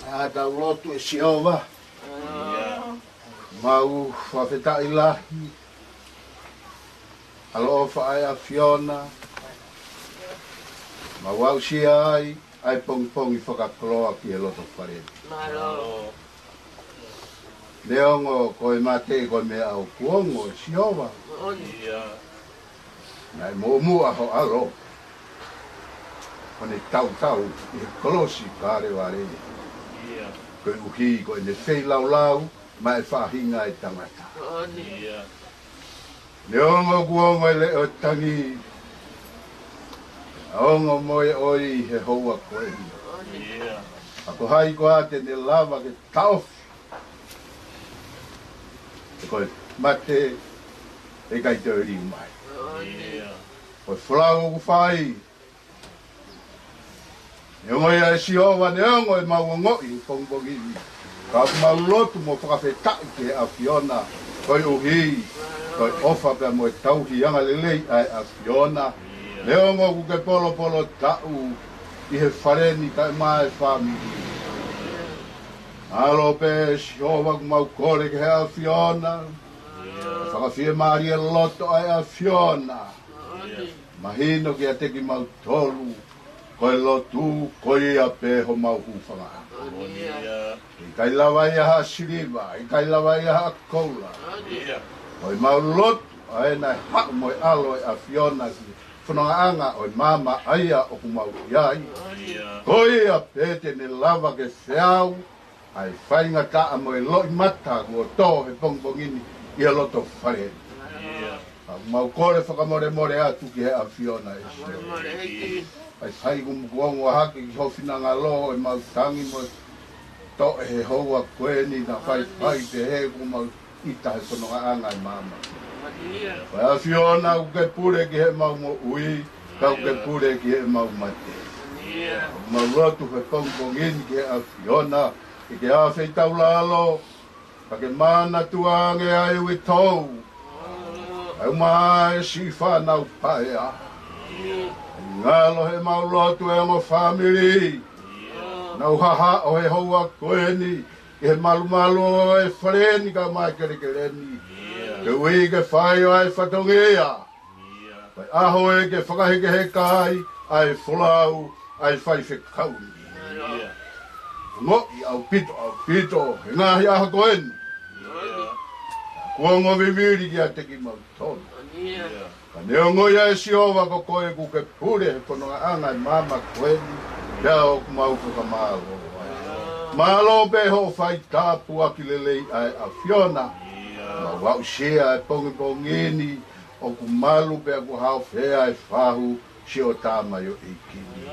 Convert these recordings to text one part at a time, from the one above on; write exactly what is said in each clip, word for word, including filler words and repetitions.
ʻA tau lotu. ʻE Sihova, mau fakafetaʻi lahi ʻaloʻofa ʻa e ʻAfiona, mau aʻusia ai ʻa e pongipongi fakakoloa ki he loto fale ni. Neongo ko e mate ko e meʻa ʻoku ongo, ʻe Sihova, naʻe muʻomuʻa ho ʻAlo ʻo ne tautau ʻi he kolosi Kalevale, koeʻuhi ko ʻene feilaulau maʻa e faʻahinga ʻo e tangata. Neongo kuo ongo e leʻo tangi, ʻa ongo mo e ʻoi he houa ko eni, ka ko hai koā te ne lava ke taʻofi ʻe ko e mate ʻe ʻikai toe liliu mai? Ko e folau ʻoku fai, neongo ia, ʻe Sihova, neongo ʻemau ongoʻi he pongipongi ni, ka ʻoku mau lotu mo fakafetaʻi ki he ʻAfiona koeʻuhi ko e ʻofa pea mo e tauhi angalelei ʻa e ʻAfiona. Neongo ʻoku ke polopolo taʻu ʻi he fale ni kae ʻumaʻā e fāmili, ʻAlo pē, ʻe Sihova, ʻoku mau kole ki he ʻAfiona ke fakafiemālie loto ʻa e ʻAfiona. Mahino kiate kimautolu ko e lotu ko ia pē homau hūfangaʻanga. ʻIkai lava ia ha siliva, ʻikai lava ia ha koula. Ko ʻemau lotu ʻa ē naʻe haʻu mo e ʻAlo ʻo e ʻAfiona ki he fonongaʻanga ʻo e maama ʻa ia ʻoku mau ʻi ai, ko ia pē te ne lava ke feau ʻa e faingataʻa mo e loʻimata kuo tō he pongipongi ni ʻi he loto fale ni. Ka ʻoku mau kole fakamolemole atu ki he ʻAfiona, ʻe Sihova, ʻa e fai kumu kuongo hake ki ho finangalo ʻemau tangi mo toʻe he houa ko eni, naʻa faifai pehē kuo mau ʻita he fonongaʻanga ʻo e maama. Ko e ʻAfiona, ʻoku ke pule ki heʻemau moʻui, ka ʻoku ke pule ki heʻemau mate. ʻOku mau lotu he pongipongi ni ki he ʻAfiona ke ke ʻafeitaulalo, ka ke manatua ange ʻa e uitou, ʻa e uma ʻa e siʻi fānau paea. Ngalo heʻemau lotu e ongo fāmili naʻa nau hahaʻo he houa ko eni ʻi he malumalu ʻo e fale ni kae ʻumaʻā e kelekele ni, koeʻuhi ke fai ʻa e fatongia, ko e ʻaho ē ke fakahekeheka ai ʻa e folau ʻa e faifekau ni. Ongoʻi ʻaupito, ʻaupito he ngaahi ʻaho ko eni kuo ongo vivili kiate kimautolu. Ka neongo ia, ʻe Sihova, ko koe ʻoku ke pule he fonongaʻanga ʻo e maama ko eni, pea ʻoku mau fakamālō ai. Mālō pē hoʻo fai tāpuaki lelei ʻa e ʻAfiona. Mau aʻusia e pongipongi ni ʻoku malu pea kuo haofia e fahu siʻo tamaioʻeiki ni.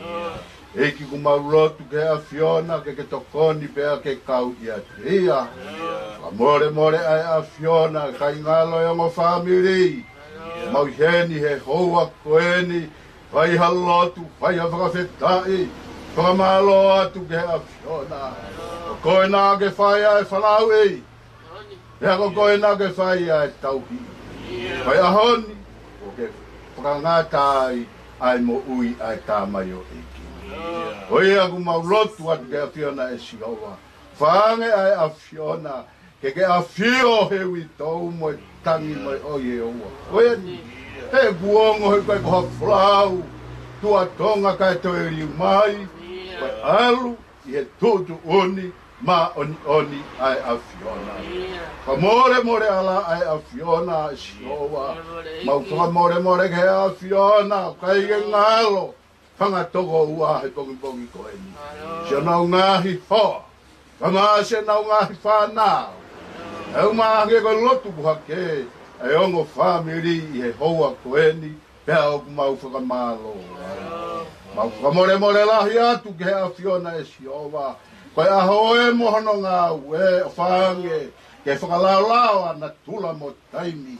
ʻEiki, ʻoku mau lotu ki he ʻAfiona ke ke tokoni pea ke kau ʻiate ia. Fakamolemole ʻa e ʻAfiona, ʻikai ngalo e ongo fāmili ʻoku mau ʻi heni he houa ko eni, fai ha lotu, fai ha fakafetaʻi, fakamālō atu ki he ʻAfiona. Ko koe naʻa ke fai ʻa e fanauʻi, pea ko koe naʻa ke fai ʻa e tauhi. Ko e ʻaho ni kuo ke fakangata ai ʻa e moʻui ʻa e tamaioʻeiki ni. Ko ia ʻoku mau lotu atu ki he ʻAfiona, ʻe Sihova, fakaange ʻa e ʻAfiona ke ke ʻafio he uitou mo e tangi mo e ʻoi he houa ko eni. He kuo ongo he ʻikai ko ha folau tuʻa Tonga kae toe liliu mai, ko e ʻalu ʻi he tuʻutuʻuni māʻoniʻoni ʻa e ʻAfiona. Fakamolemole ala ʻa e ʻAfiona, ʻe Sihova. Mau fakamolemole ki he ʻAfiona, ʻoku ʻikai ke ngalo fanga tokoua he pongipongi ko eni, siʻonau ngaahi hoa, kae ʻumaʻā siʻenau ngaahi fānau. ʻE uma ange ko e lotu kuo hake ʻa e ongo fāmili ʻi he houa ko eni, pea ʻoku mau fakamālō ai. Mau fakamolemole lahi atu ki he ʻAfiona, ʻe Sihova, ko e ʻaho ē mo hono ngāue, ʻofa ange ke fakalaolao ʻa natula mo taimi,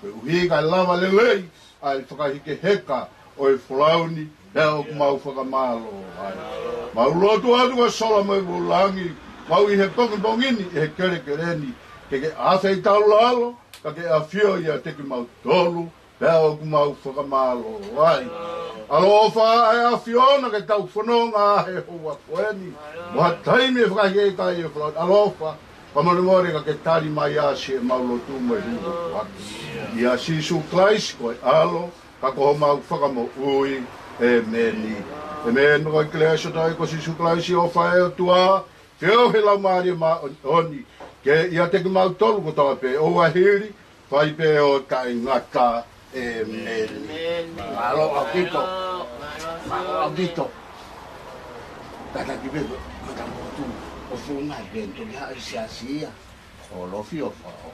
koeʻuhi kae lava lelei ʻa e fakahekeheka ʻo e folau ni, pea ʻoku mau fakamālō ai. Mau lotu atu ko Sola mo e Vulangi, mau ʻi he pongipongi ni ʻi he kelekele ni, ke ke ʻafeitaulalo, ka ke ʻafio ʻiate kimautolu, pea ʻoku mau fakamālō ai. ʻAloʻofa ʻa e ʻAfiona ke tau fononga he houa ko eni. Mo ha taimi ʻe fakaʻekeʻeka ai e folau. ʻAloʻofa, fakamolemole ka ke tali mai ʻa siʻemau lotu mo e hū ʻaki. ʻIa Sīsū Kalaisi ko e ʻAlo, ka ko homau Fakamoʻui. ʻEmeni. ʻEmeni. Ko e kelesi ʻa e ʻOtua ko Sīsū Kalaisi, ʻofa ʻa e ʻOtua, feohi ʻa e Laumālie Māʻoniʻoni, ke ʻiate kimautolu kotoa pē, ʻo ʻaho ni, fai pē ʻo taʻengata. ʻEmeni. ʻEmeni. Mālō ʻaupito. Mālō, mālō, mālō ʻaupito. Kātaki pē, kātaki pē ʻo tuʻu ʻo fungani pē, toki haʻu e siasi ia. Kolofi ʻo fao.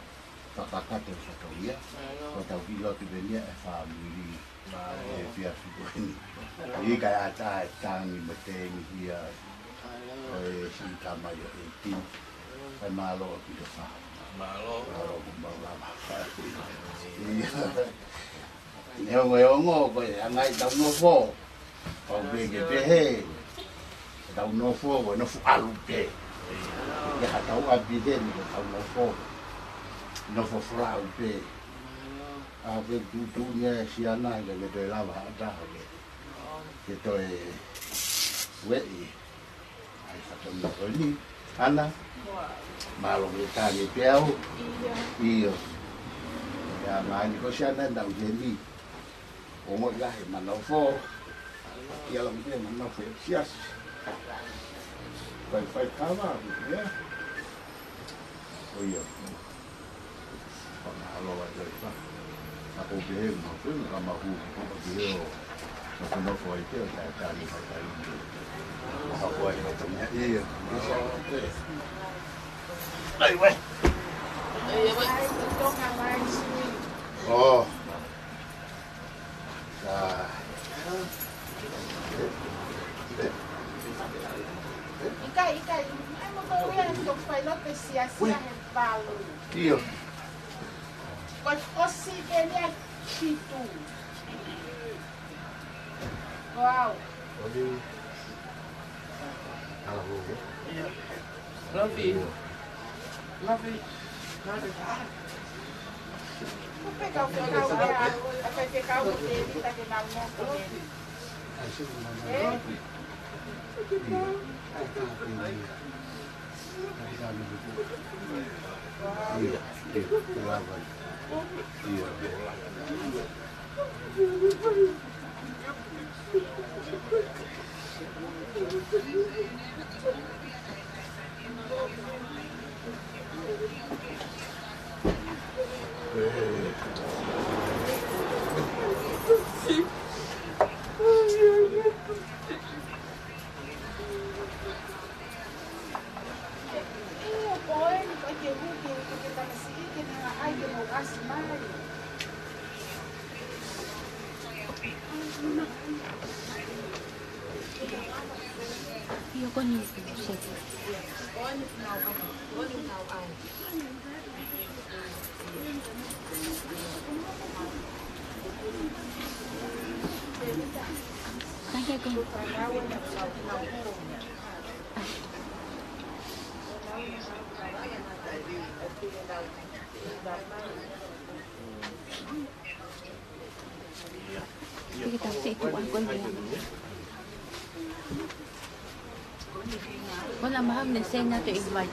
Fakakakato e fatongia. Mālō. Ko tau ki loa ki pē nia e fāmili. Mālō. E fia fiku heni. Ika ata e tangi mo e tengi hia. Mālō. Ko e sita mai o eighteen. Mālō. Ko e mālō ʻaupito fa. Mālō. Mālō ko mau lava. Ia. Neongo e ongo ko e anga ʻetau nofo. Pau pē ke pehē, ʻetau nofo, ko e nofo ʻalu pē. Ke ha tau ʻapi heni ko ʻetau nofo. Nofo folau pē. ʻA pē tuʻutuʻuni e siana ke, ke toe lava ha taha ke, ke toe ueʻi. ʻAi fatongia ko eni, Ana. Mālō ke tali pē au. ʻIo. ʻIo. Ia mani ko siana nau heni. Ongo ia he manofo. Ia lau pē manofo e siasi. Fai, fai kava, ia. ʻO ia. Panga alo ai, ia, ia. Ako pē he, mau pē, ka mau hū, ka mau pē he ʻo, ka mau nofo ai pē, ʻo taʻetali, taʻetali. Ako ai, ka tau ia, ia. Ai, wai. Oh. Ah. ʻIkai, ʻikai. ʻAi mo ko ia, ʻoku fai loto e siasi ia he palu. ʻIo. Ko e ʻosi ke nia fitu. Wow. Lafi. Lafi. Lafi. Kupe kau ke kau ia, a kai ke kau ke vita ke mau mo ko e. Eh? Kita sih itu aku aja. Ko na mahal ne send na to invite.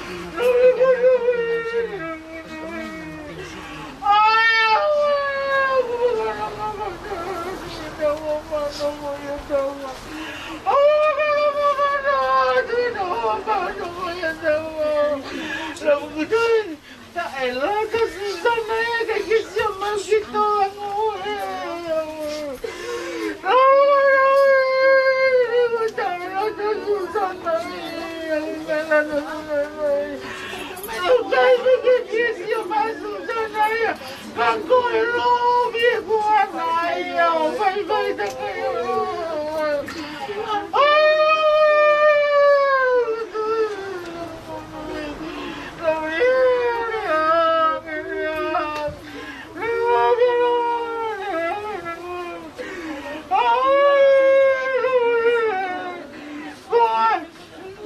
Taʻelaka Susana ia, ʻikai ke sio mai ki toa ngoue. Taʻelaka Susana ia, taʻelaka Susana ia. ʻIkai ke sio mai Susana ia. Ka ko e lovi ʻeku ʻaʻana ia ʻo vaivai takai.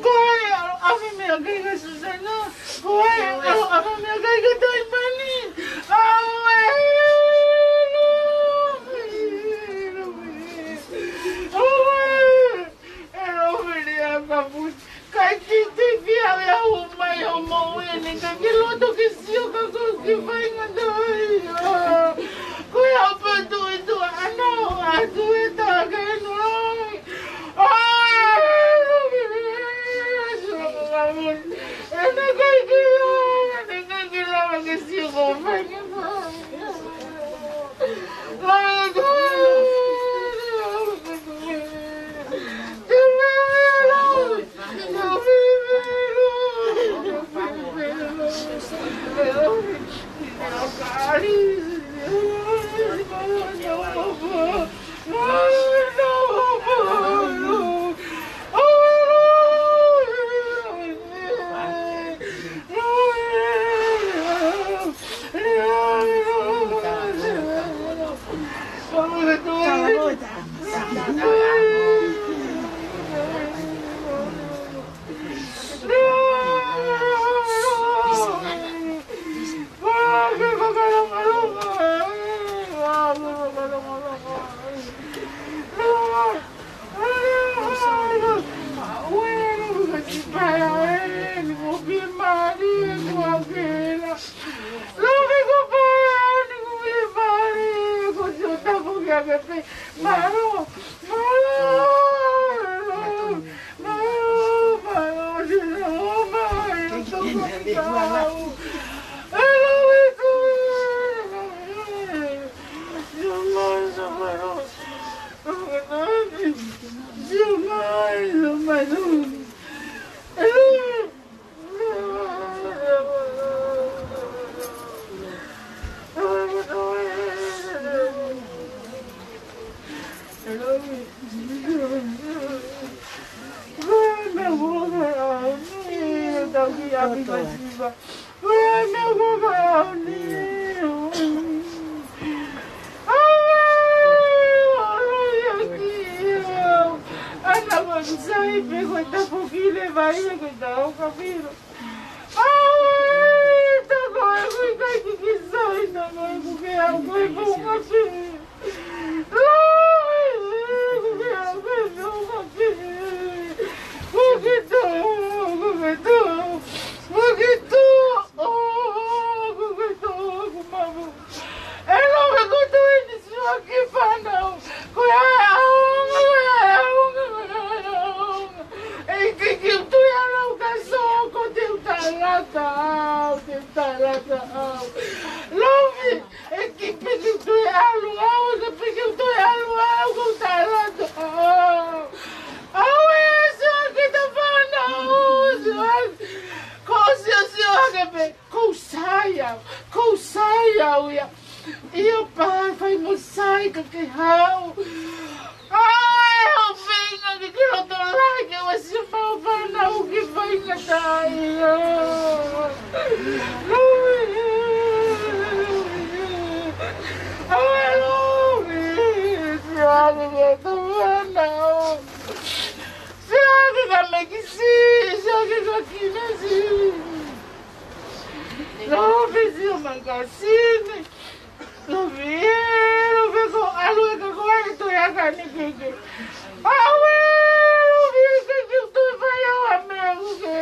Ko e ʻave meʻakai kia Susana. Ko e ʻave meʻakai kia Taimani. Auē, auē, e lovi ni a kapu. Kai titi pia le au mai o mau eni ka ke loto ke sio ka ko ke fai ngata ai. Ko e apa tu itu ana atu e ta ke no ai. ʻEiki, ʻikai ke u toe ʻalu au ki he sō, ʻoku te u talata au, te u talata au. Lovi, ʻEiki, ʻikai ke u toe ʻalu au, ʻEiki, ʻikai ke u toe ʻalu au, ʻoku ou talata au. ʻAuē, sio hake ki he fānau, sio hake. Ko e sio, sio hake pē. Kou sai au, kou sai au ia. ʻIo pā, fai mo sai ka ke hao. ʻAuē, hoʻo feinga ke ke loto lahi ke ʻoua sio pē ʻo fānau ke faingataʻaʻia. ʻAuē, Lovi, sio hake ki he fānau. Sio hake kia Mekisi, sio hake kia Kinesi. Lovi, sio mai kia Sini. Lovi ē, Lovi, ko e ʻalu ē ka ko e ʻalu ē toe aka ni keke. ʻAuē, Lovi, ʻikai ke u toe fai au ha meʻa ʻoku ke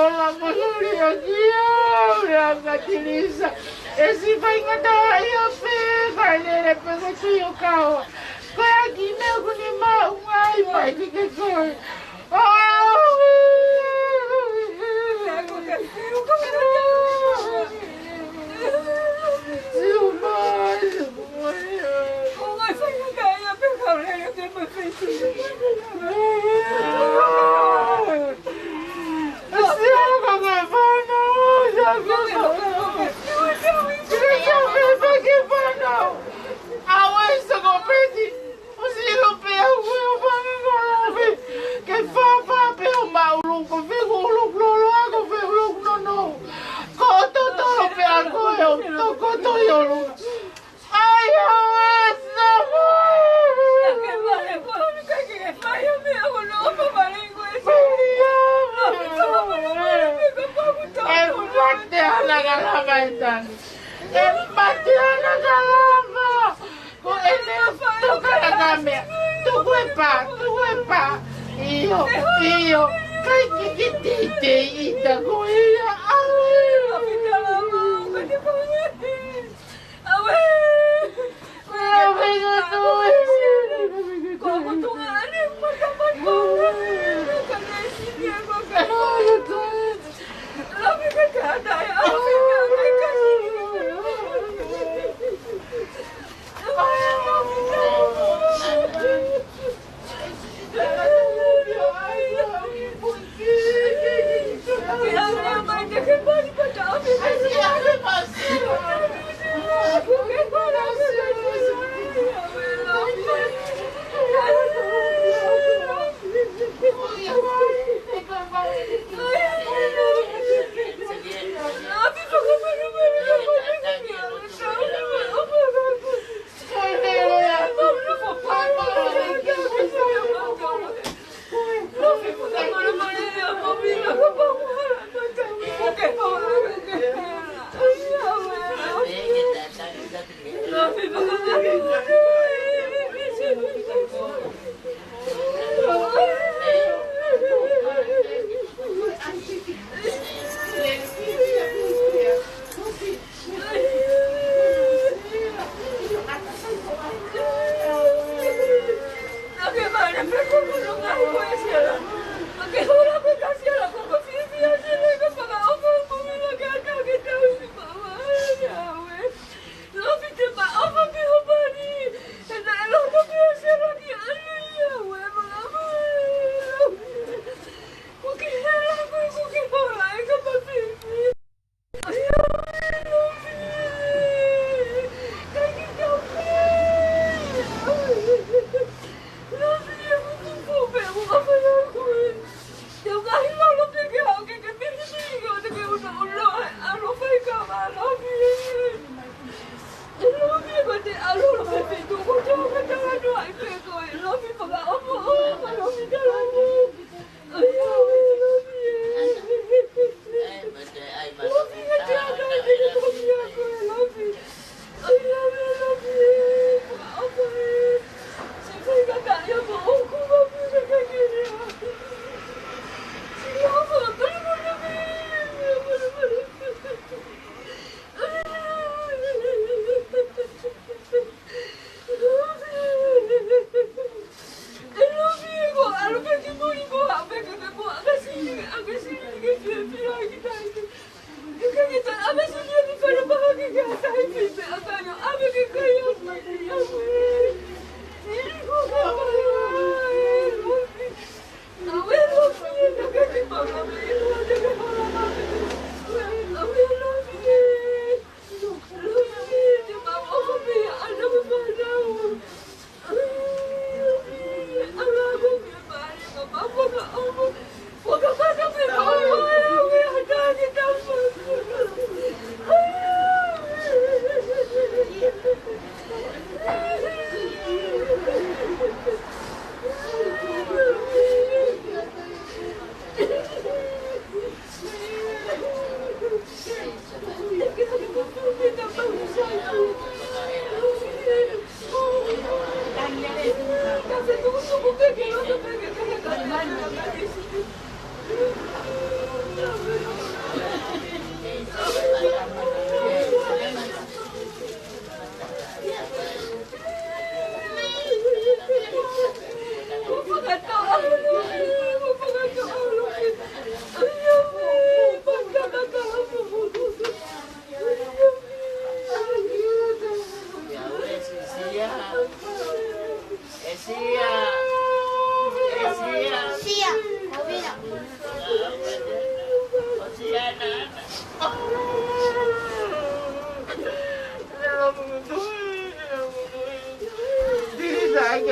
ola mo luli ʻaki au, lea kia Tilisa. ʻE siʻi faingataʻaʻia pē, kae lele pē ko e tui ʻo kaoa. Ko e ʻaki meʻa ʻoku ne maʻu mai, mai keke koe. ʻOsi ʻilo pē au ʻe ʻo fanga ko Lovi. Ke fāfā pē ʻo maʻu ʻulu ko fē ʻulu lolo ko fē ʻulu nono. Ko totolo pē ʻa koe ʻo tokoto ʻi ʻolunga. ʻAi ʻo e sava. ʻE mate ana ka lava e tangi. ʻE mate ana ka lava. Ko ʻene toka la ka meʻa. Tuku e pā, tuku e pā. ʻIo, ʻio. Kai kiki teitei ʻita ko ia. ʻAuē. ʻAuē.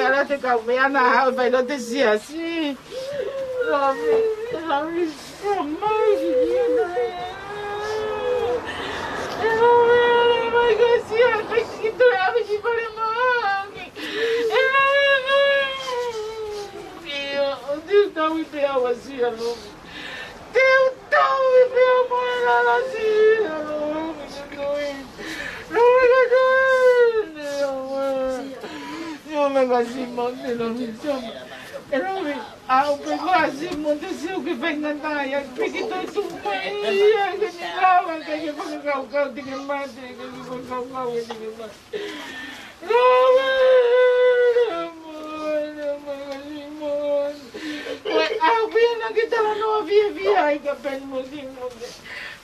Ala te kau meʻa naʻa haʻu e fai lote siasi. Love, love so much, you know. E love, e love, mai ka sia, kai ki to, ave ki pale mai. E love, e love. Ia, o te tau i te awa sia, love. Te u tau i pea mo e lala sia, love, ka to e. Love, ka to e, ne awa. Io, me ka si mo te love, so much. E love, ʻa ʻoku ke koa si mo te siu ke faingataʻa ia, piki to tu mai ia, ke ni lava, ke ke fakakaukau te ke mate, ke ke fakakaukau te ke mate. Love, love, love, love, love. Ko e ʻaho pē naʻa ke talanoa fiefia ai kia Peni mo Simote.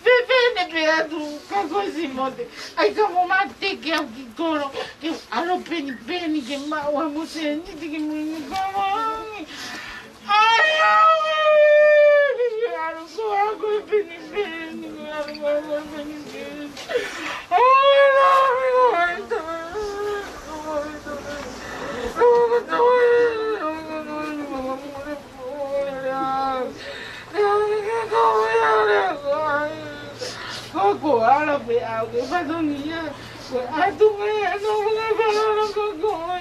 Pē pē ne pē atu ka ko Simote. ʻAi ka mo mate ke au ki kolo, ke ʻalu penipeni ke maʻu ʻa mo sēniti ke mo inu kavangi. ʻAi, ʻalu ko ā ko e penipeni, ʻalu ko ā ko e penipeni. ʻAi, ʻalu ko ā ko e penipeni. Ko ko ala pē au ke fatongia. Ko atu mai ano ke falala ko ko e.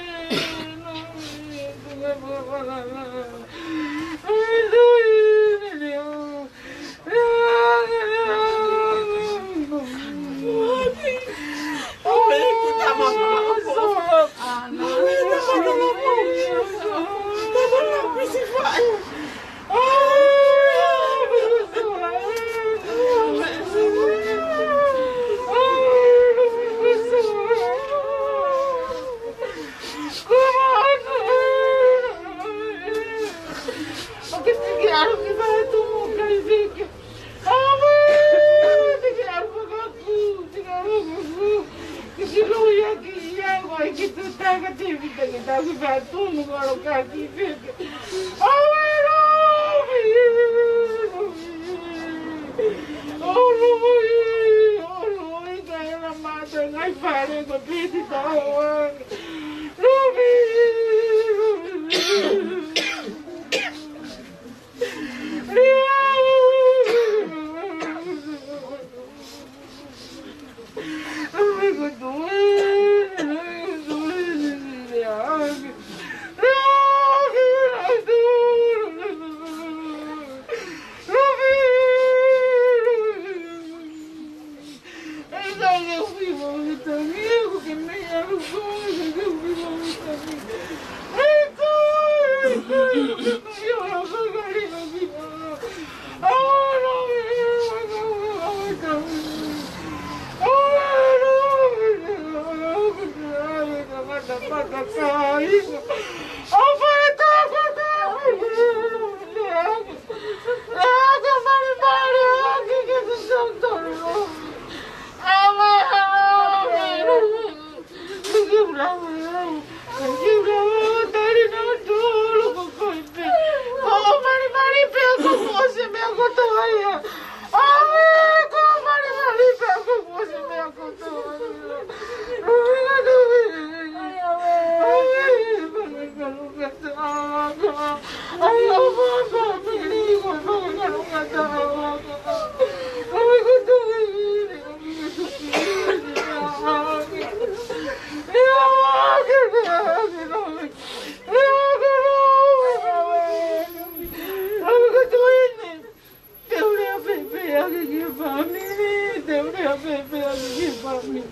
Te u lea pēpē ake ki he fāmili, te u lea pēpē ake ki he fāmili.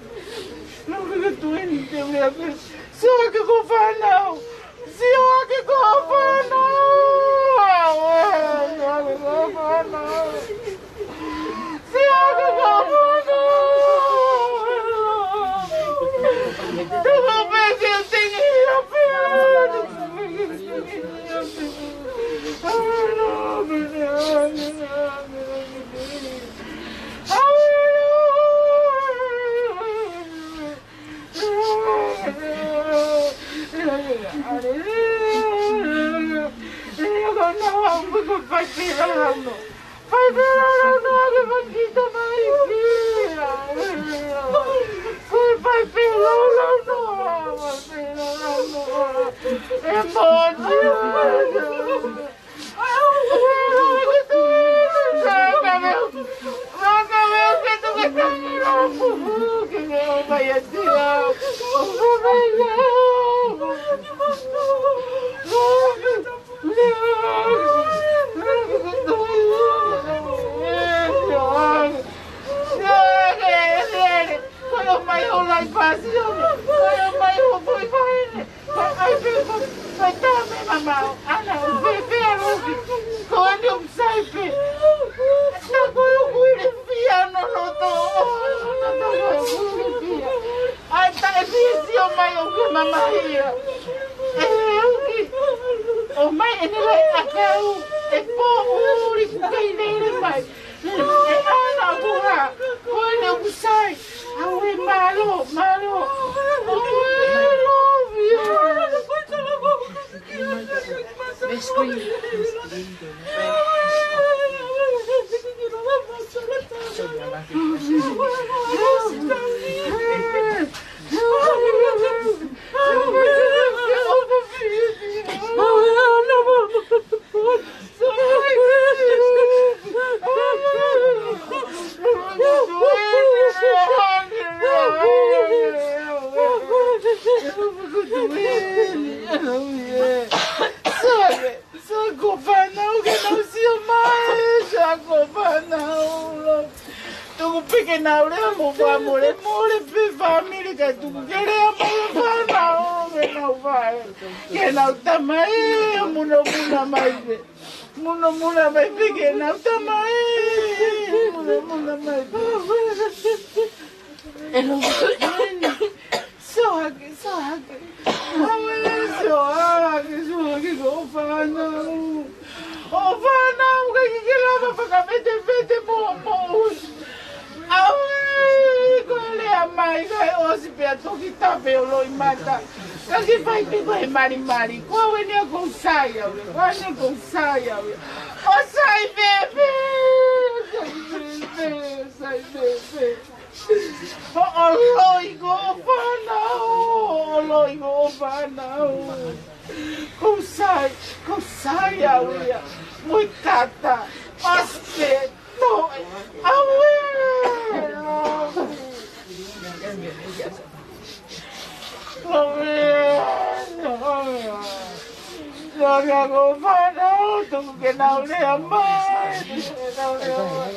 Love, ka to e, te u lea pē. Sio ake ko e fānau. Sio ake ko e fānau. Sio ake ko e fānau. Sio ake ko e fānau. Te u pē ke te ngi ia pē. Ko e ʻomai hoʻo laʻi pāsio, ko e ʻomai hoʻo foʻi vaʻine. Ko e ʻai pē ko e, ko e tā meʻa mamao, ʻana ʻo pēpē ʻa Loki. Ko ʻene ʻoku sai pē. Tā ko e ʻuku ʻi le fia no no to, no to ko e ʻuku ʻi le fia. ʻAi taʻe fia sio mai ʻoku ke mamahi ia. ʻE ʻuki, ʻomai ʻene laʻi ʻakau, ʻe pō ʻuli kukai lele mai. ʻE ʻana ʻoku hā, ko ʻene ʻoku sai. Aue mālō, mālō. Aue, love you. Sai, sai ko e fānau ke nau sio mai, sai ko e fānau. Tuku pē ke nau lea mo fakamolemole pē fāmili kae tuku ke lea mai e fānau ke nau fai. Ke nau tamai, munomuna mai pē. Munomuna mai pē ke nau tamai. Munomuna mai pē. ʻE loto eni. Sio hake, sio hake. Aue, sio hake, sio hake ko e fānau. Ko e fānau ka ke lava fakavetevete mo, mo. Aue, ko e lea mai, ko e ʻosi pea toki tape ʻo loʻimata. Ka ke fai pē ko e malimali, ko au eni ʻoku ou sai au ia, ko au eni ʻoku ou sai au ia. ʻO sai pē pē, sai pē pē, sai pē pē. Hoʻo loi ko e fānau, hoʻo loi ko e fānau. ʻOku ou sai, ʻoku ou sai au ia, mo e tata, ʻosi pē. Toe, aue. Aue. Aue. Aue, ko e fānau, tuku ke nau lea mai. Nau lea mai.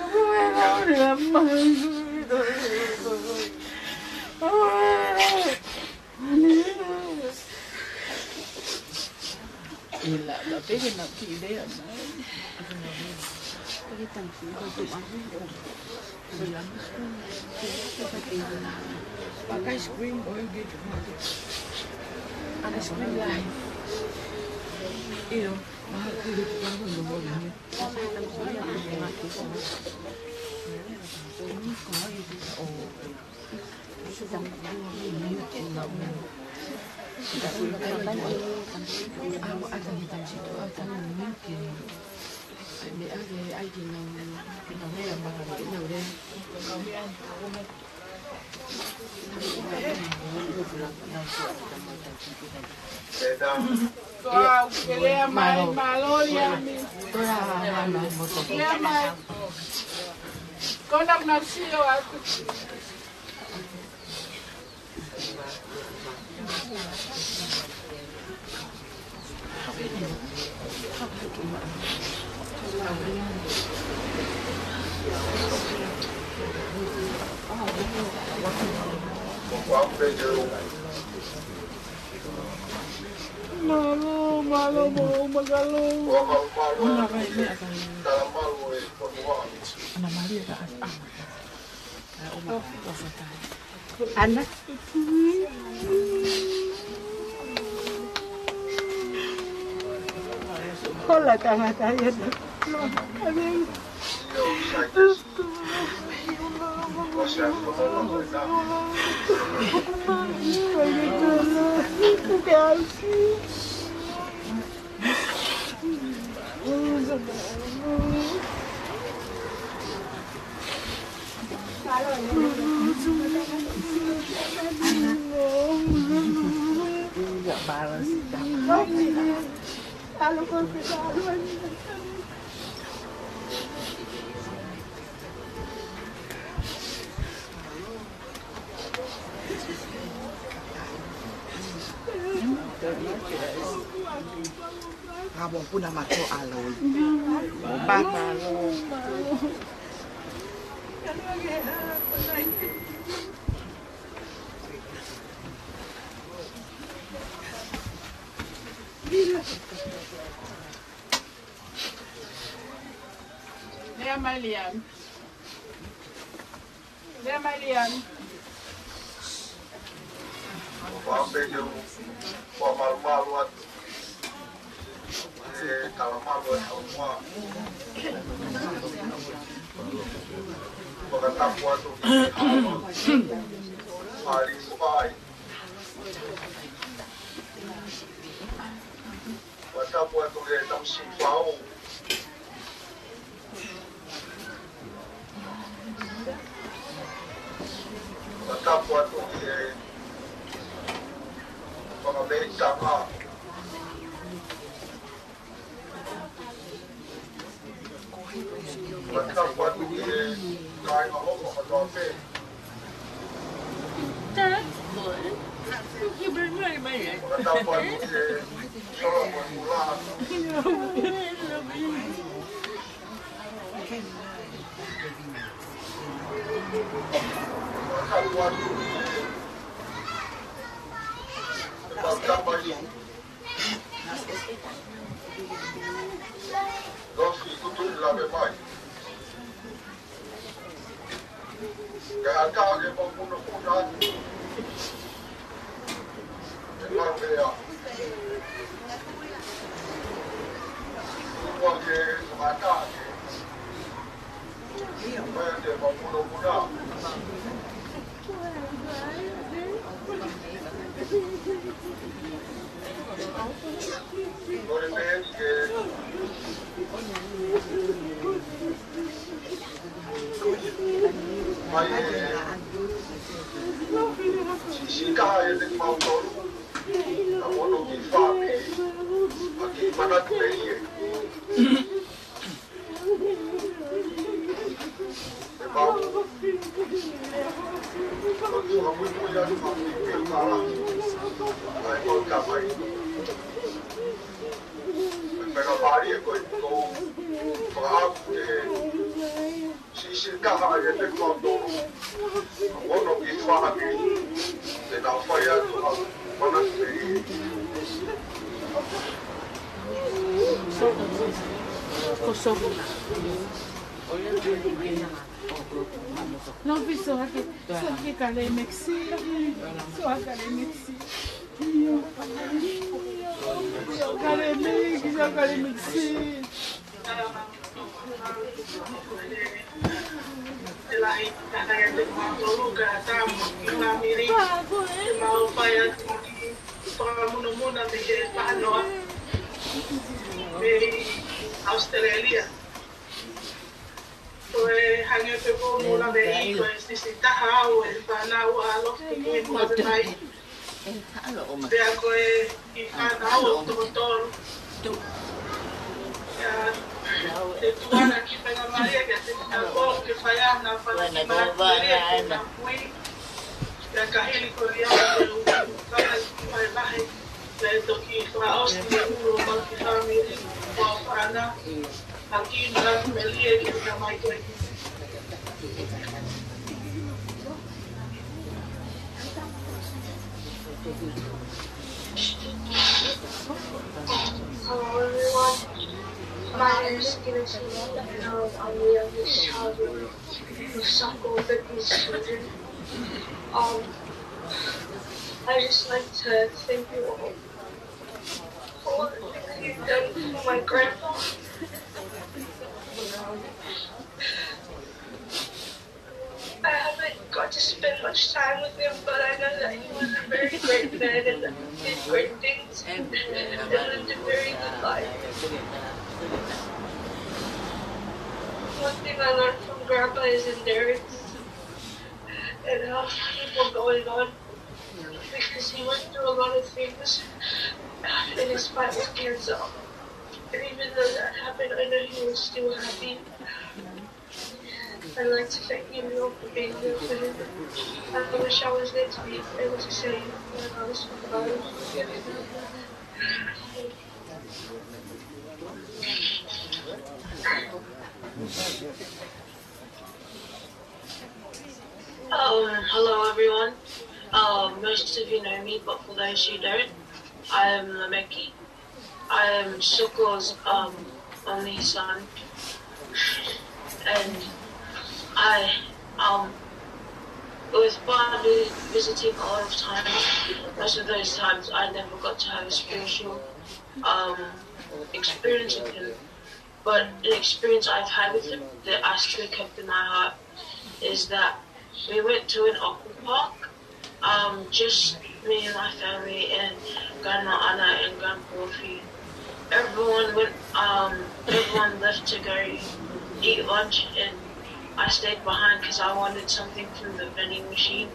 Aue, nau lea mai. Aue. ʻIlo, pea pehē naʻa ku kiʻi lea mai. Pehē tanki, ko tu ʻahu. Paka ice cream, ʻo ʻikai ke tu ʻahu. Ice cream lahi. ʻIlo, maha kuli tu ʻahu no mo ni. Ko au ke lea mai, mālō Liami. Lea mai. Ko ena naʻa ku sio atu. Mālō, mālō, mālō, mālō. Ana Malia ka ʻai. Ana. Hola, tangata ia. Ka mo puna mato alo. Baba lo. Lea mai Lian. Lea mai Lian. Fakamalumalu atu. E, fakamalumalu atu. Fakatapu atu ki he hala. Mālō e fai. Fakatapu atu ki he tamasiʻi fau. Fakatapu atu ki he fanga meʻitanga. Fakatapu atu ki he kāinga hoko kotoa pē. That's good. Thank you very much, my dear. Fakatapu atu ki he sola mo e kula. Fakatapu atu ki he fakatapu atu. Lofi kutu lave mai. Ka ata ke mau punopuna. Ke mau ea. Kua ke mata ke. Ia, mai ke mau punopuna. Ko e meʻa ni ke mai e sisika e te mau tolu. Ka mono ki fāmi. A ki manatu e ie. Ko sofu. Lofi, so hake, so hake ka le mexi. So hake ka le mexi. Ka le mexi, so ka le mexi. Te lahi, ka hanga te mau tolu ka tamu, ki fāmili, te mau fai atu, fakamunomuna mei he fānoa, mei Australia. Ko e hangē pē ko hoʻomou lave ʻi, ko e sisi taha au e fānau ʻa Lofi ki muʻa mai. Pea ko e kiʻi fānau ʻo toko tolu. Ia, te tuana ki fenga mai ke te ako ke fai ana fana ki mana kuelia ke na kui. Ia ka hili ko ia te u fai ki fai lahi. Pea toki fakaʻosi te u ʻalu ʻo mau ki fāmili, ʻo fana. Aki na melie ke na mai koe. Hello, everyone. My name is Guinness, and, um, I'm the youngest child of several business children. Um, I just like to thank you all for what you've done for my grandpa. I haven't got to spend much time with him, but I know that he was a very great man and that he did great things and lived a very good life. One thing I learned from Grandpa is endurance and how to keep on going on, because he went through a lot of things, despite his cancer. And even though that happened, I know he was still happy. I'd like to thank you all for being there for him. I wish I was there to be able to say what I was surprised. Um, hello everyone. Um, most of you know me, but for those who don't, I am Lameki. I am Soko's, um, only son, and I, um, it was partly visiting a lot of times. Most of those times, I never got to have a spiritual, um, experience with him. But an experience I've had with him that I still kept in my heart is that we went to an aqua park, um, just me and my family and Grandma Anna and Grandpa Wofi. Everyone went, um, everyone left to go eat lunch, and I stayed behind 'cause I wanted something from the vending machine.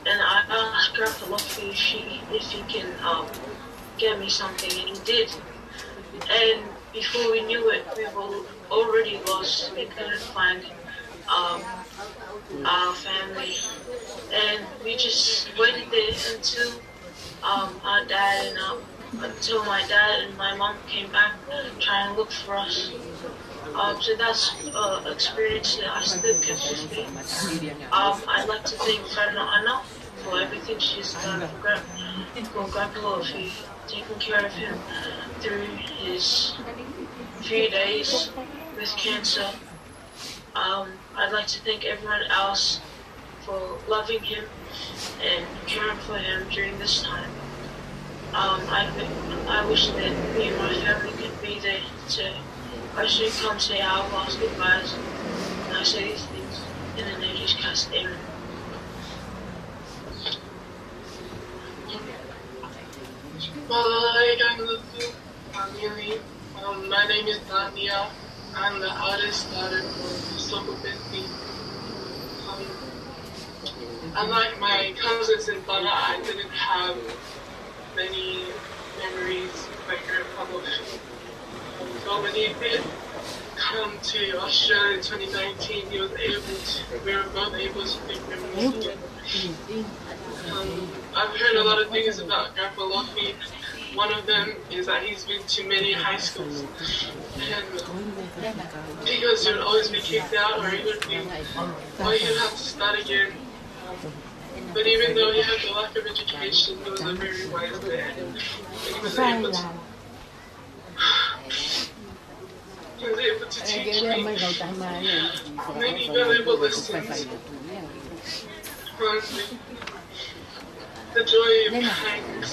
And I asked Grandpa Wofi if he, if he can, um, get me something, and he did. And before we knew it, we were already lost. We couldn't find, um, our family. And we just waited there until, um, our dad and, um, until my dad and my mom came back trying to look for us. Um, so that's an experience that I still kept with me. Um, I'd like to thank Grandma Anna for everything she's done for, Grand- for Grandpa Wofi, taking care of him through his few days with cancer. Um, I'd like to thank everyone else for loving him and caring for him during this time. Um, I, I wish that me and my family could be there to actually come say our last goodbyes. And I say these things in the name of Jesus Christ. Amen. Mālō e kāinga lotu, family. Um, my name is Dania. I'm the eldest daughter of Soko Benti. Um, unlike my cousins in Tonga, I didn't have many memories with my grandfather. But when he did come to Australia in twenty nineteen, he was able to, we were both able to make memories together. Um, I've heard a lot of things about Grandpa Wofi. One of them is that he's been to many high schools. And because he would always be kicked out, or he would be, or he would have to start again. But even though he had the lack of education, he was a very wise man. And he was able to, he was able to teach me many valuable lessons. One, the joy of kindness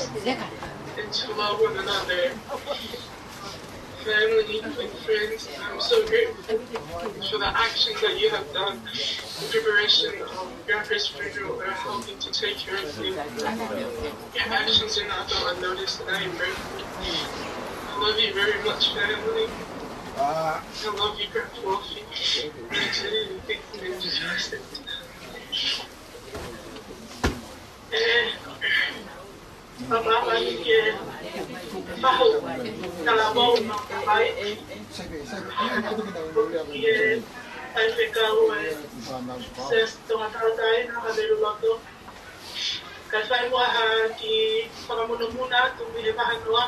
and to love one another. Family and friends, I'm so grateful for the actions that you have done in preparation of Grandpa's funeral and helping to take care of him. Your actions do not go unnoticed, and I am grateful. I love you very much, family. I love you, Grandpa Wofi. I do. Thank you. Eh, Papa, papa, ni ke fahu, talavou, maʻu ʻa e, ʻi he faifekau ʻa e Siasi Tonga Tauʻatāina, Havelu Loto. Kae fai muʻa ha kiʻi fakamonumonu atu mei he vahanoa.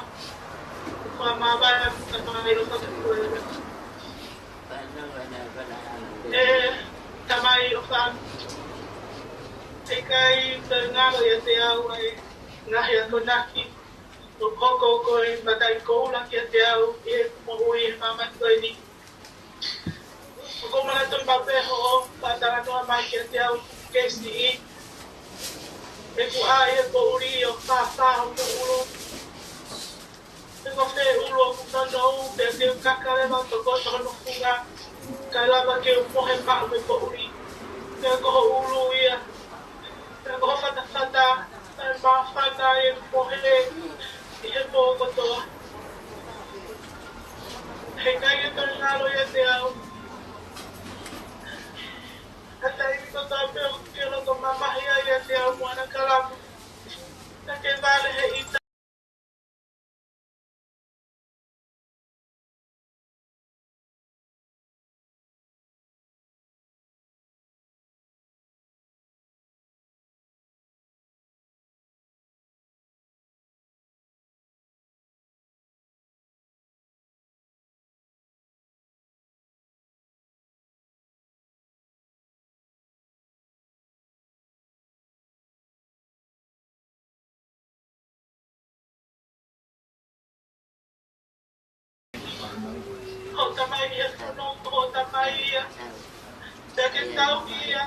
Fakamāvae atu ka fai lo fatu kue. E, tamai ʻofa. ʻIkai toe ngalo ʻiate au ʻa e ngaahi akonaki ʻoku hoko ko e mataʻikoloa kiate au ʻi he moʻui ʻi he māmani ko eni. ʻOku ou manatu maʻu pē hoʻo fakatalanoa mai kiate au, K C E. ʻEku ʻā ʻi he poʻuli ʻo fāfā hoku ʻulu. Pea ko e feʻulu ʻoku nonou, pea te u kaka leva ʻo tokoto hono funga, kae lava ke u mohe maʻu he poʻuli. Pea ko ho ʻulu ia, pea ko ho fatafata, kae māfana ʻeku mohe ʻi he pō kotoa. He ʻikai ke toe ngalo ʻiate au ha taimi kotoa pē ʻoku ke loto mamahi ai ʻiate au mo ana kalapu. Ka ke vale he ʻita. Tamai ia, ko hoʻo Tamai ia. Pea ke tauhi ia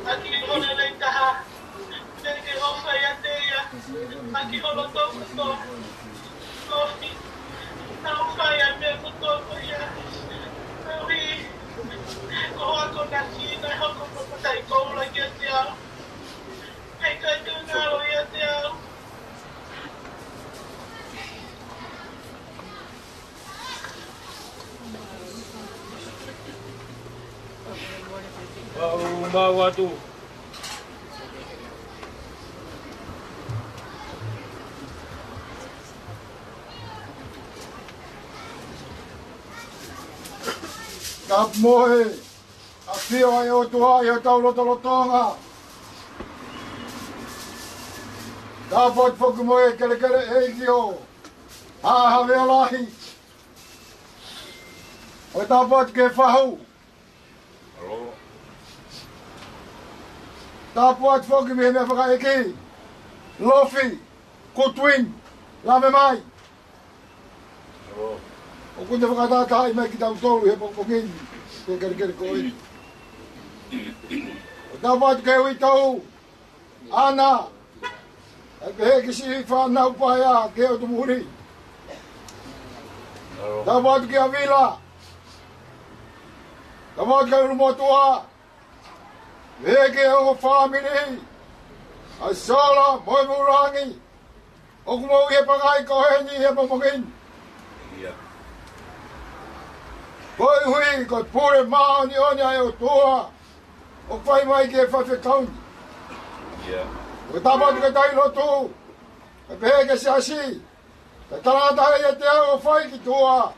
ʻaki ho lelei taha. Pea ke ʻofa ʻiate ia ʻaki ho loto kotoa. Kofi, tau fai ʻa e meʻa kotoa ko ia. Kofi, ko ho akonaki naʻe hoko ko e mataʻi koula kiate au. He ʻikai ke ngalo ʻiate au. Mau, mau atu. Tapu mo e ʻafio ʻa e ʻOtua ʻi hotau lotolotonga. Tapu atu foki mo e kelekele ʻeiki ʻo Haʻa Havea Lahi. ʻO tapu atu ki he fahu. Tapu atu foki mei he meʻafakaʻeiki, Lofi, Goodwin, Lavemai. ʻOku ne fakatātaaʻi mai kitautolu he pongipongi ni, ko e kelekele ko eni. ʻO tapu atu ki he uitou, ʻAna, ʻa e pehē ki siʻi fānau paea ki he ʻotu muli. Tapu atu kia Vila. Tapu atu kia Ulumotuʻa. Pehē ki he ongo fāmili, ʻa Sola mo e Vulangi. ʻOku mou ʻi he pangai ko eni he pongipongi ni. Ia. Koeʻuhi ko e pule māʻoniʻoni ʻa e ʻOtua ʻoku fai mai ki he faifekau ni. Ia. ʻOku tapu atu ki he taʻi lotu, ʻa e pehē ki he siasi, kae talangataʻa ʻiate au ʻo fai ki tuʻa.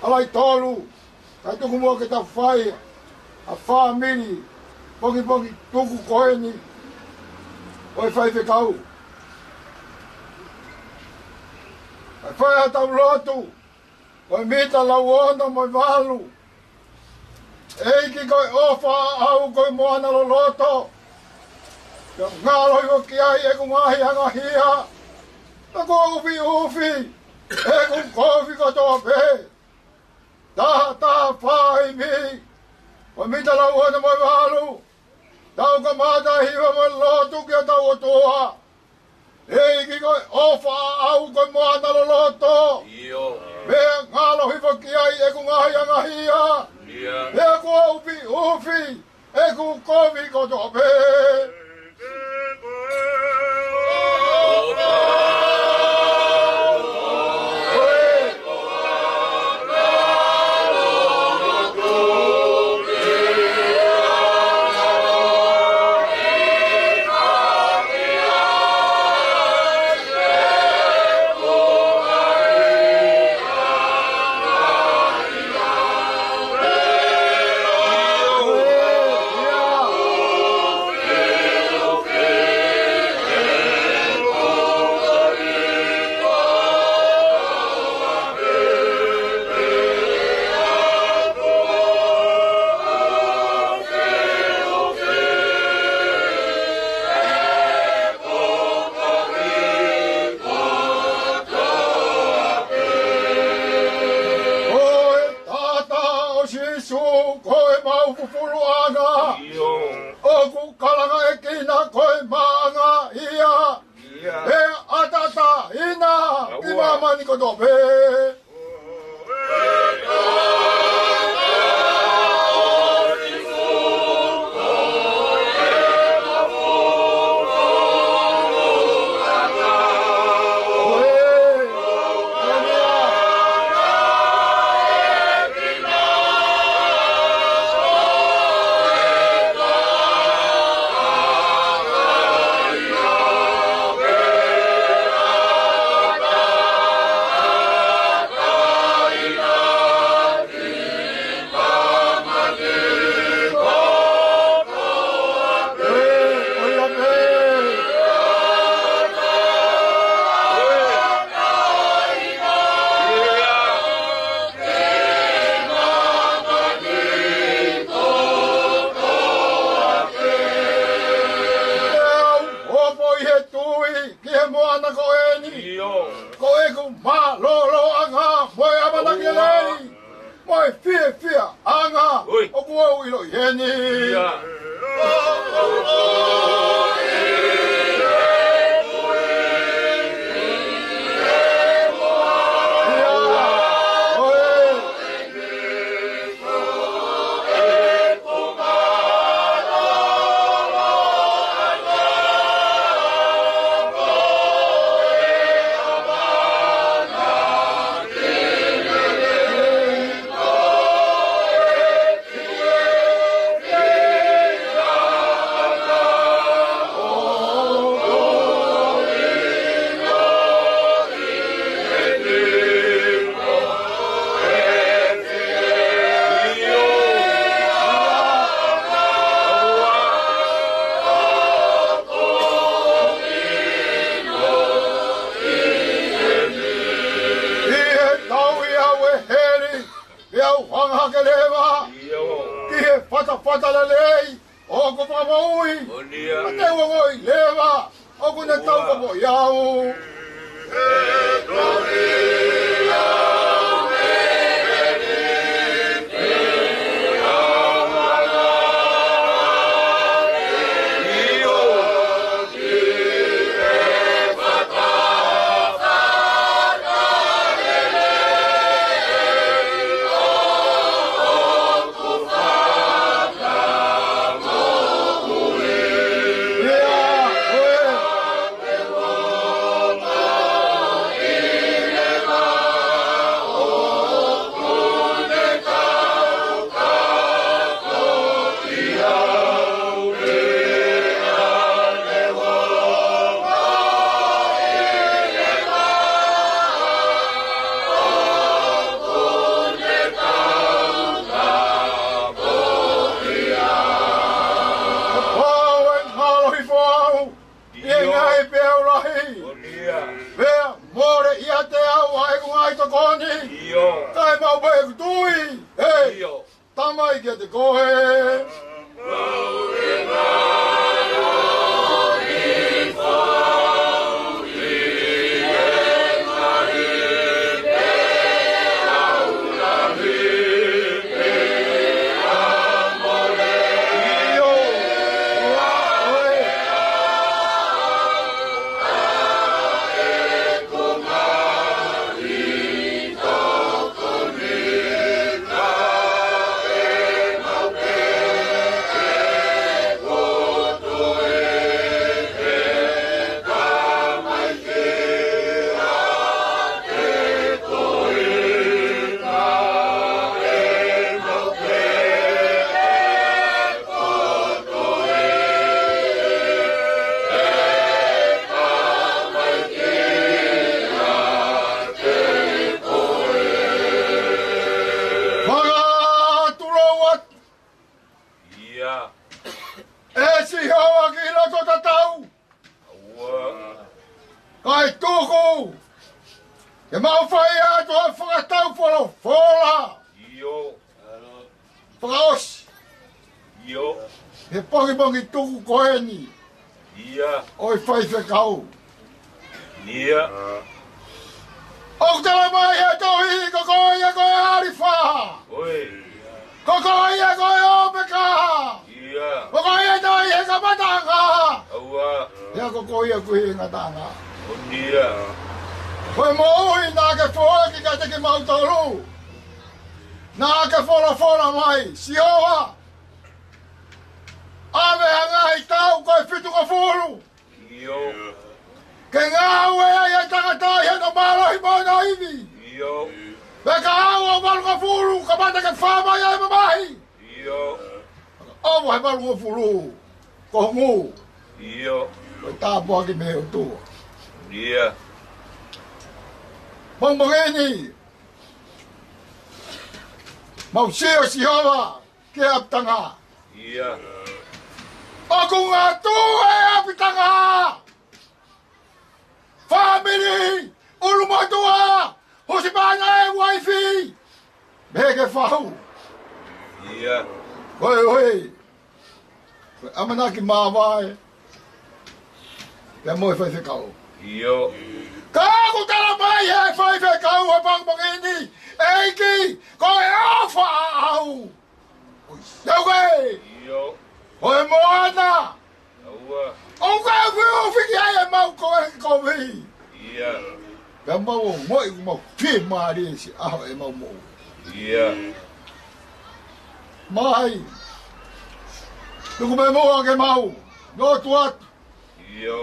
ʻA lahi tolu, kae tuku muʻa ke tau fai ʻa e fāmili pongipongi tuku ko eni ʻo e faifekau. Kae fai ʻa e tau lotu, ko e mita lauono mo e valu. ʻEiki ko e ʻofa ʻaʻau ko e moana loloto. Pea ngalo hifo ki ai ʻeku ngaahi angahia. Pea kuo ʻufiʻufi ʻeku kovi kotoa pē. Taha taha fā imi. Ko e mita lauono mo e valu. Tau kamata hiva mo e lotu ki hotau ʻOtua. ʻEiki ko e ʻofa ʻaʻau ko e moana loloto. ʻIo. Pea ngalo hifo ki ai ʻeku ngaahi angahia. Ia. Pea kuo ʻufiʻufi ʻeku kovi kotoa pē. Ko e taʻataʻa ʻo Sīsū, ko e mau fufuluʻanga. ʻIo. ʻOku kalanga ʻe kina ko e maʻanga ia. Ia. ʻE ʻataʻatā ina ki māmani kotoa pē. Mo ana ko eni. ʻIo. Ko ʻeku mālōlōʻanga, mo e ʻamanaki lelei, mo e fiefiaʻanga, ʻoku ou ʻiloʻi eni. ʻIo. ʻI he tauʻi au ʻe heli, pea u hanga hake leva ki he fatafata lelei ʻoku fakamoʻui. ʻA ia. Te u ongoʻi leva ʻoku ne taukapoʻi au. Pau e ngalo hifo au ʻi he ngaahi peau lahi. Pea mole ʻiate au ʻa ʻeku ngaahi tokoni. ʻIo. Kae maʻu pē ʻeku tui. ʻIo. Tamai kiate koe. Fakatulou atu. ʻIo. ʻE Sihova ki loto tatau. ʻIo. Kae tuku ke mau fai atu ʻa e fakatau folofola. ʻIo. Fakaʻosi. ʻIo. He pongipongi tuku ko eni. ʻIo. ʻOi faifekau. ʻIo. ʻOku tala mai he tohi ko koe ia ko e ʻAlifa. ʻOi. Ko koe ia ko e ʻOmeka. ʻIo. Ko koe ia naʻe ʻi he kamataʻanga. ʻIo. Pea ko koe ia ʻoku ʻi he ngataʻanga. ʻIo. Ko e moʻui naʻa ke foaki kiate kimautolu. Naʻa ke folofola mai, Sihova. ʻAve ʻa e ngaahi taʻu ko e fitungofulu. ʻIo. Ke ngāue ai ʻa e tangata ʻi hono mālohi mo hono ivi. ʻIo. Pea ka ʻoua ʻe valungofulu, kamata ke fā mai ʻa e mamahi. ʻIo. ʻOua ʻe valungofulu, ko hoku ngū. ʻIo. Ko e tāpuaki mei he ʻOtua. ʻIo. Pongipongi ni, mau sio Sihova ki he ʻapitanga. ʻIo. ʻOku ngatu e ʻapitanga. Fāmili, ʻulumotuʻa, husepāniti, uaifi, mei he fahu. ʻIo. Hoi, hoi. Ko e ʻamanaki māvae. Pea mo e faifekau. ʻIo. Ka ʻoku tala mai ʻe he faifekau ʻo e pongipongi ni, ʻEiki, ko e ʻofa ʻaʻau. ʻIo. ʻIo. Ko e moana. ʻOku ʻikai ke ʻufiʻufi ki ai ʻemau kovi. ʻIo. Pea mau ongoʻi ʻoku mau fiemālie siʻi ʻaho ʻemau moʻui. ʻIo. Mai. Tuku meʻa muʻa ke mau lotu atu. ʻIo.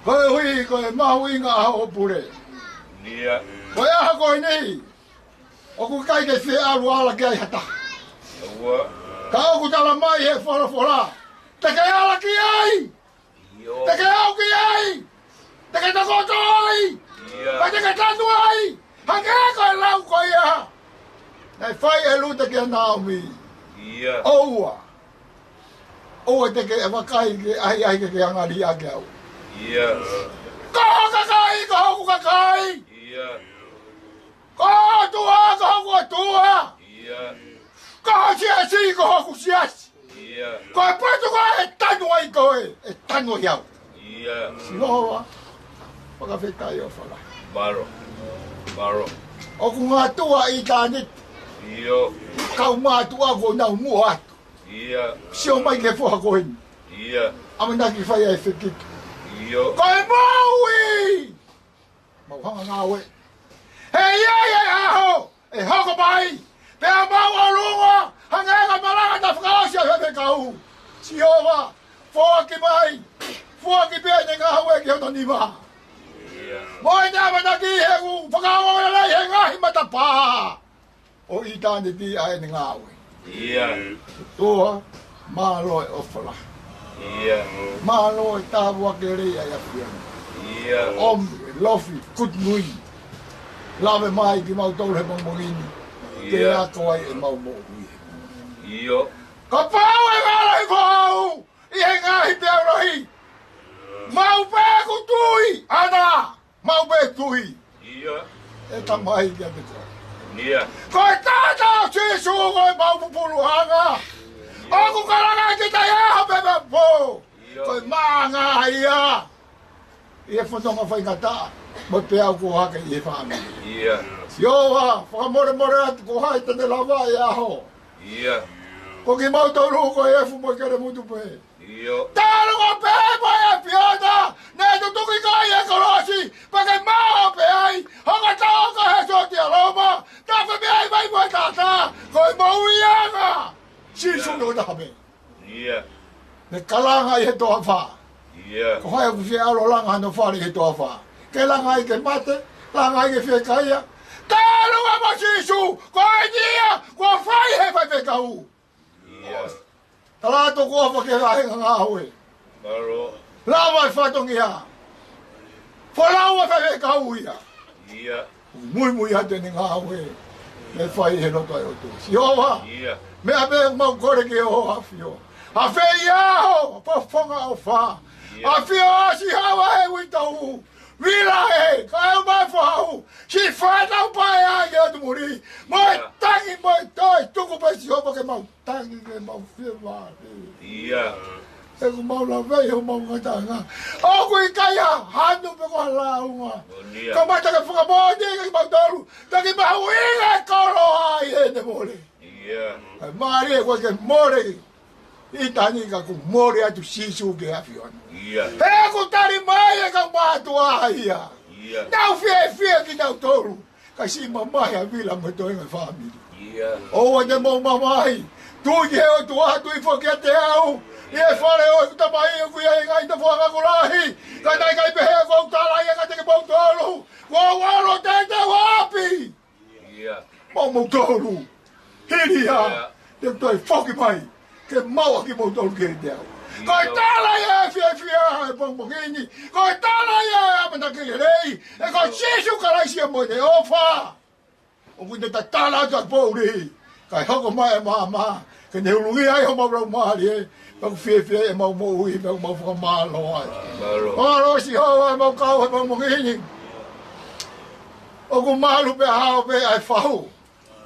Koeʻuhi ko e mahuʻinga ʻaho ʻo e pule. ʻIo. Ko e ʻaho ko eni, ʻoku ʻikai ke fie ʻalu ala ki ai ha taha. ʻOua. Ka ʻoku tala mai ʻe he folofola, te ke ala ki ai. ʻIo. Te ke aʻu ki ai. Te ke tokoto ai. ʻIo. Pea te ke tanu ai. Hangē ko e lau ko ia naʻe fai ʻe Lute kia Naomi. ʻIo. ʻOua. ʻOua te ke vakai ke ʻahiʻahi ke ke angalia ʻaki au. ʻIo. Ko ho kakai, ko hoku kakai. ʻIo. Ko ho ʻOtua, ko hoku ʻOtua. ʻIo. Ko ho siasi, ko hoku siasi. ʻIo. Ko e potu ko ē ʻe tanu ai koe, ʻe tanu ai au. ʻIo. Sihova, fakafetaʻi ʻofa lahi. Mālō. Mālō. ʻOku ngātuʻa ʻitāniti. ʻIo. Kau mātuʻa kuo nau muʻa atu. ʻIo. Sio mai ki he foha ko eni. ʻIo. ʻAmanaki fai ai e fekiki. ʻIo. Ko e moʻui. Mau hanga ngāue. He ʻe ʻi ai e ʻaho ʻe hoko mai, pea mau ʻolunga hangē ko e malanga naʻe fakaʻosi ʻe he faifekau. Sihova, foaki mai, foaki pē ʻene ngāue ki hono nima. ʻIo. Mo ʻene ʻamanaki he ʻoku fakaongoongo lelei he ngaahi matapā ʻo ʻitāniti ʻa ʻene ngāue. ʻIo. ʻOtua, mālō e ʻofa lahi. ʻIo. Mālō e tāpuaki lelei ʻa e ʻAfiona. ʻIo. ʻOmi e lofi, good news. Lave mai kimautolu he pongipongi ni. Ke ʻIo. Ako ai ʻemau moʻui. ʻIo. Kapau ʻe ngalo ʻi fau ʻi he ngaahi peau lahi, mau pē ʻoku tui, ʻana, mau pē tui. ʻIo. ʻE Tamai kiate koe. ʻIo. Ko e taʻataʻa ʻo Sīsū ko ʻemau pupuluʻanga. ʻIo. ʻOku kalanga ki ai ʻaho pea mo e pō. ʻIo. Ko e maʻanga ia ʻi he fononga faingataʻa mo e peau kuo hake ʻi he fāmili. ʻIo. Sihova, fakamolemole atu ko hai te ne lavaʻi e ʻaho. ʻIo. Ko kimautolu ko e efu mo e kelemutu pē. ʻIo. Talu ko pē mo e ʻAfiona naʻe tutuki koe ʻi he kolosi, pea ke maʻu pē ai, hoko tau ko he sōtia Loma, tā ko e meʻa ʻi ai mo e taʻataʻa, ko e moʻuiʻanga. Sīsū ʻIo. Ko e taha pē. ʻIo. Ne kalanga ʻi he toafa. ʻIo. Ko hai ʻoku fie ʻalu ʻo langa hano fale ʻi he toafa? Ke langa ai ke mate, langa ai ke fiekaia. Talu mo Sīsū, ko eni ia kuo fai ʻe he faifekau. ʻIo. Tala atu kuo ʻofa ki he ngaahi ngāue. Mālō. Lava e fatongia. Folau e faifekau ia. ʻIo. Muimui atu ʻene ngāue naʻe fai he loto ʻo e ʻOtua. Sihova. ʻIo. Meʻa pē ʻoku mau kole ki ho ʻAfio. ʻAfio ʻi he ʻaho, fofonga ʻofa. ʻIo. ʻAfio ʻo Sihova he uitou. Vila ē, kae ʻumaʻā e foha. Siʻi fānau paea ʻi he ʻotu muli. Mo e ʻIo. Tangi, mo e toe, tuku pē Sihova ke mau tangi ke mau fiemālie. ʻIo. ʻOku mau laveʻi homau ngataʻanga. ʻOku ʻikai ha hanu pe ko ha lāunga. ʻIo. Kamata ke fakamoʻoni kimautolu. Taki mau ʻinga e koloa ʻi heʻene mole. ʻIo. ʻE mālie ko e ke mole ʻi ʻitāniti ka kuo mole atu Sīsū ki he ʻAfiona. ʻIo. He ʻoku tali mai ʻe kau mātuʻa ia. ʻIo. Nau fiefia kinautolu. Ka siʻi mamahi ʻa Vila mo e toenga fāmili. ʻIo. ʻOua te mou mamahi. Tui ki he ʻOtua, tui foki kiate au. ʻI he fale ʻo ʻeku Tamai ʻoku ʻi ai e ngaahi nofoʻanga ʻoku lahi. Ka naʻe ʻikai pehē ko ʻeku tala ia kiate kimoutolu. Kuo u ʻalu ʻo teuteu ʻapi. ʻIo. Mo moutolu. Hili ia. ʻIo. Te u toe foki mai ke maʻu ʻa kimoutolu kiate au. ʻIo. Ko e tala ia ʻo e fiefia he pongipongi ni. Ko e tala ia ʻo e ʻamanaki lelei. He ko Sīsū Kalaisi ia mo ʻene ʻofa. ʻOku ne tatala atu ʻa Pauli, kae hoko mai e maama ke ne ʻuluʻi ai homau laumālie, pea ʻoku fiefia ʻemau moʻui, pea ʻoku mau fakamālō ai. Mālō. Mālō Sihova ʻemau kau he pongipongi ni. ʻOku malu pea hao pē ʻa e fahu.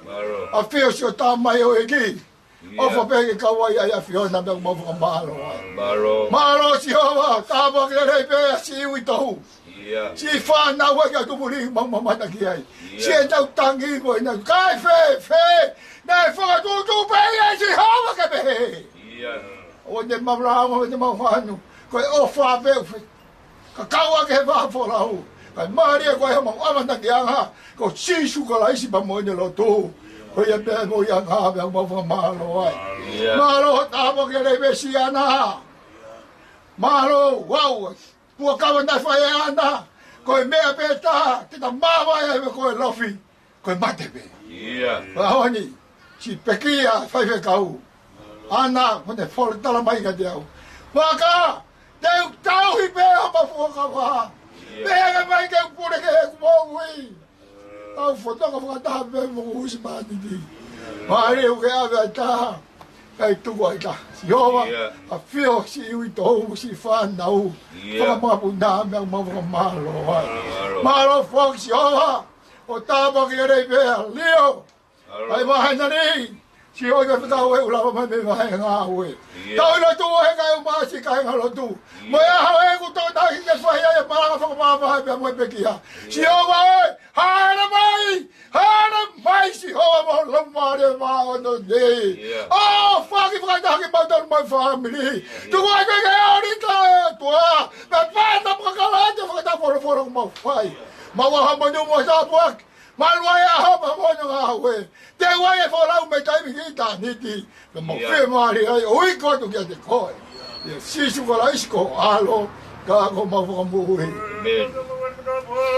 Mālō. ʻAfio siʻo tama ʻi ho ʻEiki. ʻIo. ʻOfa pē ke kau ai ʻa e ʻAfiona pea ʻoku mau fakamālō ai. Mālō. Mālō Sihova, tāpuaki lelei pē ʻa siʻi uitou. ʻIo. Siʻi fānau ʻa e kau tuʻumālie ʻoku mau mamata ki ai. ʻIo. Siʻenau tangi ko ʻenau kai fēfē. Naʻe fakatuʻutuʻu pē ia ʻe Sihova ke pehē. ʻIo. ʻOua te mau lāunga, ʻoua te mau fanu. Ko e ʻofa pē ʻoku fai. Ka kau ʻa ke he vā folau. Kae mālie ko e hā mau ʻamanaki ʻanga. Ko Sīsū Kalaisi pea mo ʻene lotu. Ko ia pē mo ia ngā pē ʻoku mau fakamālō ai. ʻIo. Mālō hoʻo tāpuaki lelei pē siʻi ʻAna. Mālō, ʻoua. Fuakava naʻe fai ʻe ʻAna, ko e meʻa pē taha te ta māvae ai ko e lofi, ko e mate pē. ʻIo. Ko e ʻaho ni, siʻi pekia faifekau. ʻAna, ko ʻene folo tala mai kiate au. Vaka, te u tauhi pē ʻa e fuakava. ʻIo. Pea ke mai ke u pule ke he kumoui. Tau fotoka fakataha pē mo husepāniti. Mālō ʻoku ke ʻave ʻa e taha. Kae tuku ai ta. Sihova, ʻIo. ʻAfio siʻi uitou, siʻi fānau. ʻIo. Fakamapuna meʻa mau fakamālō ai. Mālō. Mālō foki Sihova. ʻO tāpuaki lelei pē ʻa Lio. Mālō. ʻAi vahena ni. Sihova ke fekau e ʻulava mai mei vahena ngāue. ʻIo. Tau ʻilo tuʻu he kae ʻumaʻā siʻi kāinga lotu. ʻIo. Mo e ʻaho ʻoku tau tahi ke fai ai e malanga fakamāvae pea mo e pekia. ʻIo. Sihova ē, haere mai, haere mai Sihova mo e Laumālie Māʻoniʻoni. ʻIo. ʻOfa ke fakataha kimautolu mo e fāmili. ʻIo. Tuku ai ke ke ʻalu ʻi he ʻOtua. Pea pata mo e kalate fakataha folofola ʻoku mau fai. Mau ʻaho monū mo tāpuaki. Malu ai ʻaho pea mo hono ngāue. Teu ai e folau mei taimi ki ʻitāniti. Pea mau ʻIo. fiemālie ai ʻo ui kotoa kiate koe. ʻIa Sīsū Kalaisi ko ho ʻAlo, ka ko homau Fakamoʻui. ʻĒmeni.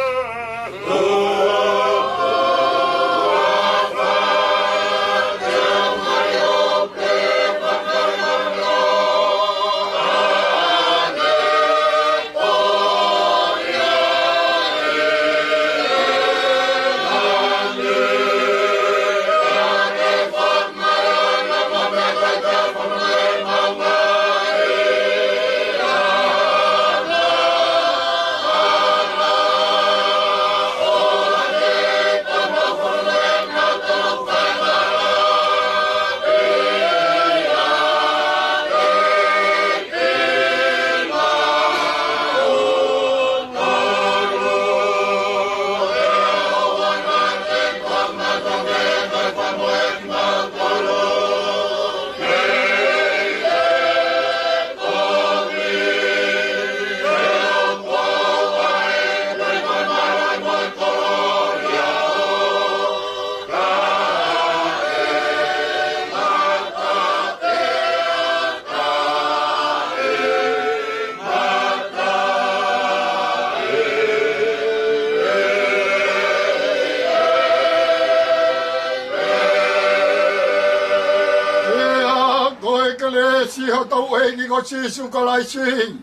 ʻIa, ko e kelesi ʻa hotau ʻEiki ko Sīsū Kalaisi,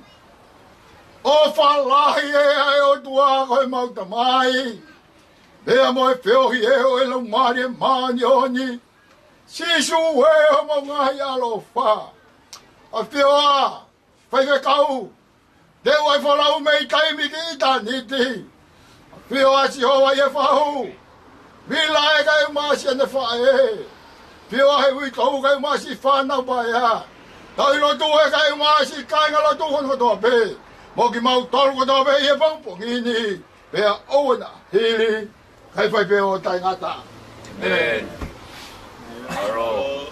ʻofa lahi ʻa e ʻOtua ko homau Tamai, pea mo e feohi ʻa e Laumālie Māʻoniʻoni, Sīsū ē homau ngaahi ʻaloʻofa. ʻAfio ā, faifekau, teu ai folau mei taimi ki ʻitāniti. ʻAfio ā Sihova ʻi he fahu. Vila ē kae ʻumaʻā siʻene faʻē. ʻAfio ā he uitou kae ʻumaʻā siʻi fānau paea. Tauhi lotu ē kae ʻumaʻā siʻi kāinga lotu hono kotoa pē. Mo kimautolu kotoa pē ʻi he pongipongi ni. Pea ʻoua naʻa hili, kae fai pē ʻo taʻengata. ʻĒmeni. Mālō.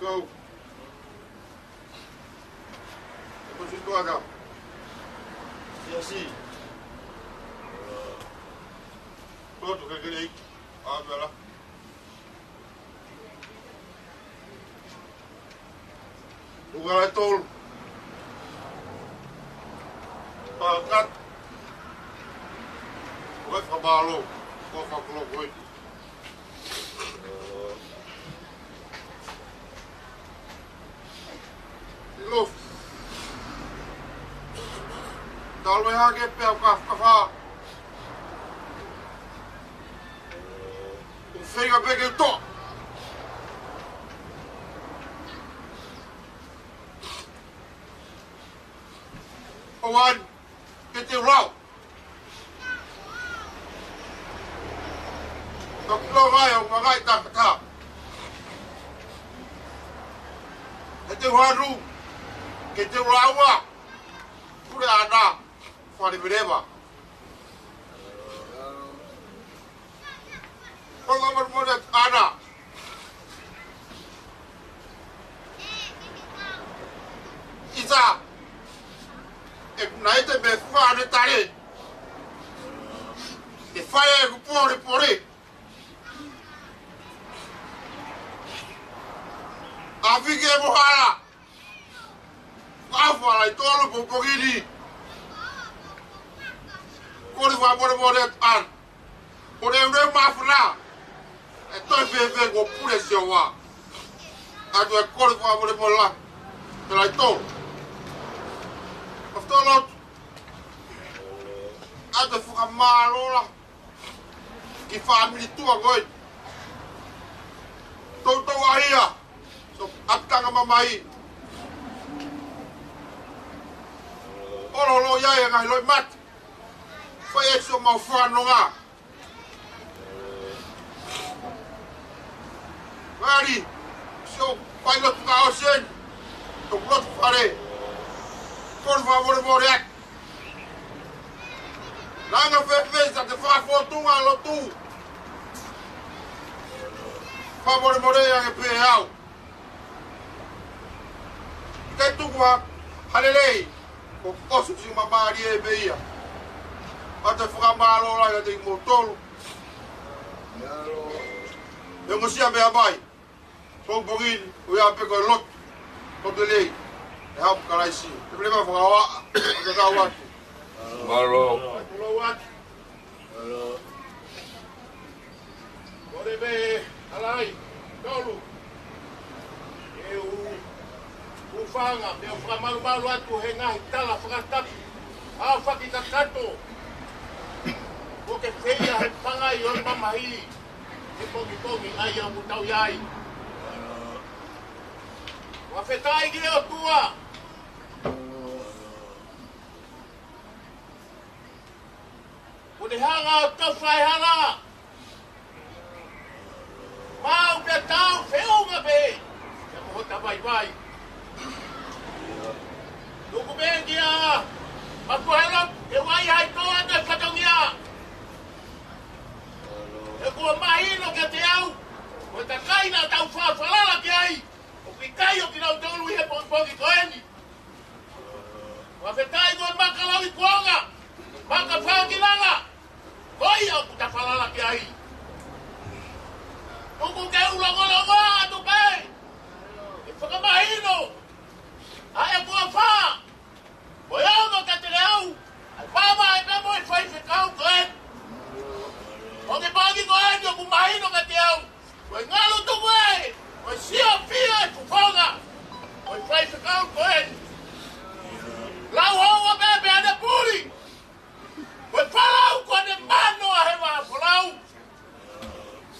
Kau. E ko si tuata. Ia si. Tuatu ke kele iki. A vela. Tukala tolu. Pakat. Wai whakamālō. Ko whakulo koe. Ilo. Talo e hake pea ka, ka fa. Fei ka peke to. One, ke te lau. Toki lau mai ʻo mangai takata. Ke te lau, ke te lau ua. Pule ana, fale veleva. Kole fakamolemole atu ʻAna. ʻIsa, ʻe kuna ete me fua ane tale. ʻE fai e ku pole pole. ʻAfike mo hala. Fafa lai tolo pongipongi ni. Kole fakamolemole atu ʻAna. Ko le ule mafuna. ʻE toe fēfē ko pule sia ua. ʻAtu e kole fakamolemole la. Te lai tolo. Mafutolo atu. ʻAtu e fakamālō la. Ki fāmili tuʻa ko ē. Toutou ʻaia. So, ʻapitanga mamahi. ʻOlolo ia e ngaahi loʻimata. Fai e sio mau fanonga. Mali, sio, fai lotu ka osen. Toku lotu fale. Kole fakamolemole atu. Langa fēfē sa te fakafotunga lotu. Fakamolemole ange pē au. ʻIkai tuku ha, ha lelei. Ko osu si mamali e pē ia. ʻAtu e fakamālō la ia te i motolo. ʻE ongosia mea mai. Pongipongi ni, ʻo ia pē ko e lotu. Lotu lelei. ʻE hamu Kalaisi. Te mele ma fakaoa. ʻAtu e kau atu. Mālō. Mālō atu. Mālō. Kole pē, ʻAlaitolu. ʻE u, u fanga, pea u fakamalumalu atu he ngaahi tala fakatapu. ʻA faki kakato. Ko ke feia he pangai ʻo e mamahi. He pongipongi ʻa ia ʻoku tau ʻi ai. Fakafetaʻi ki he ʻOtua. Kuo ne hanga ʻo tofa e hala. Maʻu pē tau feʻunga pē. Ia mo hota vaivai. Tuku pē kia Makuhelo, ke ʻai hai toa te fatongia. He kuo mahino kiate au, ko e kakai naʻa tau fakafalala ki ai, ʻoku ʻikai ʻo kinautolu ʻi he pongipongi ko eni. Fakafetaʻi ko e maka lauikuonga, maka fakakinanga, ko ia ʻoku ta falala ki ai. Tuku ke u longolongo atu pē, ke fakamahino ʻa e kuo fā, mo e ongo kiate au, ʻa e mama e pea mo e faifekau ko ē. Pongipongi ko eni ʻoku mahino kiate au, ko e ngalu tuku ē, ko e sio fia e fofonga, ko e faifekau ko ē. Lau houa pē pea ne puli, ko e folau ko ē ne mano ʻa he vahaʻa folau.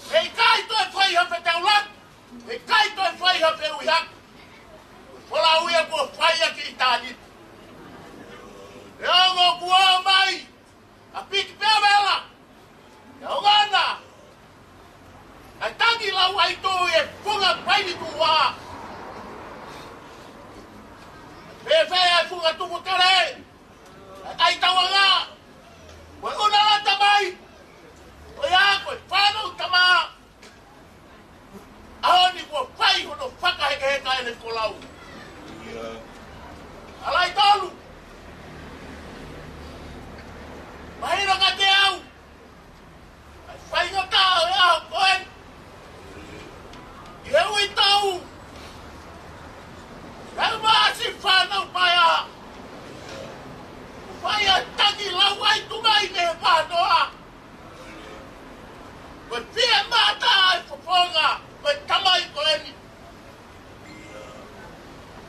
Heʻikai toe fai ha fetaulaki, heʻikai toe fai ha feʻuhihake. Folau ia kuo fai ʻaki ʻitāniti. ʻE ongo kuo mai, ʻa piki pea vela. ʻE ongona. ʻA e tangi lau ai tō e funga paini tuʻa. Fēfē ʻa e funga tuku tele. ʻA e ʻai tauanga. Ko e ʻuna lata mai. Ko ia ko e fānau tama. ʻAho ni kuo fai hono fakahekeheka ʻene folau. ʻAlaitolu. Mahino kiate au. ʻA e faingataʻa ʻo e ʻaho ko eni. ʻI he uitou. He maasi fānau paea. Fai ʻa e tangi lau ai tu mai ne he vanoa. Ko e fiemaʻu ʻa e fofonga, ko e tamai ko eni.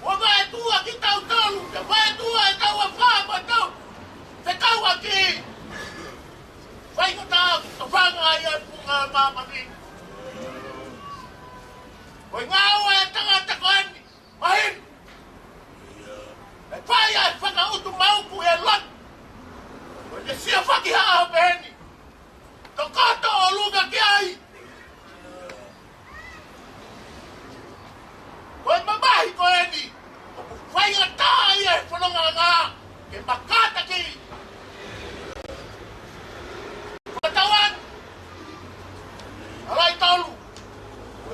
Kuo vaetua kitautolu, kuo vaetua e tau afā mo e tau fekauʻaki. Faingataʻa ʻoku tofanga ai ʻa e funga māmani. Ko e ngāue ʻa e tangata ko eni, mahino. ʻE fai ʻa e fakautu mauku ʻi he Kātaki. Fakatauange, ʻa Laitolu,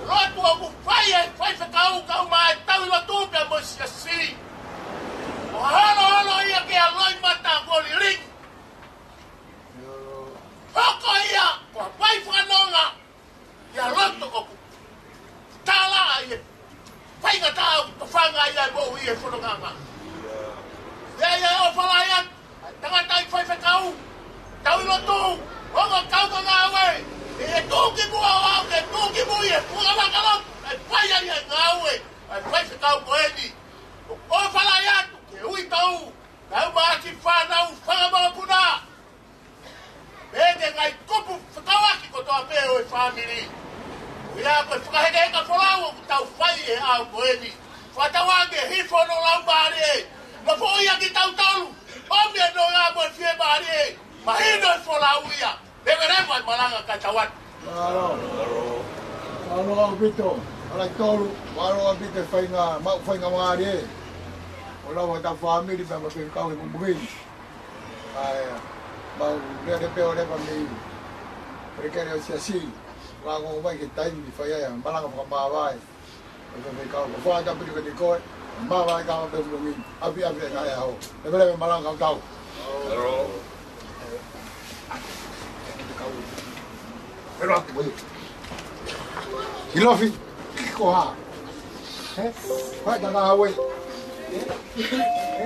lotu ʻoku fai ʻe he faifekau kae ʻumaʻā e tauhi lotu pea mo e siasi, ʻo holoholo ia ki he loʻimata kuo lilingi. Hoko ia ko ha fai fakanonga ia loto ʻoku tala ai e faingataʻa ʻoku tofanga ai e moʻui ʻi he fononga. ʻA ia ʻe ʻofa lahi atu ʻa e tangataʻeiki faifekau, tauhi lotu, ongo kau ngāue, ʻe tuʻu ki muʻa ʻo aʻu ke tuʻu ki mui e funga vakalotu ʻe fai ai e ngāue ʻa e faifekau ko eni. ʻOfa lahi atu ki he uitou, kae ʻumaʻā e kiʻi fānau fanga mokopuna, pea mo e ngaahi kupu fekauʻaki kotoa pē ʻo e fāmili. ʻA ia ko e fakahekeheka folau ʻoku tau fai he ʻaho ko eni. Fakatauange ke hifo hono laumālie, nofoʻia kitautolu, ʻomi e nonga mo e fiemālie, mahino e folau ia. Leveleva e malanga kae tau atu. Mālō. Mālō ʻaupito. ʻA Laitolu, mālō ʻaupito e fainga, maʻu faingamālie ʻo lau ʻetau fāmili pea mo e faifekau he kupu ni. ʻA ia, mau lele pē ʻo lele mei he kelekele ʻo e siasi, ʻo aʻu mai ki he taimi ʻe fai ai e malanga fakamāvae ʻo e faifekau. Ko e faifekau pili ko eni ko e māvae ka ʻo pē mui, ʻapi ʻapi e ngaahi ʻaho. Leveleva e malanga kae tau. Hello. Hello, Api, boy. Ilofi, ko e hā? Ē? Ko e hā e ngāue? Ē? Ē?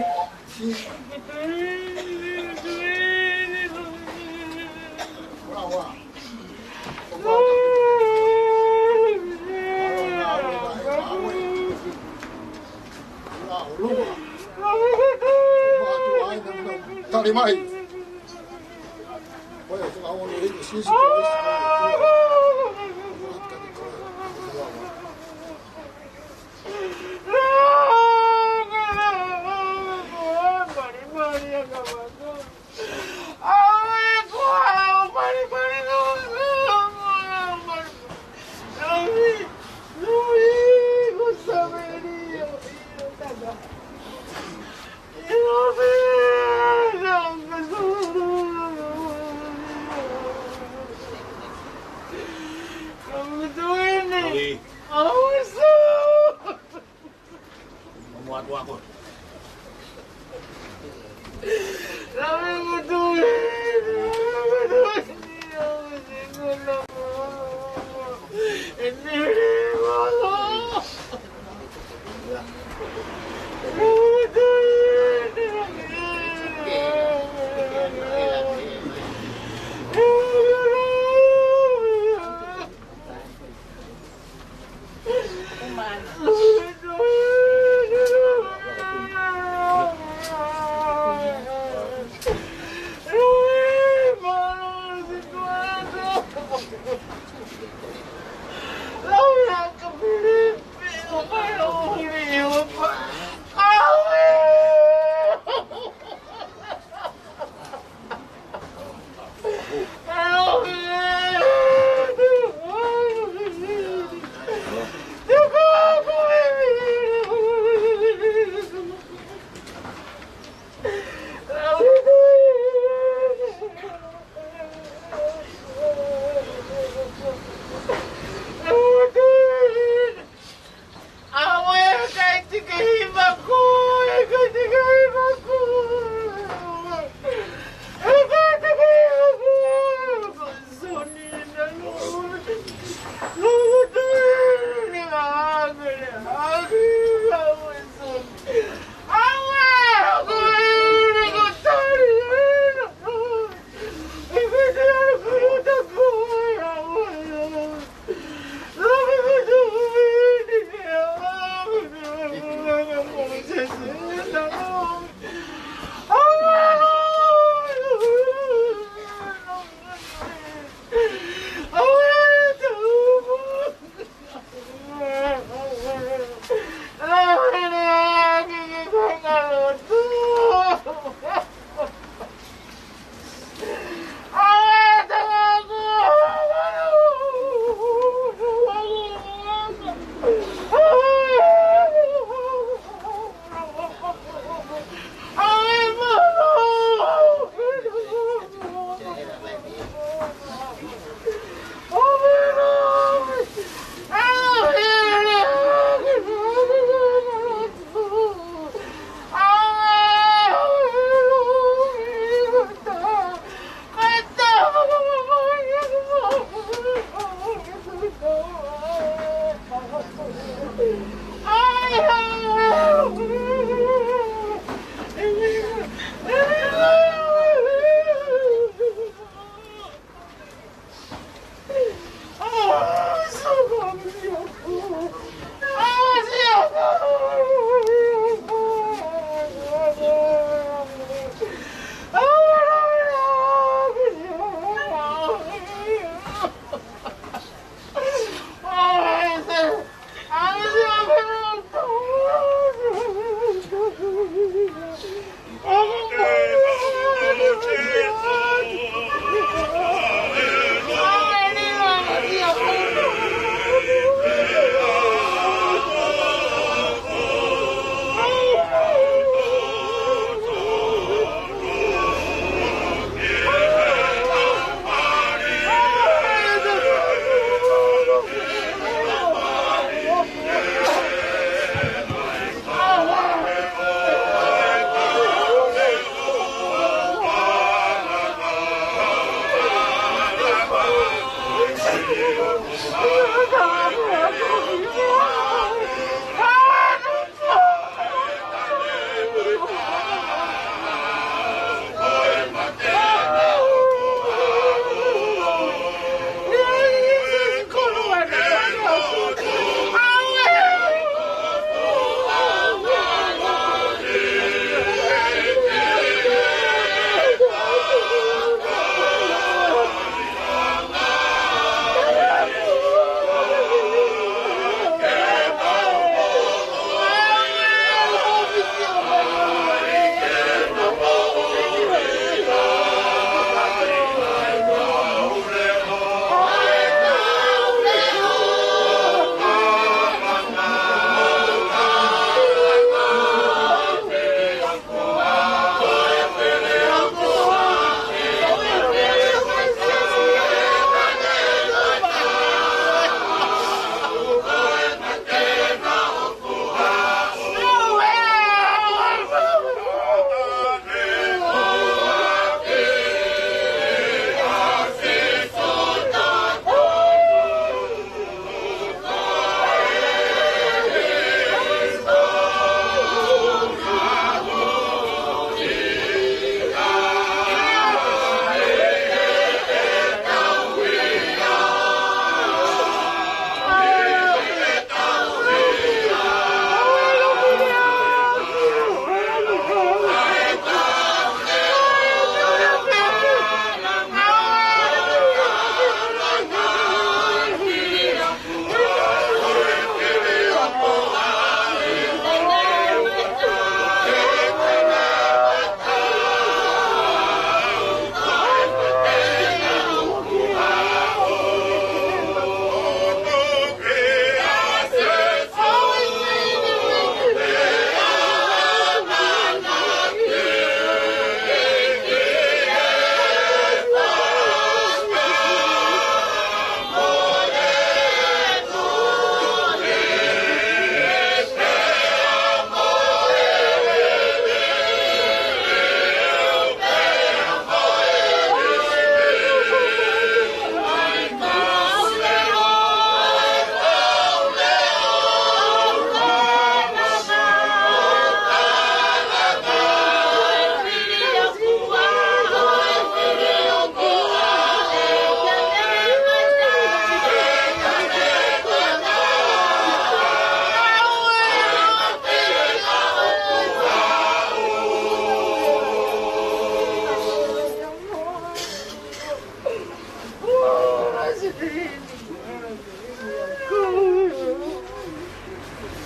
Tali mai.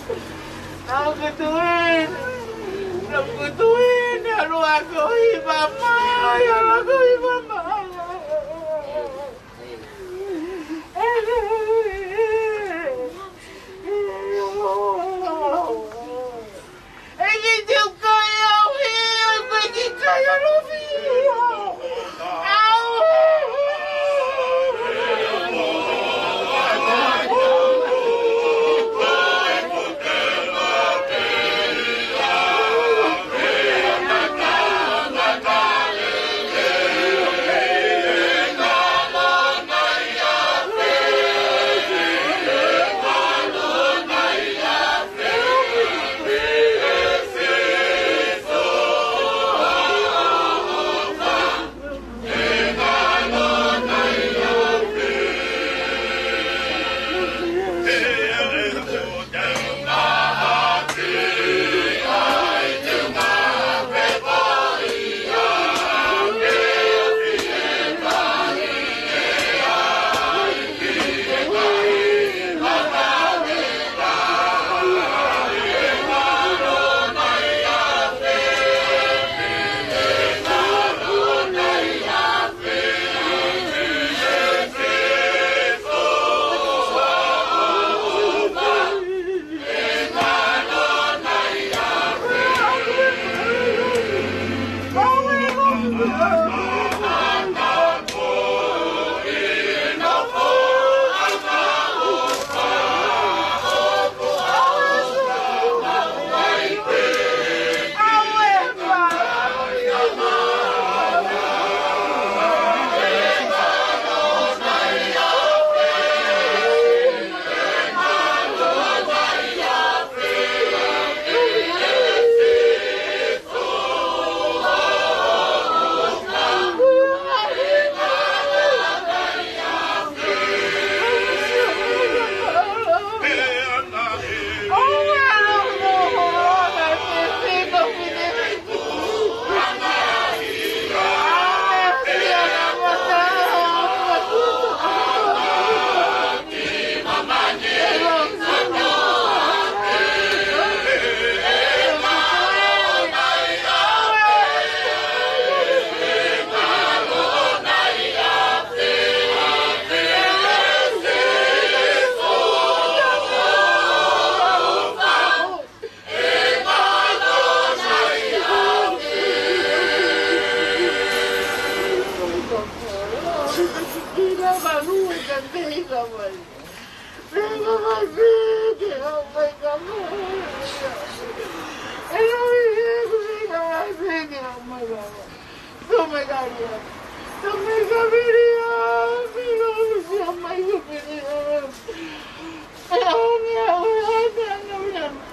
Au kutuin, au kutuin, ʻalu ʻo ako ʻi mamae, ʻalu ʻo ako ʻi mamae.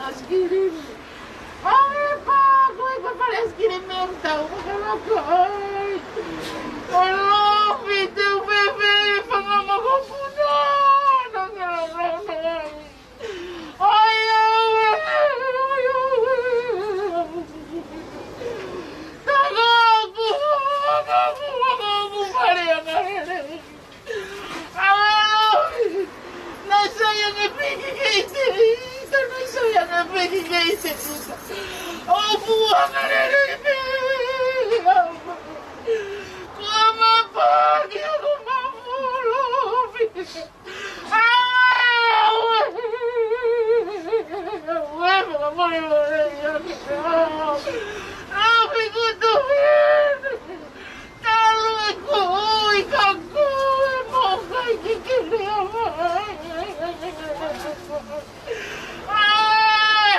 Askilimi. Awe pa, ko e papale askilimi ʻoku tau fakalaka ai. ʻOlofi te u fefe fanga makapuna. Nana nana ai. Ai awe, ai awe. Takaku, takaku, takaku, pale anga hele. Awe ʻaloʻi, naʻe sai ange pē ke ke ʻite ʻita, naʻe sai ange pē ke ke ʻite ʻita. ʻOku anga lelei pē au. Ko e mapaki ʻoku mafulu pē. Awe, awe. Awe, fakamolemole ia ke au. Awe, kutu pē. Talu e kuʻu ʻi ka kuʻu e mokai ki kele ama. Awe,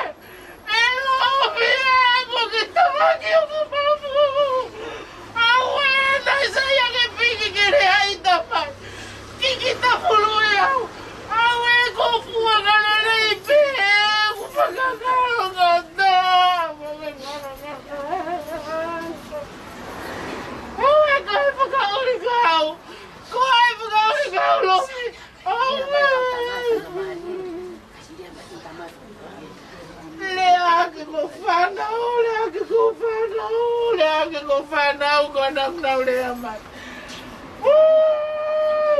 ʻaloʻi ē, ko ke tamaki ʻoku mafu. Awe, naʻe sai ange pē ke ke lea ʻi tamai. Kiki tafulu ʻe au. Awe, ko fuʻu anga lelei pē, ʻoku fakakalo ngata. Awe, ko e fakaʻuli kau. Ko e fakaʻuli kau loki. Awe. Lea ke ko fānau, lea ke ko fānau, lea ke ko fānau, ko nau nau lea mai. Ui.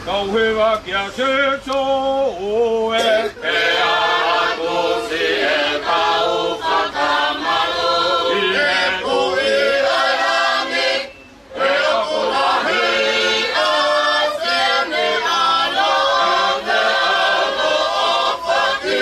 Kau heva kia Sīsū ē. Pea tuʻu siʻi kau fakamālō ʻi he tuʻi ʻa langi. He ʻoku lahi ʻa siʻene ʻaloʻofa ki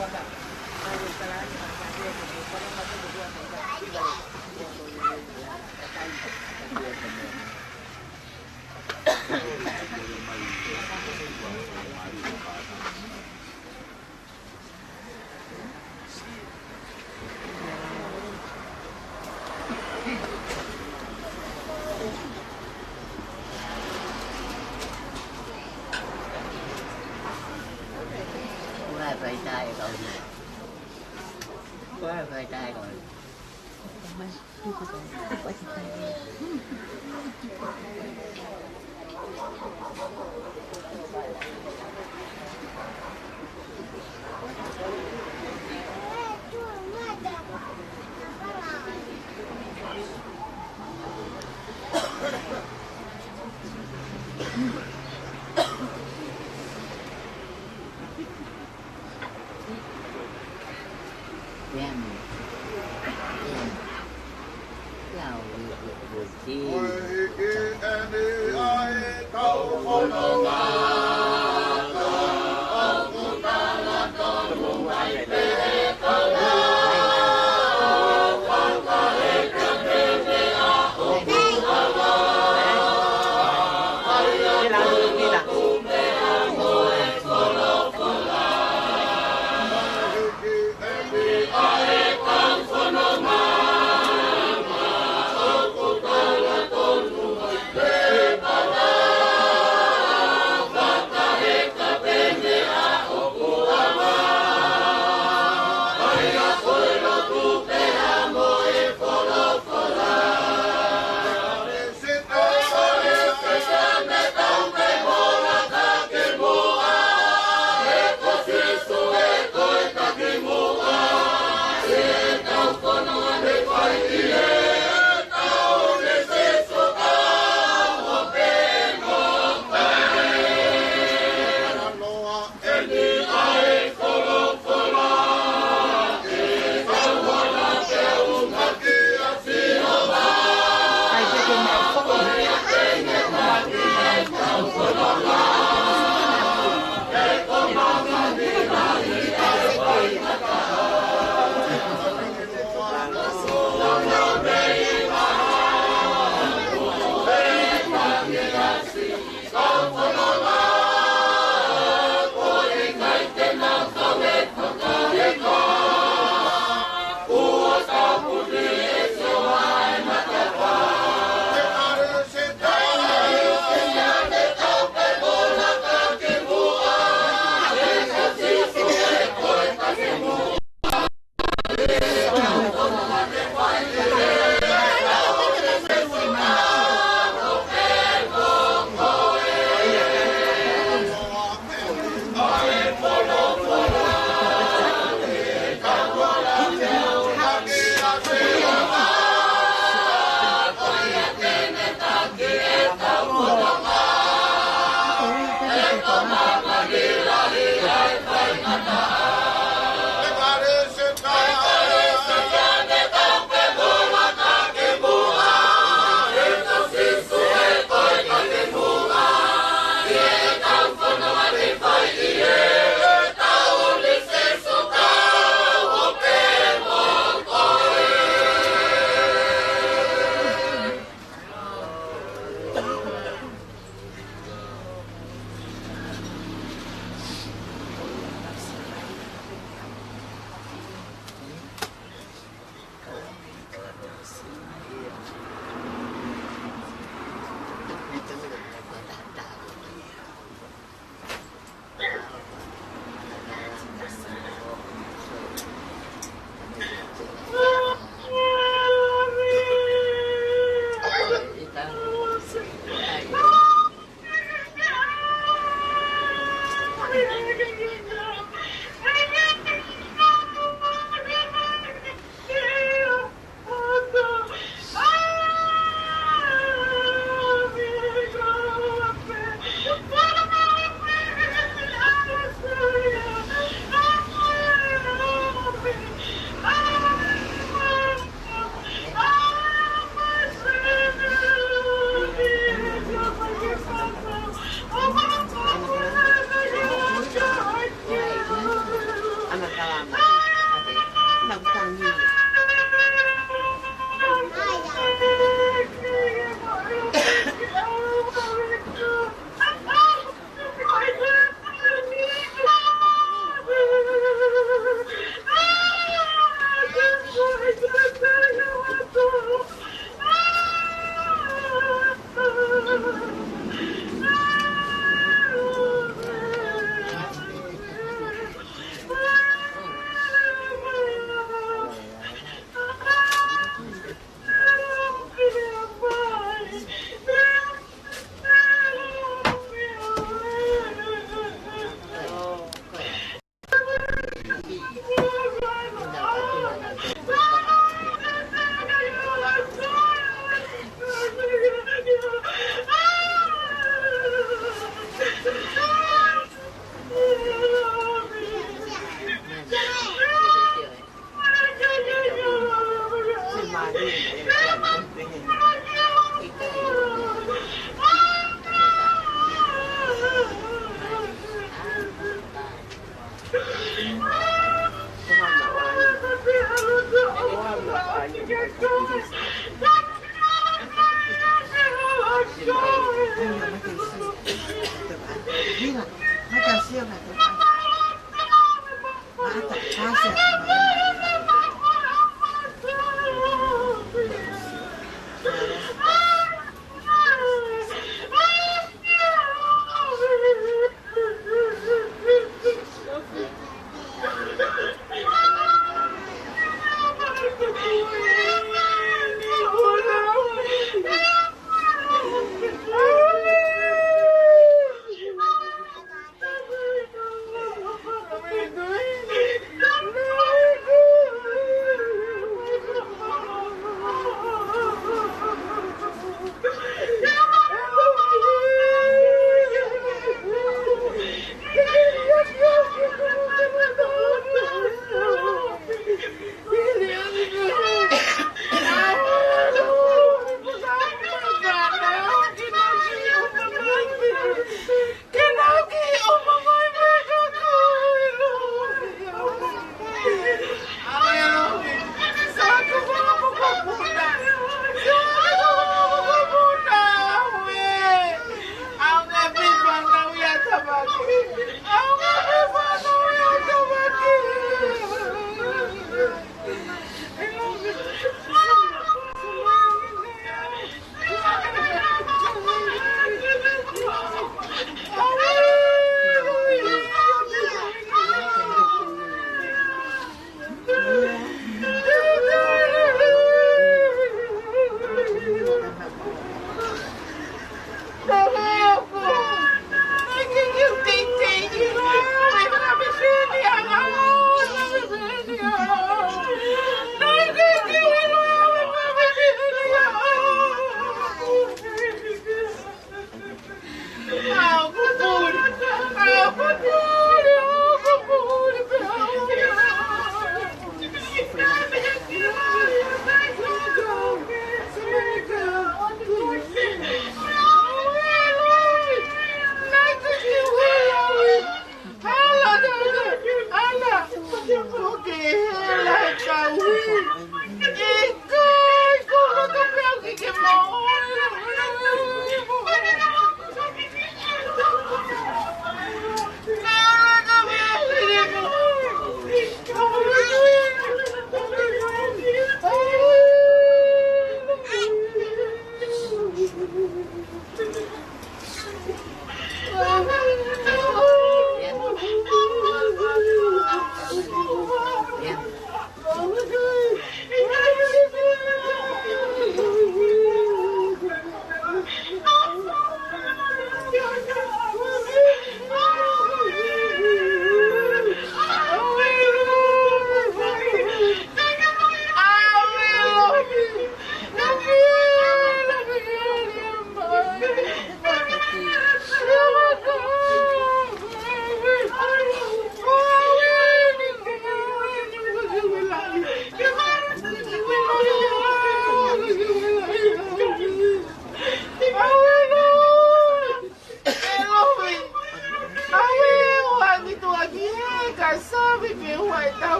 Tonga ni.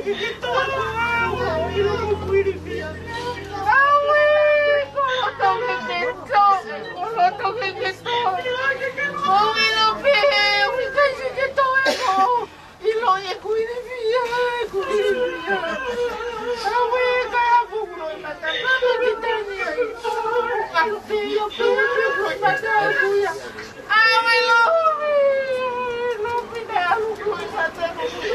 Ke ke toe au ʻi loto kuilifia. Auē, ko loto ke ke toe, ko loto ke ke toe. Ko ʻilo pē, ʻoku ʻikai ke toe ko. ʻIlo e kuilifia, kuilifia. Auē, ka e apu kulo i mata, ka e ki tani ai. Alu pē, ʻio pē, pē kulo i mata, kuia. Auē, lovi, lovi, na alu kulo i mata, kuia.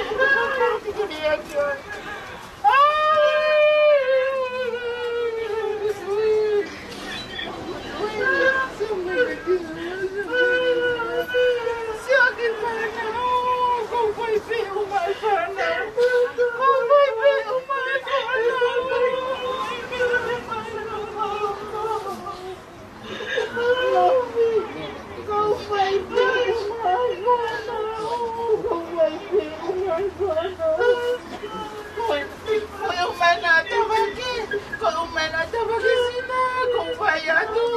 Ko e ʻumaʻā naʻa tavaki, ko e ʻumaʻā naʻa tavaki sina, ko e fai atu.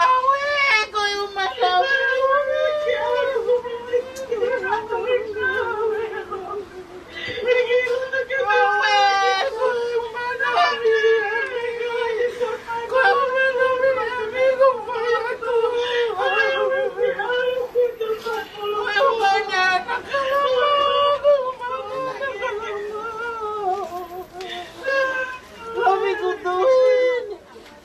Auē, ko e ʻumaʻā naʻa. Auē, ko e ʻumaʻā naʻa. Ko e ʻumaʻā naʻa, ko e fai atu. Ko e ʻumaʻā naʻa, naʻa kalama, ko e ʻumaʻā naʻa kalama. Lovi kutuini,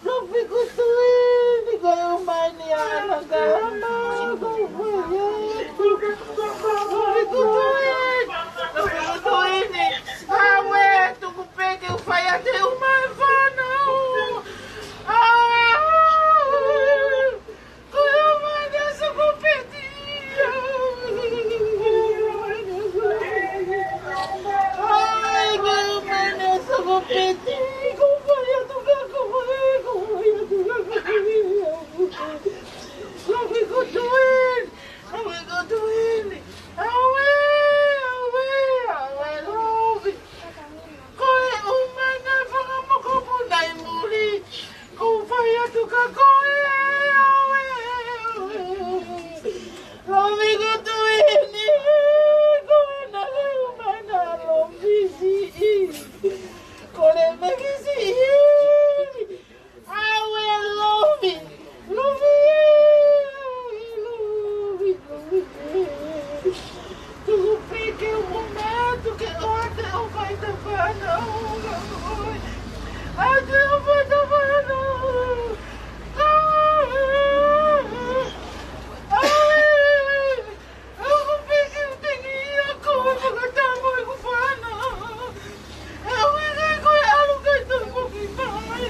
lovi kutuini, ko e ʻumaʻā naʻa naʻa kalama, ko e ʻumaʻā naʻa. Lovi kutuini, lovi kutuini. Auē, tuku pē ke u fai atu e ʻumaʻā e fānau. Auē. Ko e ʻumaʻā naʻa sokopeti. Ai, ko e ʻumaʻā naʻa sokopeti. Ko e fai atu ka ko e, ko e fai atu ka ko e. Lovi kutuini, lovi kutuini. Auē, auē, auē, lovi. Ko e ʻumaʻā naʻa fanga mokopuna ʻi muli. Ko e fai atu ka ko e, auē. Lovi kutuini, ko e ʻumaʻā naʻa lovi siʻi. Ko e meʻa ki siʻi. Auē lovi, lovi, lovi, lovi. Tuku pē ke u ʻomai atu ke ʻoua te u fai ta fana, ʻoua, ʻoua. ʻOua te u fai ta fana. Auē. ʻOku piki u tengi ia ko e fakatamu ʻeku fānau. ʻOku ʻikai ko e ʻalu kai tau foki mai.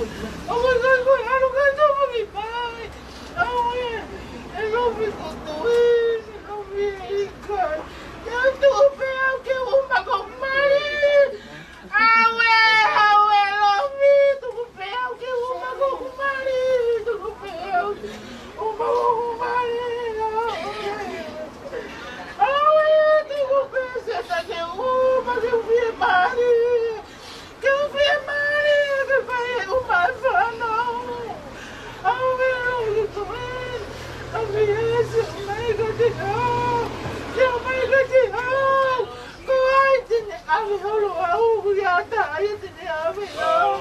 ʻOku ʻikai ko e ʻalu kai tau foki mai. Auē, e lovi kutuini, lovi ʻikai. Te u tuʻu pē au ke u ʻuma ko mali. Auē, auē, lovi, tuku pē au ke u ʻuma ko hoku mali, tuku pē au ke u ʻuma ko hoku mali, auē. Auē, tuku pē Sētane ke u ʻuma ke u fiemālie, ke u fiemālie, ke fai e ʻumaʻā e fānau. Auē, lovi kutuini, lovi ʻikai, ʻomai kiate au, ʻomai kiate au. Ko hai te ne ʻave holo au, ʻoku ʻikai ha taha ia te ne ʻave au.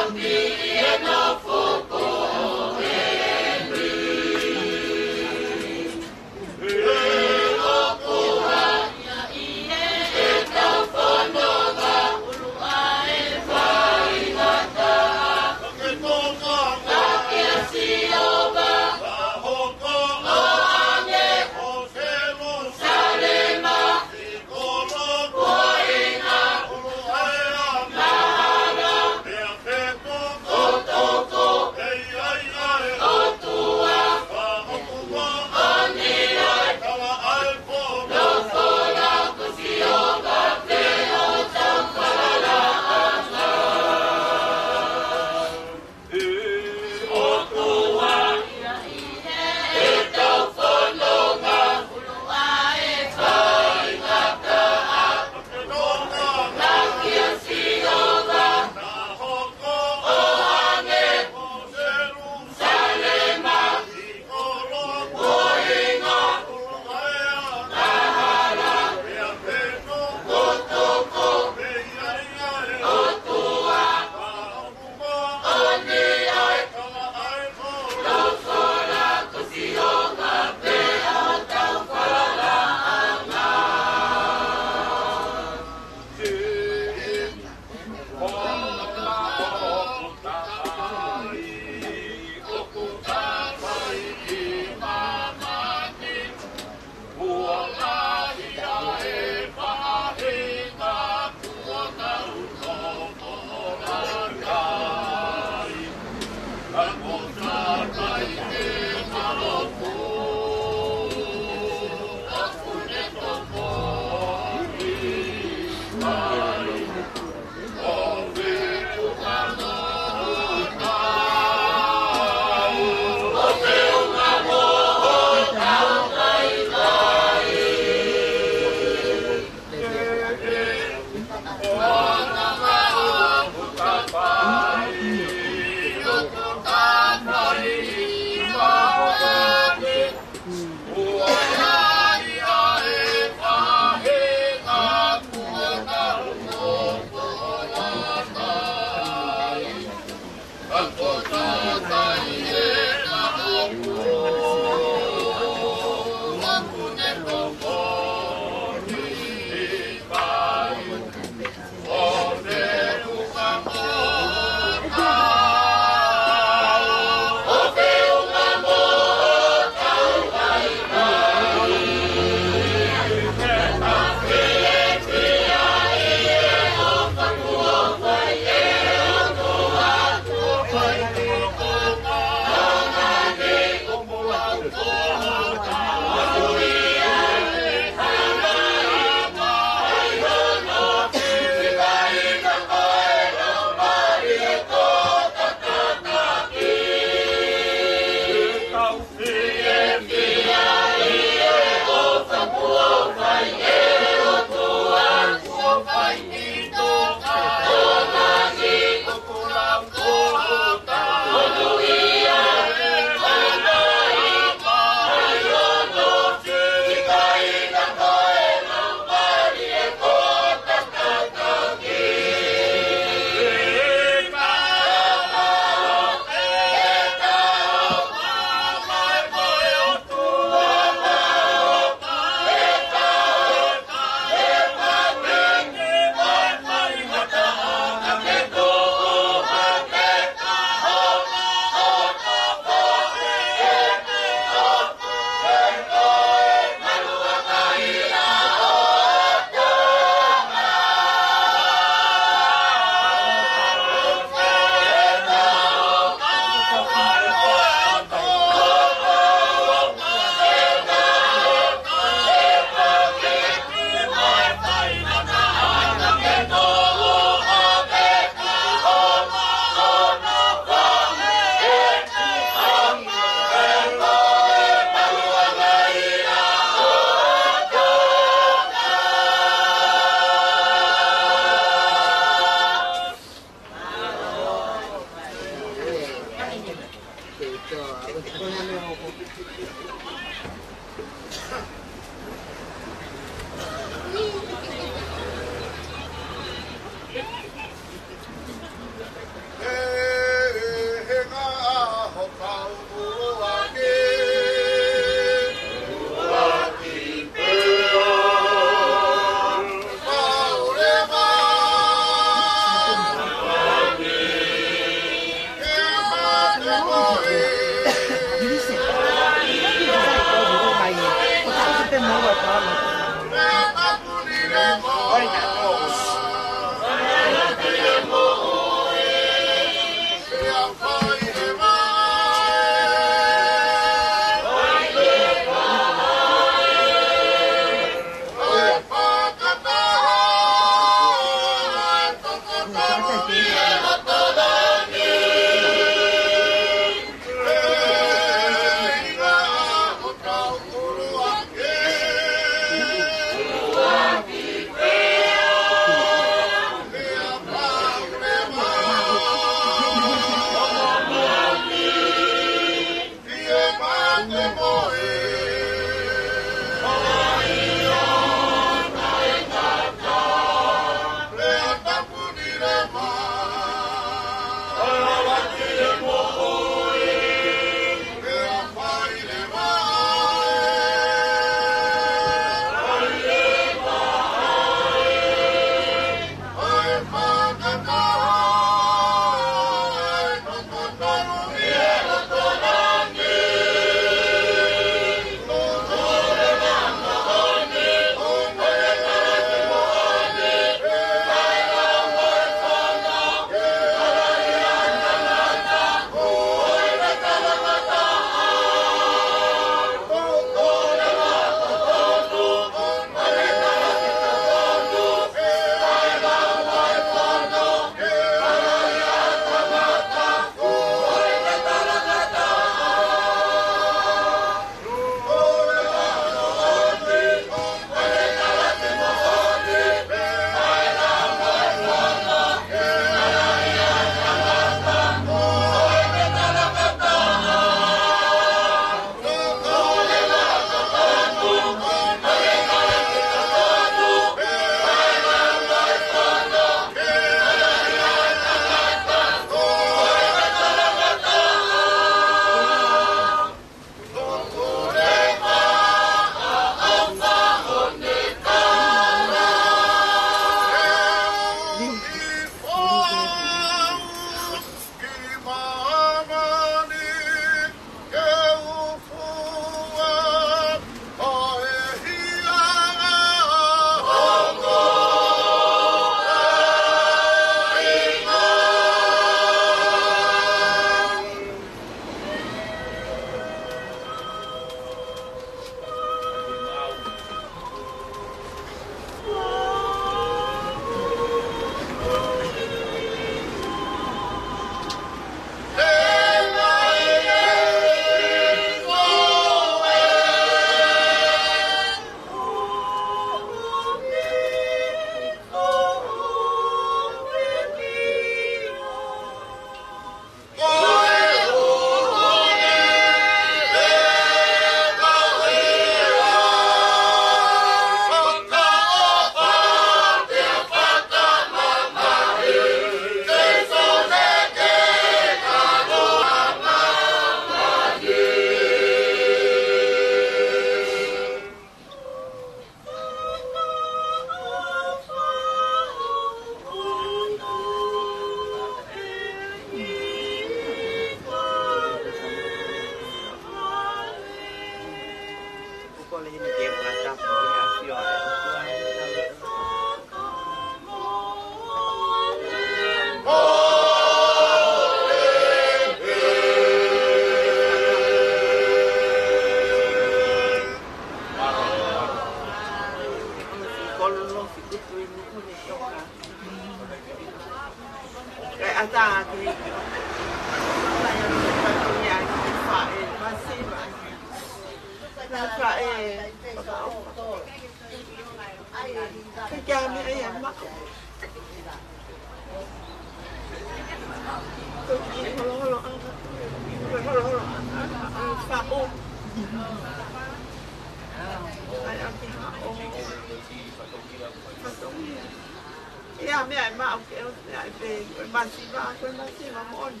Ia, meʻa ʻe maʻu ke ʻosi, meʻa ʻe pē, ko e masiva, ko e masiva moʻoni.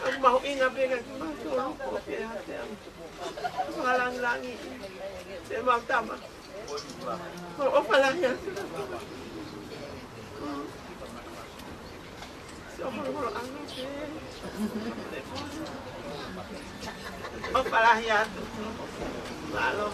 ʻOku mahuʻinga pē kiate kimautolu, ko e pē ʻa te au. Fakalāngilangi, te mau tama. Ko e ʻofa lahi atu. Mm. Sio holoholo ʻana pē. ʻOfa lahi atu. Mālō.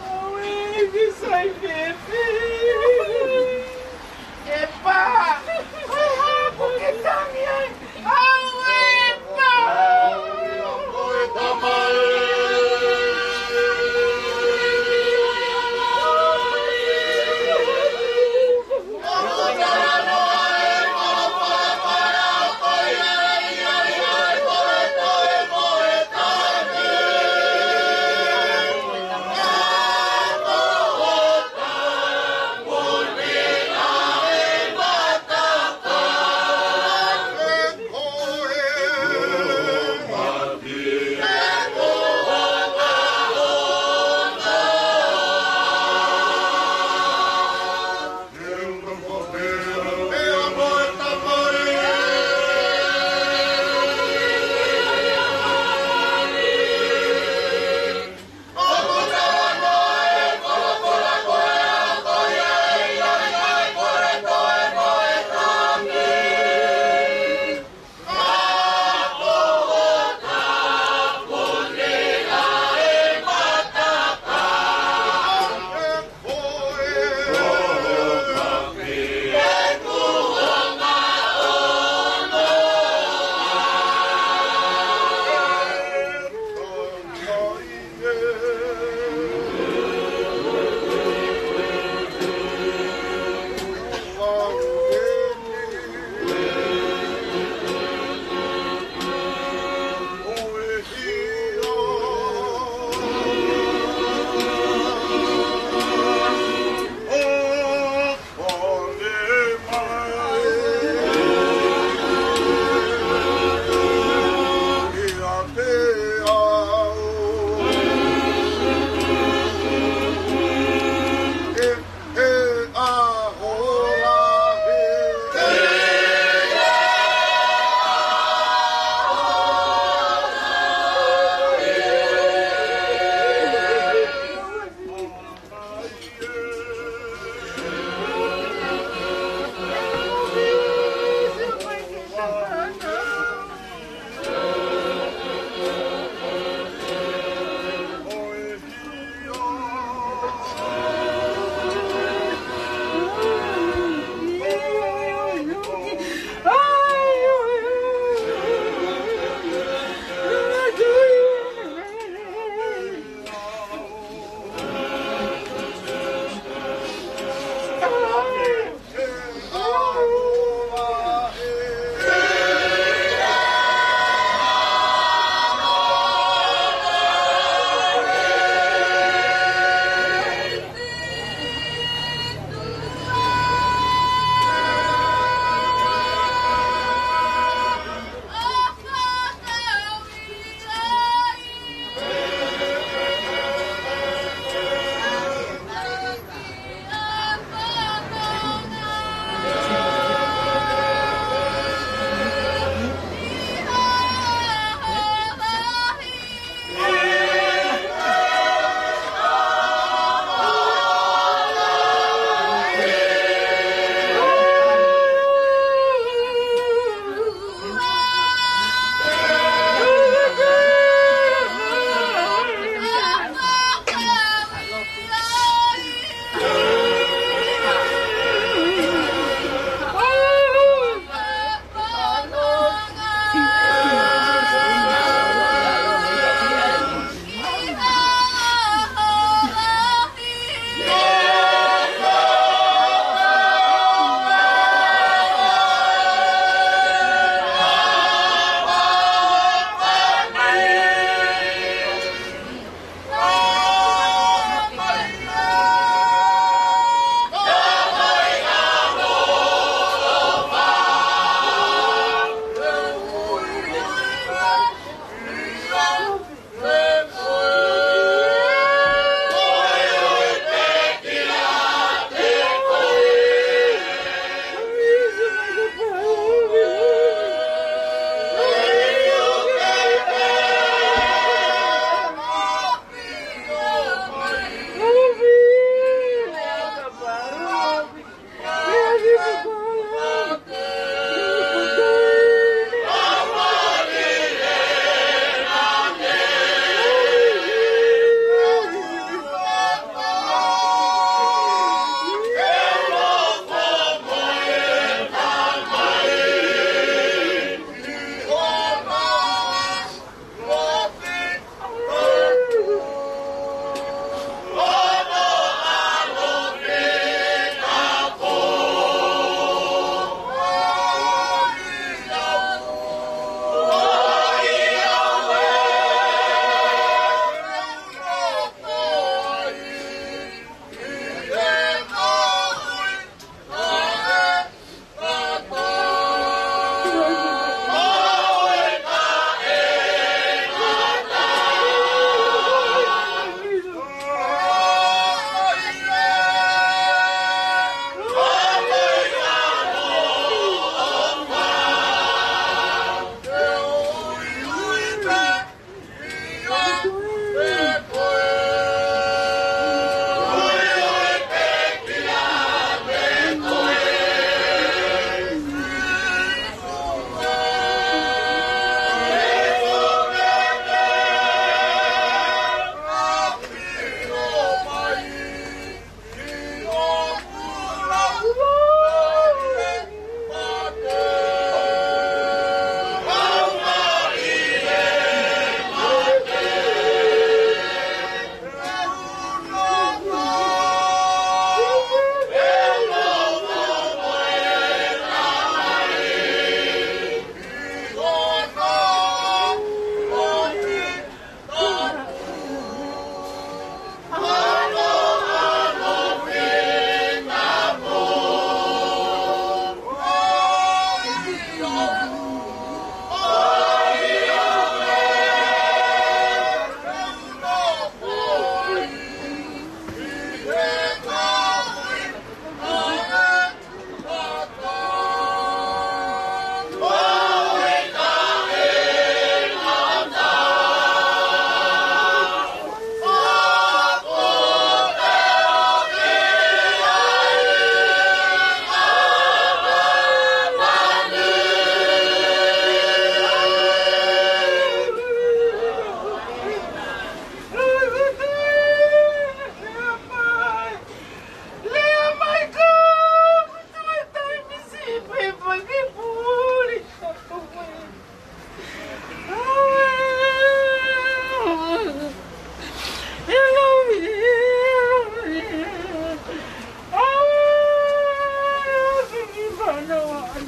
Auē, ke sai fēfē. ʻEpa! Ai, hapo ke tangi ai. Auē, ʻEpa! Ko e tama ē.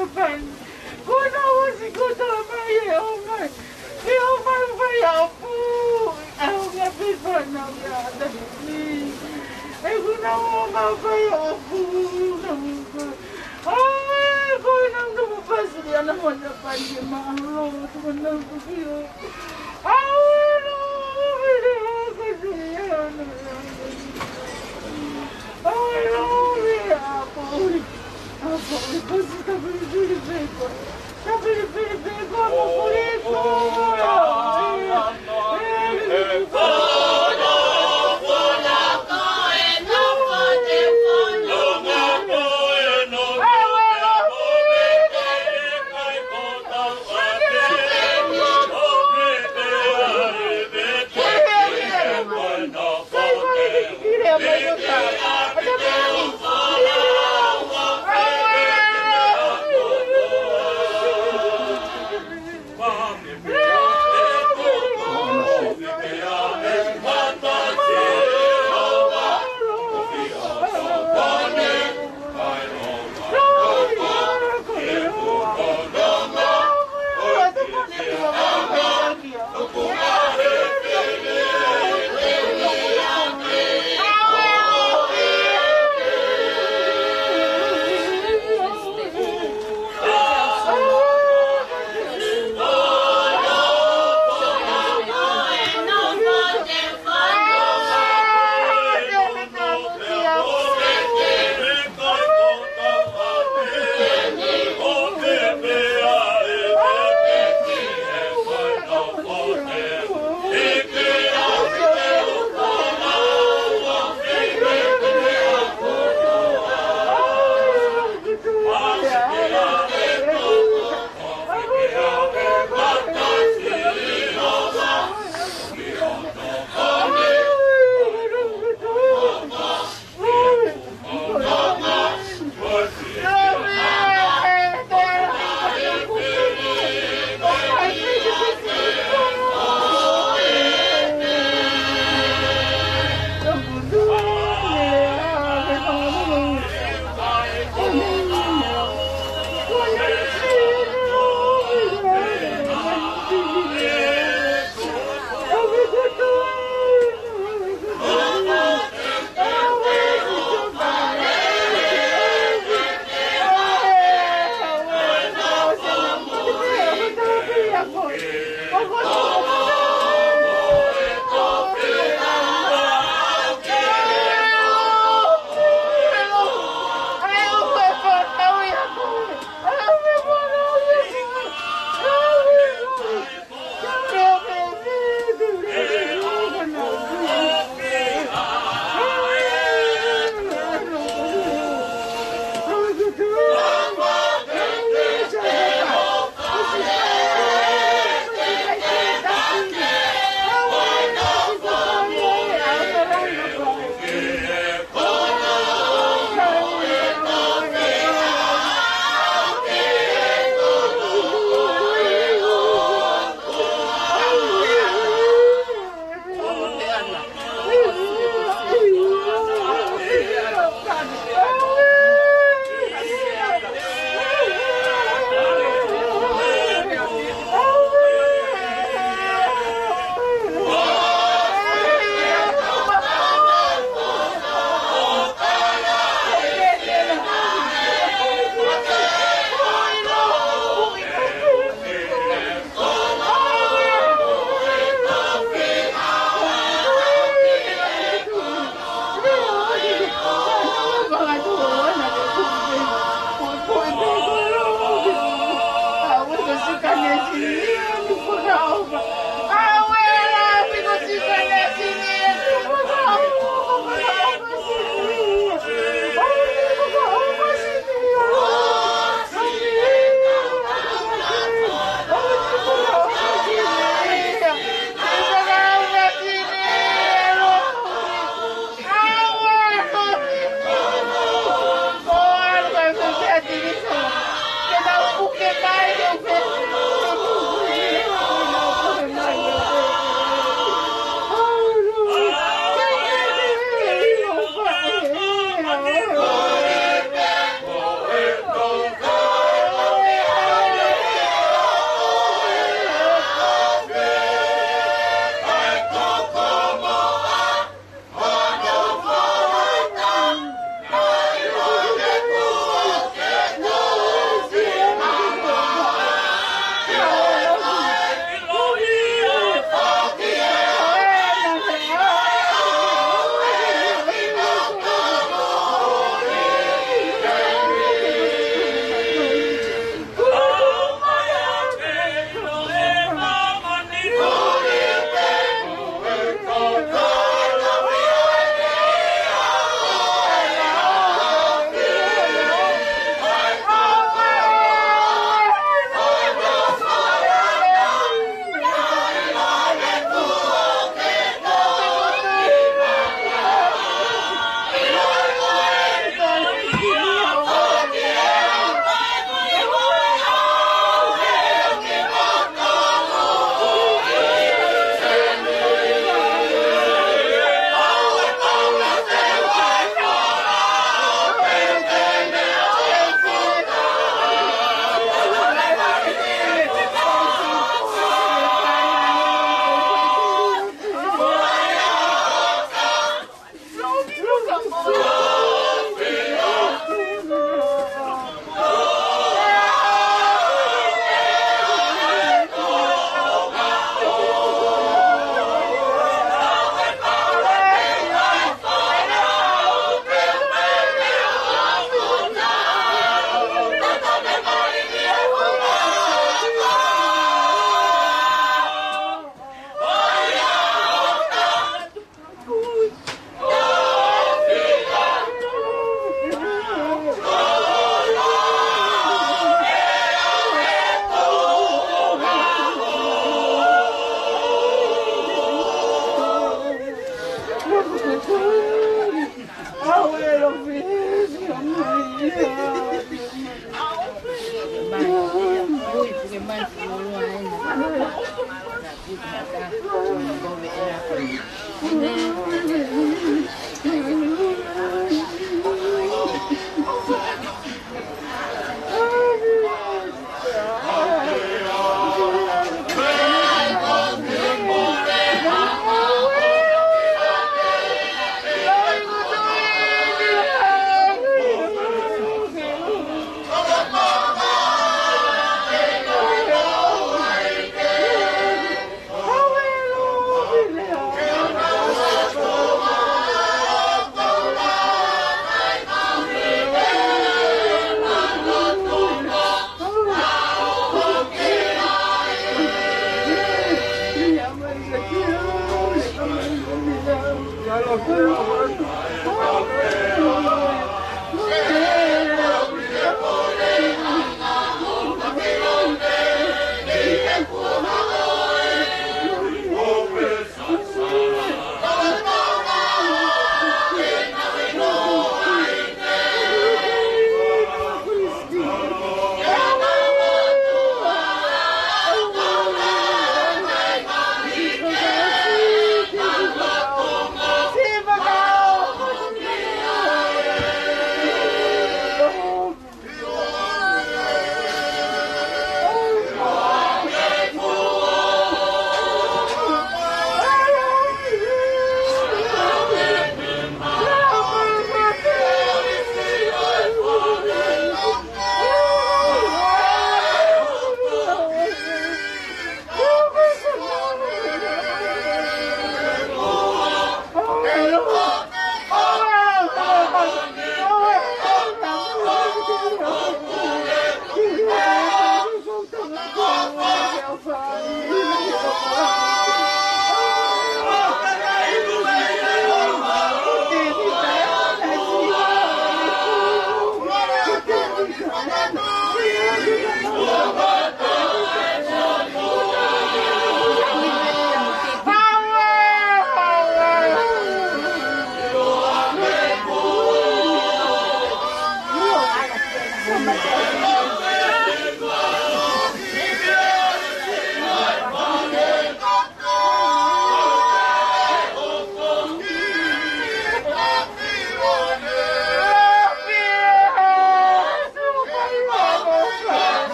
Pani. Ko ʻena ʻosi ko e tala mai ʻe ʻomai. ʻE ʻomai faiʻapu. ʻE ʻomai pē fānau ia ʻa Tavini. ʻE ko ʻena ʻomai faiʻapu. ʻE ʻomai. ʻAi, ko ʻena ʻomai fasi ʻana mo ʻena pani ke mālō. Ko ʻena ʻomai fio. ʻAi, ʻe ʻomai fio. ʻAi, ʻe ʻomai fio.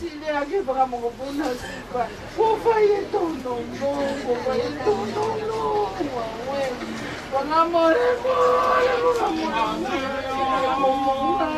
Sile ake fakamokopuna sipa. Ko fai e tono no, ko fai e tono no. Ua we. Fakamole, mole, fakamole, mole.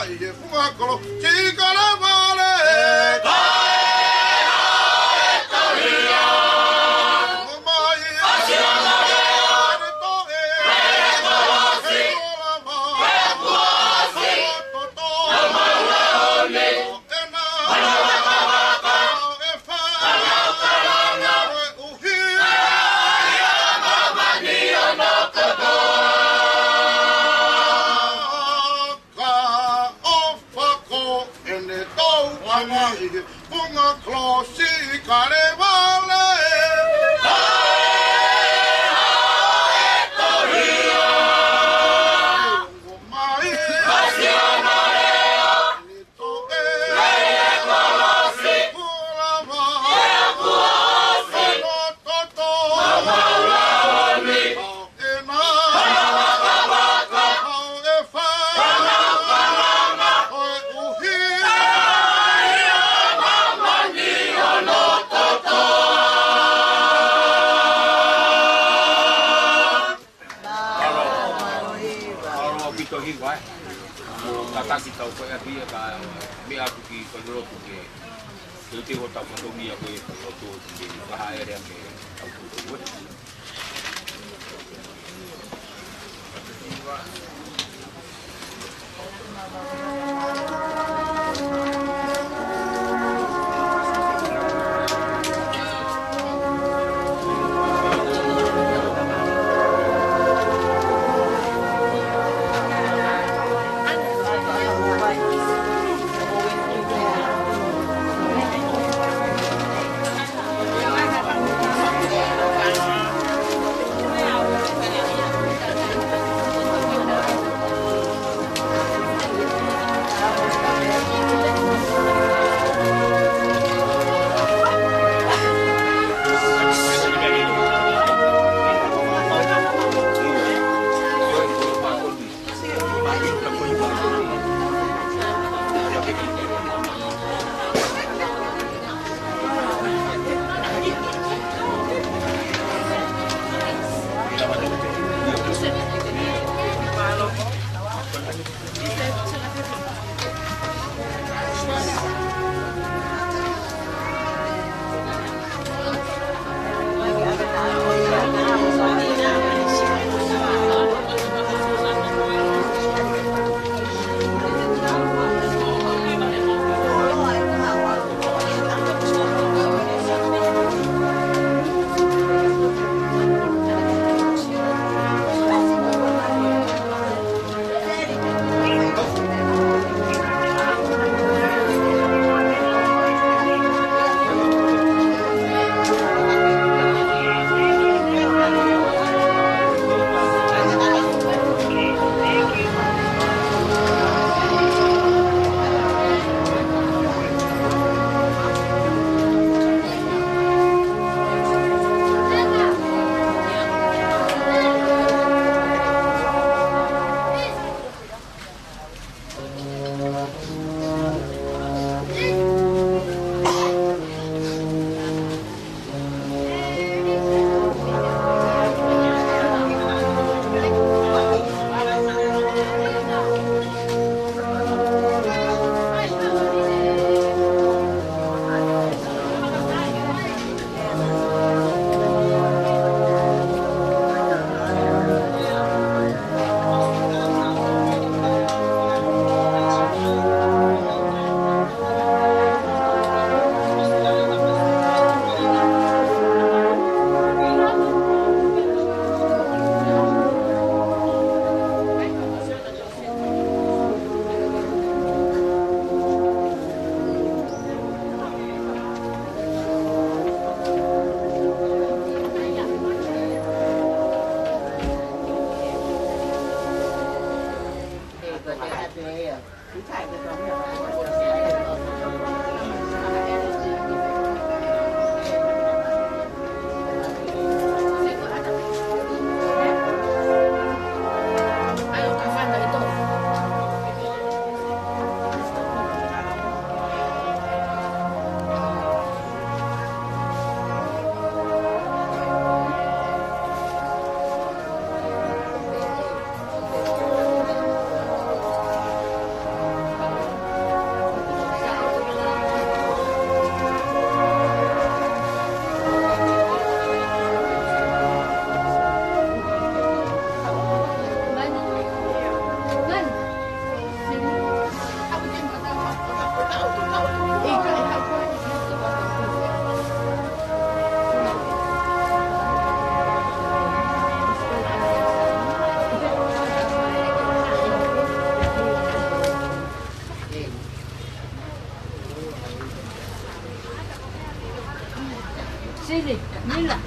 ʻi he funga kolosi Kalevale. Kae haʻu e tohi ʻo mai. Kasi ana leo. Toe. Kae kolosi. Kae kuasi. Toto. Lama ula oni. Ena. Ana vakavaka. Efa. Ana kalanga. Koeʻuhi. Ia mamani ono kotoa. Ka ʻofa ko ʻene tau ʻana ʻi he funga kolosi Kalevale. Kae haʻu e tohi ʻo mai. Kasi ana leo. Toe. Kae kolosi. Kulava. Kae kuasi. Ono toto. Lama ula oni. Ena. Ana vakavaka. Hau e fa. Ana kalanga. Koeʻuhi. Ia mamani ono kotoa. Mālō ʻaupito hiva, ē. Mo tatasi tau ko e ʻapi ia ka meʻa atu ki Kalilotu ke teuteu hotau fatongia ko e ʻotu ke vahaʻa ʻere ake tau tutu, ē. Sili, Mila.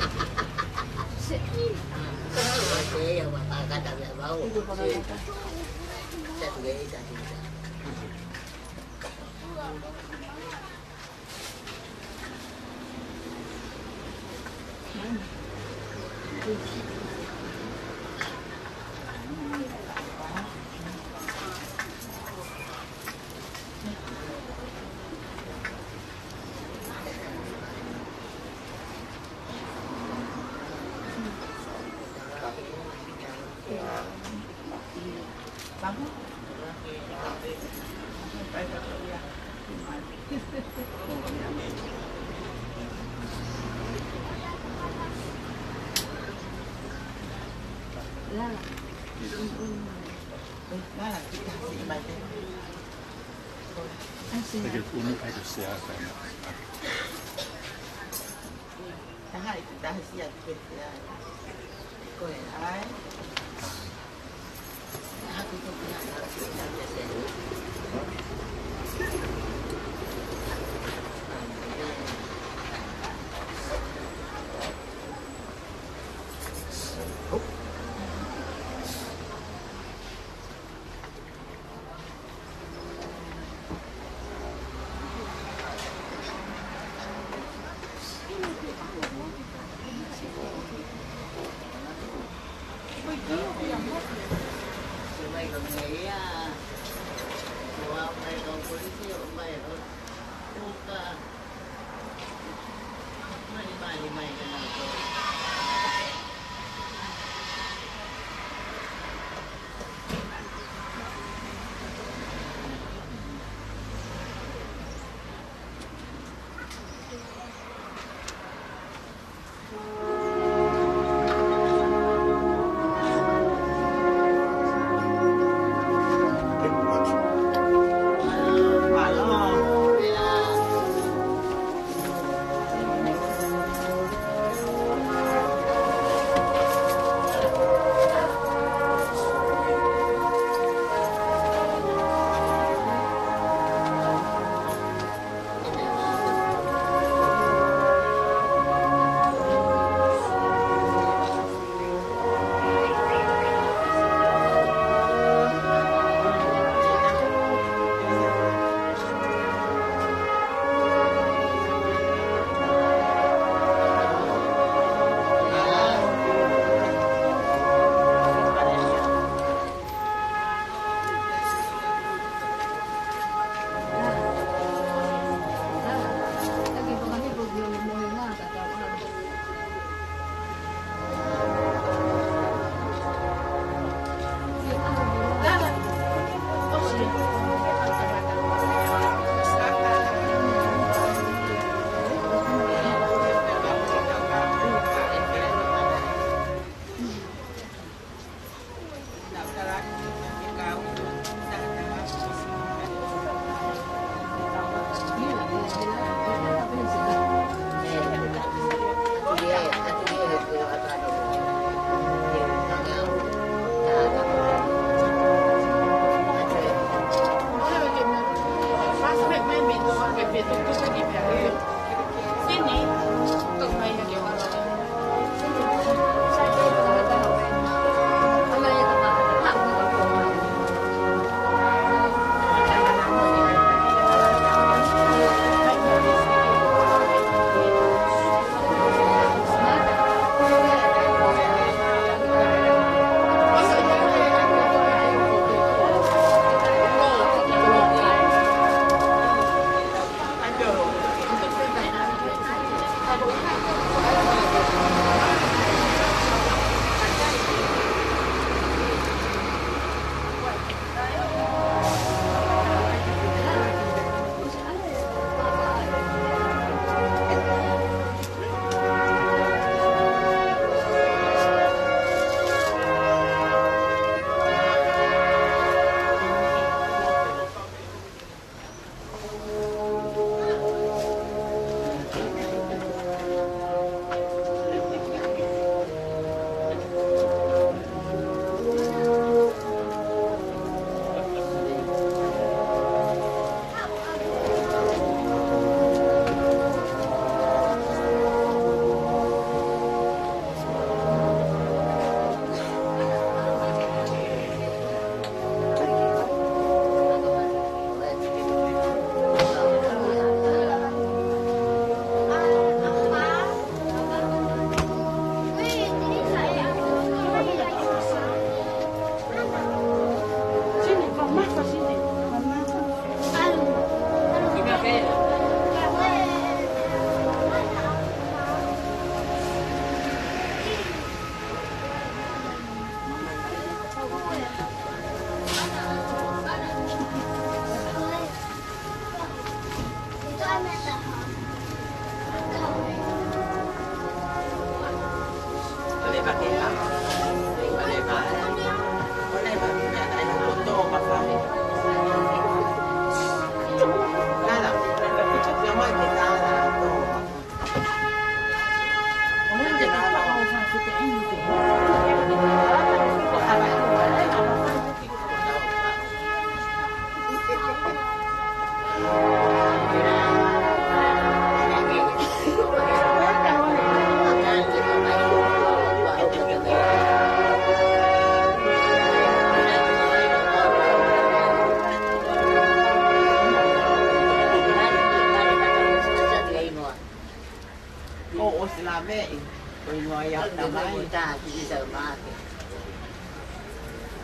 ʻO, ʻosi laveʻi, ko e ʻuhinga ia tamai.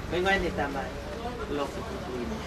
Ko e ʻuhinga ʻene tamai. Loki Pupuini.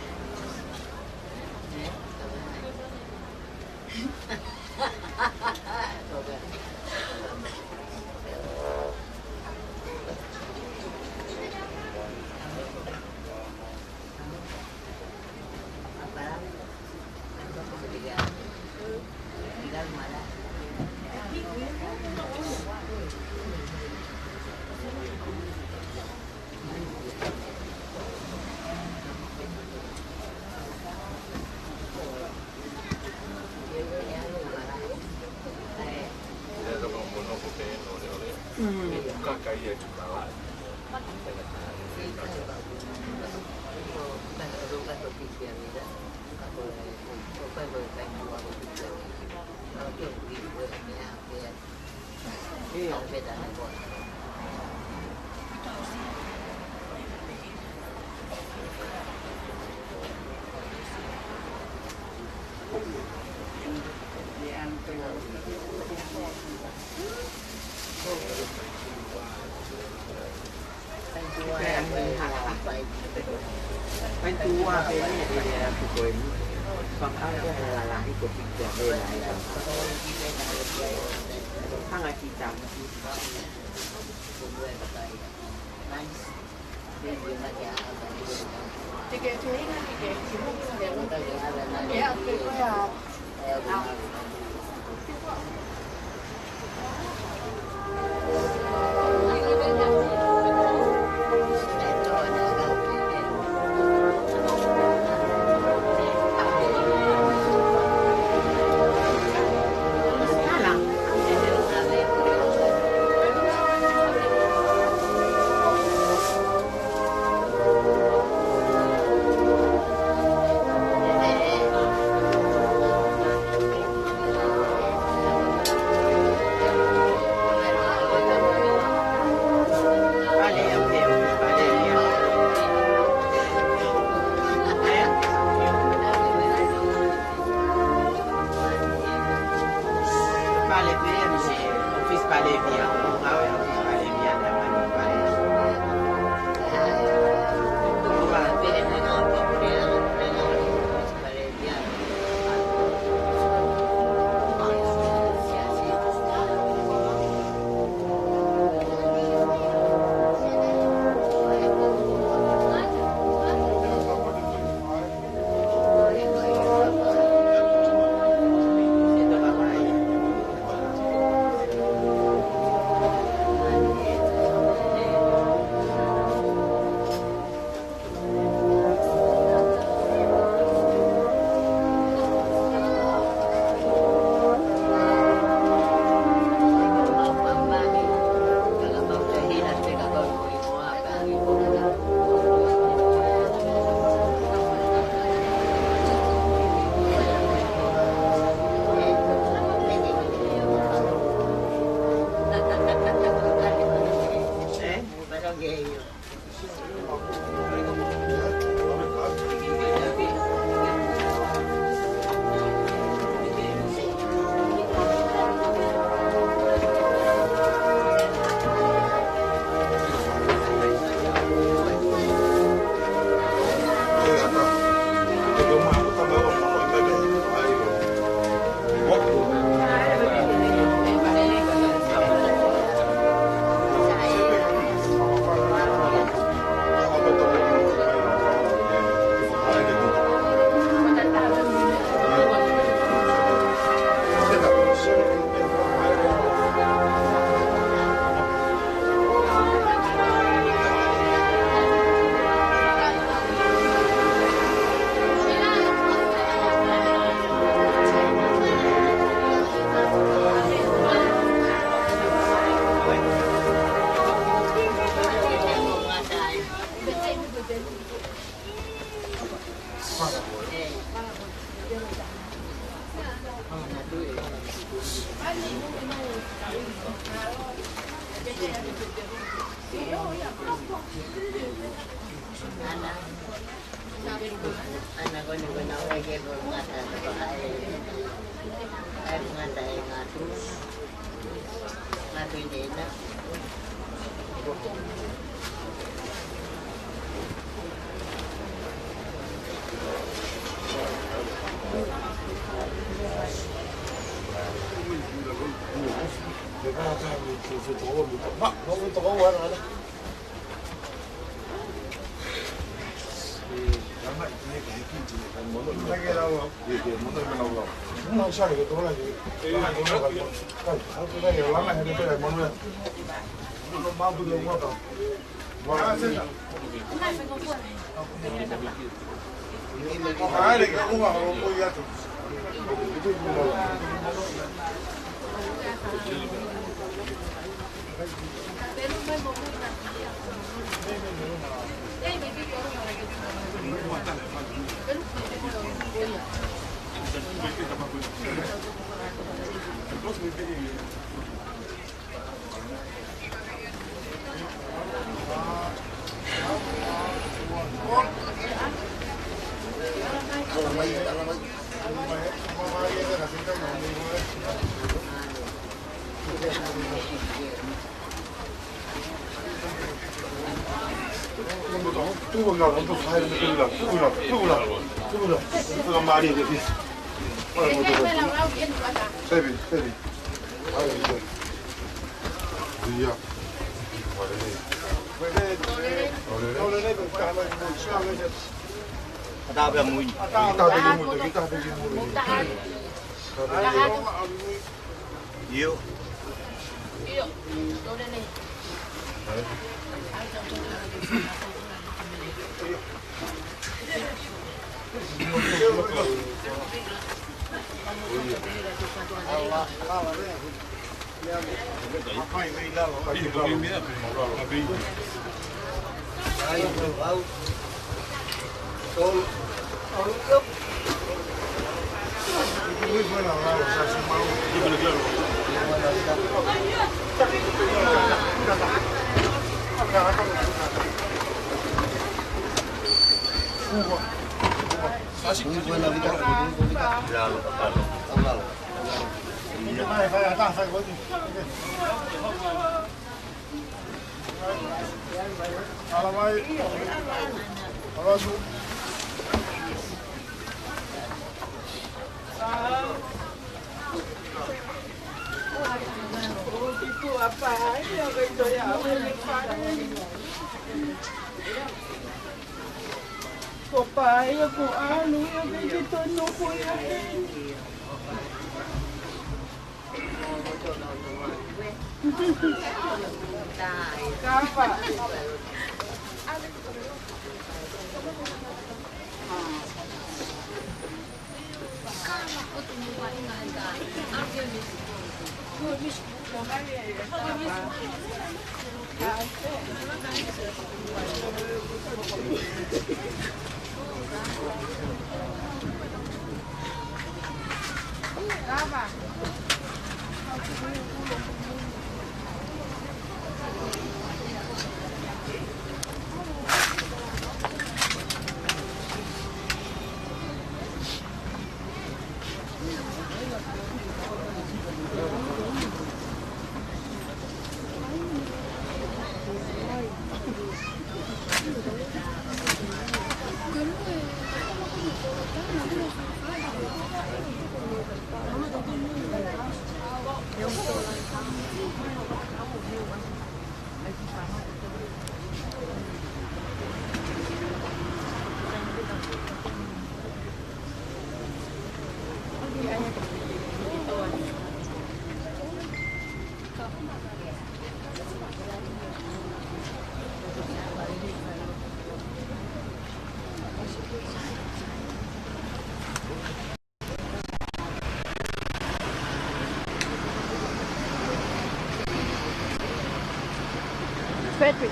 Patrick.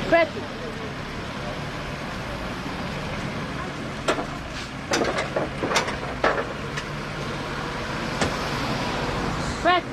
Patrick. Frank.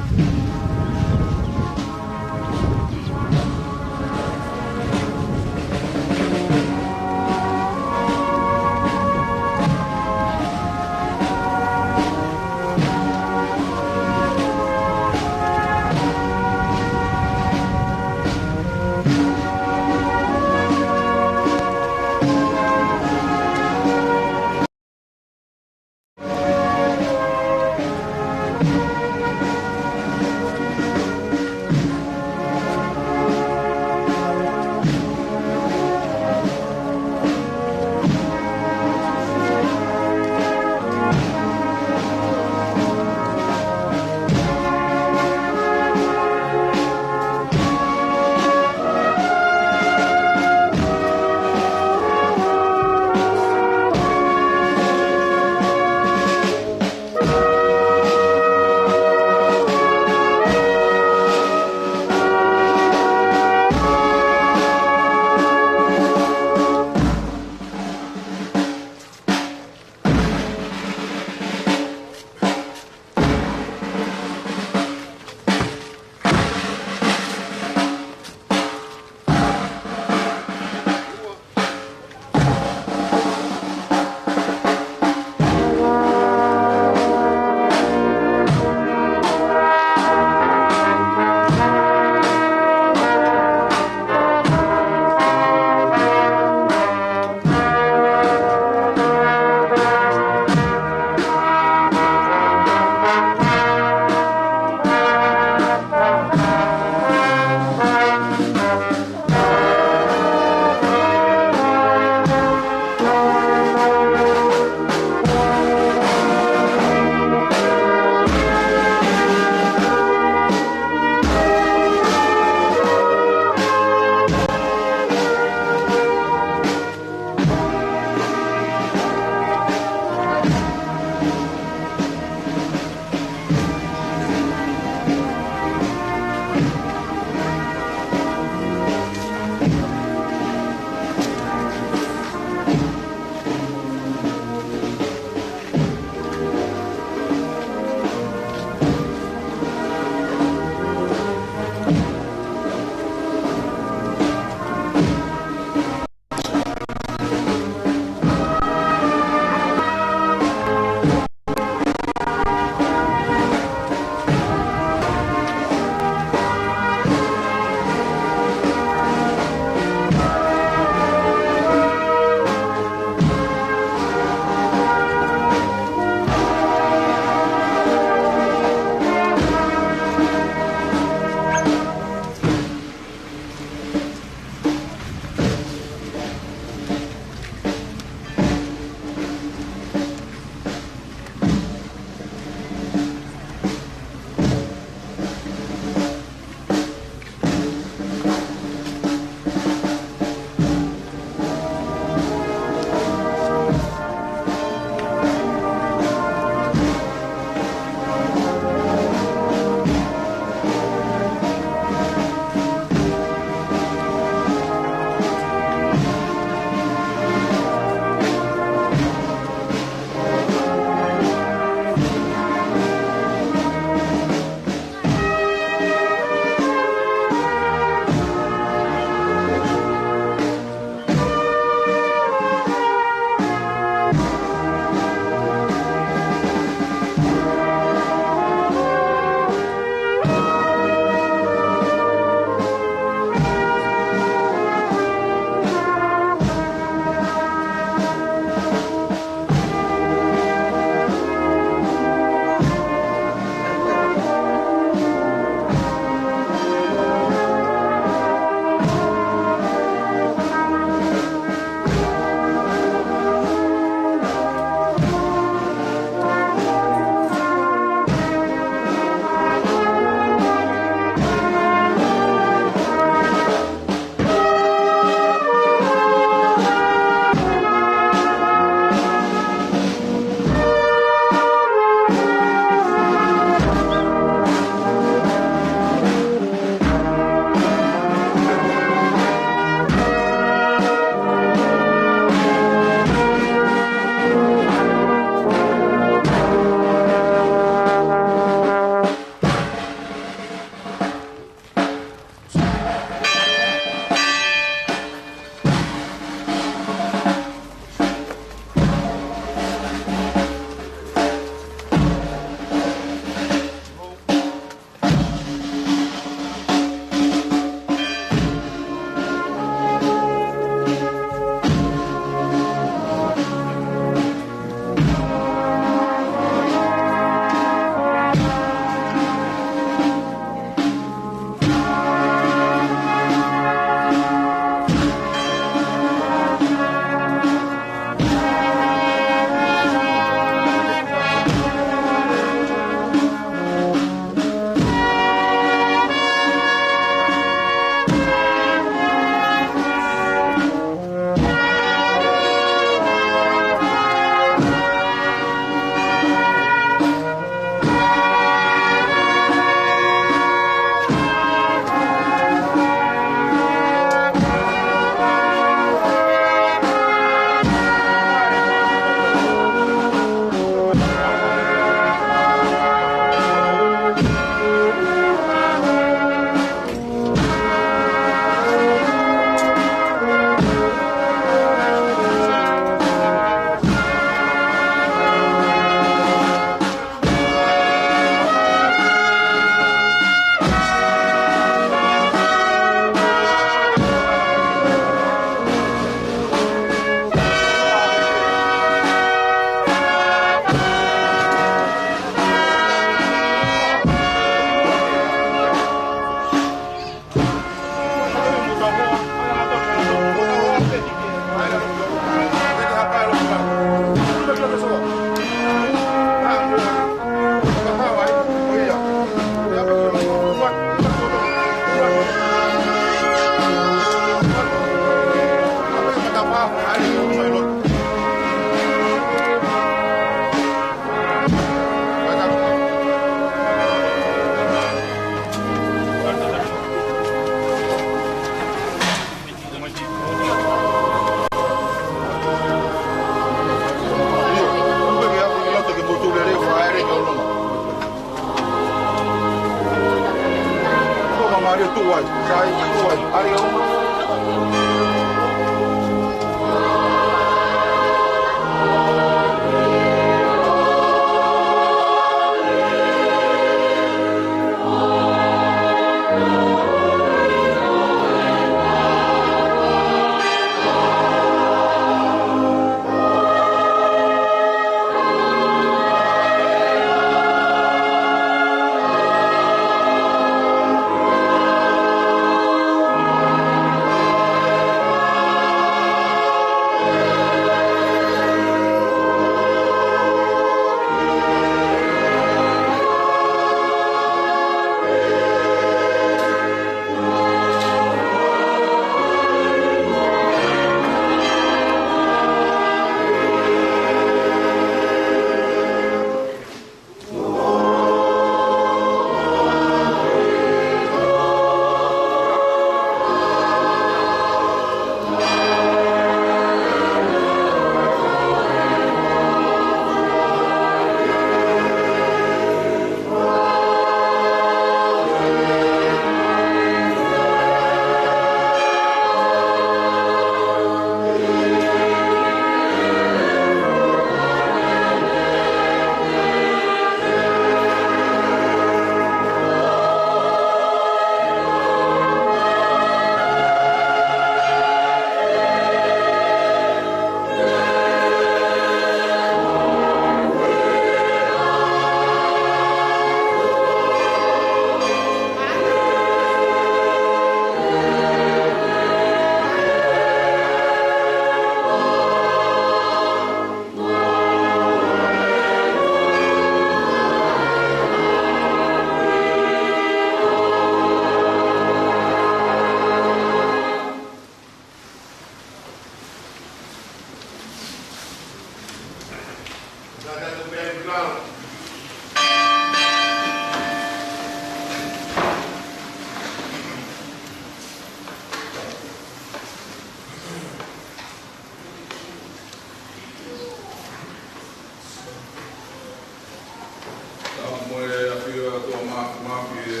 Tau mo e ʻafio ʻa e ʻOtua Māfimafi ʻi he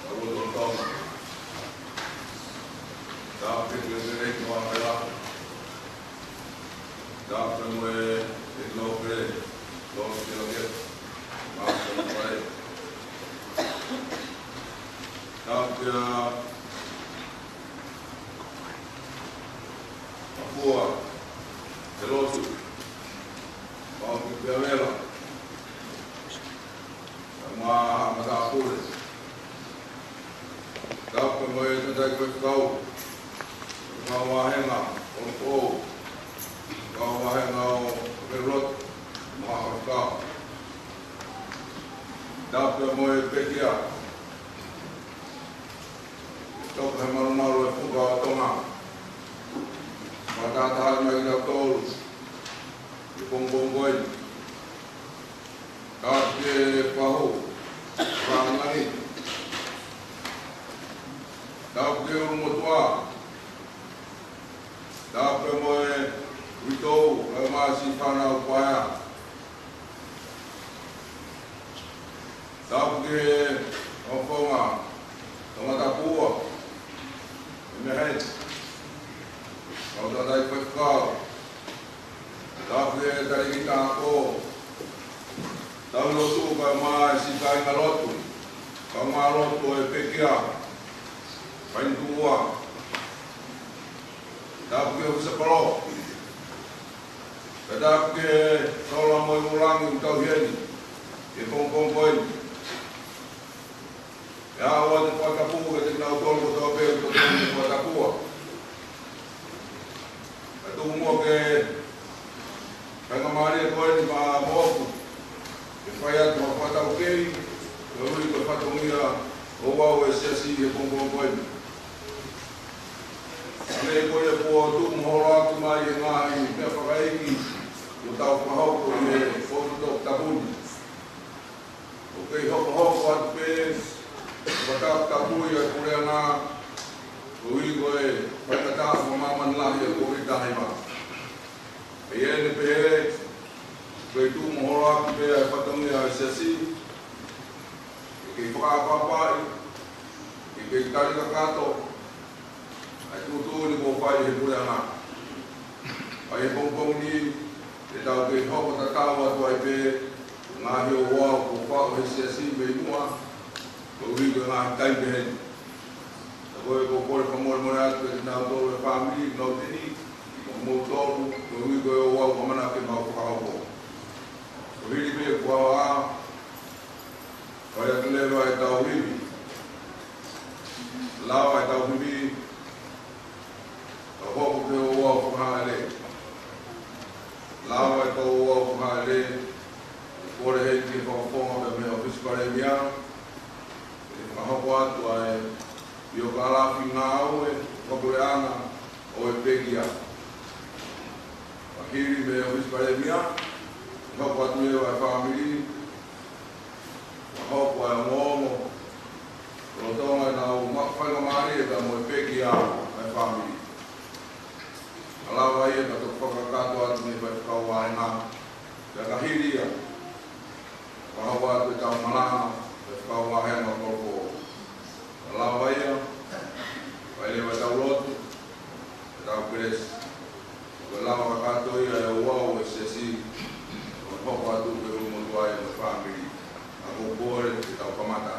ʻalu ʻo Tonga. Tau ke ke ke rei kua mela. Tau ke mo e e kino ke lo ke lo ke. Māfimafi. Tau ke a Apua, he lotu, mau ki pea vela, ma matāpule. Tau ke mo e tangataʻeiki faifekau, kau vāhenga ʻo Lupou, kau vāhenga ʻo Pelulotu, ma faifekau. Tau ke mo e pekia, Tau ke malumalu e fuka ʻo Tonga. Fakataha mai kitautolu ʻi he pongipongi ko eni. Tau ke pahu, Langilangi. Tau ke ʻulumotuʻa. Tau ke mo e uitou, kae ʻumaʻā siʻi fānau paea. Tau ke ʻofonga, Tongatapu ʻa e meʻa heni. Kau tangataʻeiki faifekau. Tau ke talēkita ako. Tau lotu kae ʻumaʻā siʻi kāingalotu. Kāingalotu ʻo e pekia. Fainatuʻa. Tau ke ʻofisa kolo. Pea tau ke sola mo e mulangi ʻoku tau ʻi heni, ʻi he pongipongi ko eni. ʻE ʻoatu e fakatapu kiate kinautolu kotoa pē ʻoku totonu ke fakatapua. Kae tuku muʻa ke faingamālie ko eni maʻamoʻoku ke fai atu ha fakataukei, koeʻuhi ko e fatongia ouau ʻo e siasi ʻi he pongipongi ko eni. Hangē ko ia kuo tuʻu mo holoaki mai e ngaahi meʻa fakaʻeiki kuo tau fakahoko ʻi he potu toputapu ni. ʻOku kei hokohoko atu pē, fakatapui ʻa e puleʻanga, koeʻuhi ko e faingataʻa fakamāmani lahi ʻa e Kōviti taha hiva. ʻI heʻene pehē, ʻoku kei tuʻu mo holoaki pē ʻa e fatongia ʻo e siasi, ʻoku kei fakaʻapaʻapaʻi, ʻoku Kei tali kakato ʻa e tuʻutuʻuni kuo fai ʻe he puleʻanga. ʻA ia he pongipongi ni, te tau kei hoko tatau atu ai pē ngaahi ouau kuo faʻu ʻe he siasi mei muʻa, koeʻuhi ko e ngaahi taimi pehē ni. Ka ko e ʻoku ou kole fakamolemole atu kiate kinautolu e fāmili, nau tini, mo kimoutolu, koeʻuhi ko e ouau ʻoku ʻamanaki ke mau fakahoko. Ko e hili pē kuo ʻā, ʻai atu leva ʻetau ivi. Lava ʻetau ivi, tau hoko ki he ouau fakahāʻele. Lava ʻetau ouau fakahāʻele, ʻoku kole heni ke fakafofonga pē mei he ʻŌfisi Palēmia, ke fakahoko atu ʻa e biokalafi ngāue fakapuleʻanga ʻo e pekia. Ka hili mei he ʻŌfisi Palēmia, ke hoko atu leva e fāmili, ka hoko ʻa e ongoongo, lolotonga ʻenau ma-, faingamālie pea mo e pekia ʻa e fāmili. Ka lava ia ka toki fakakakato atu mei he faifekau vāhenga, pea ka hili ia, ka hoko atu ʻetau malanga, faifekau vāhenga Kolofō. Ka lava ia, fai leva ʻetau lotu, ʻetau kelesi. Ko e lava kakato ia ʻa e ouau ʻo e siasi, ʻo hoko atu ki he ʻulumotuʻa ʻo e fāmili. ʻA ia ko e kole ke tau kamata.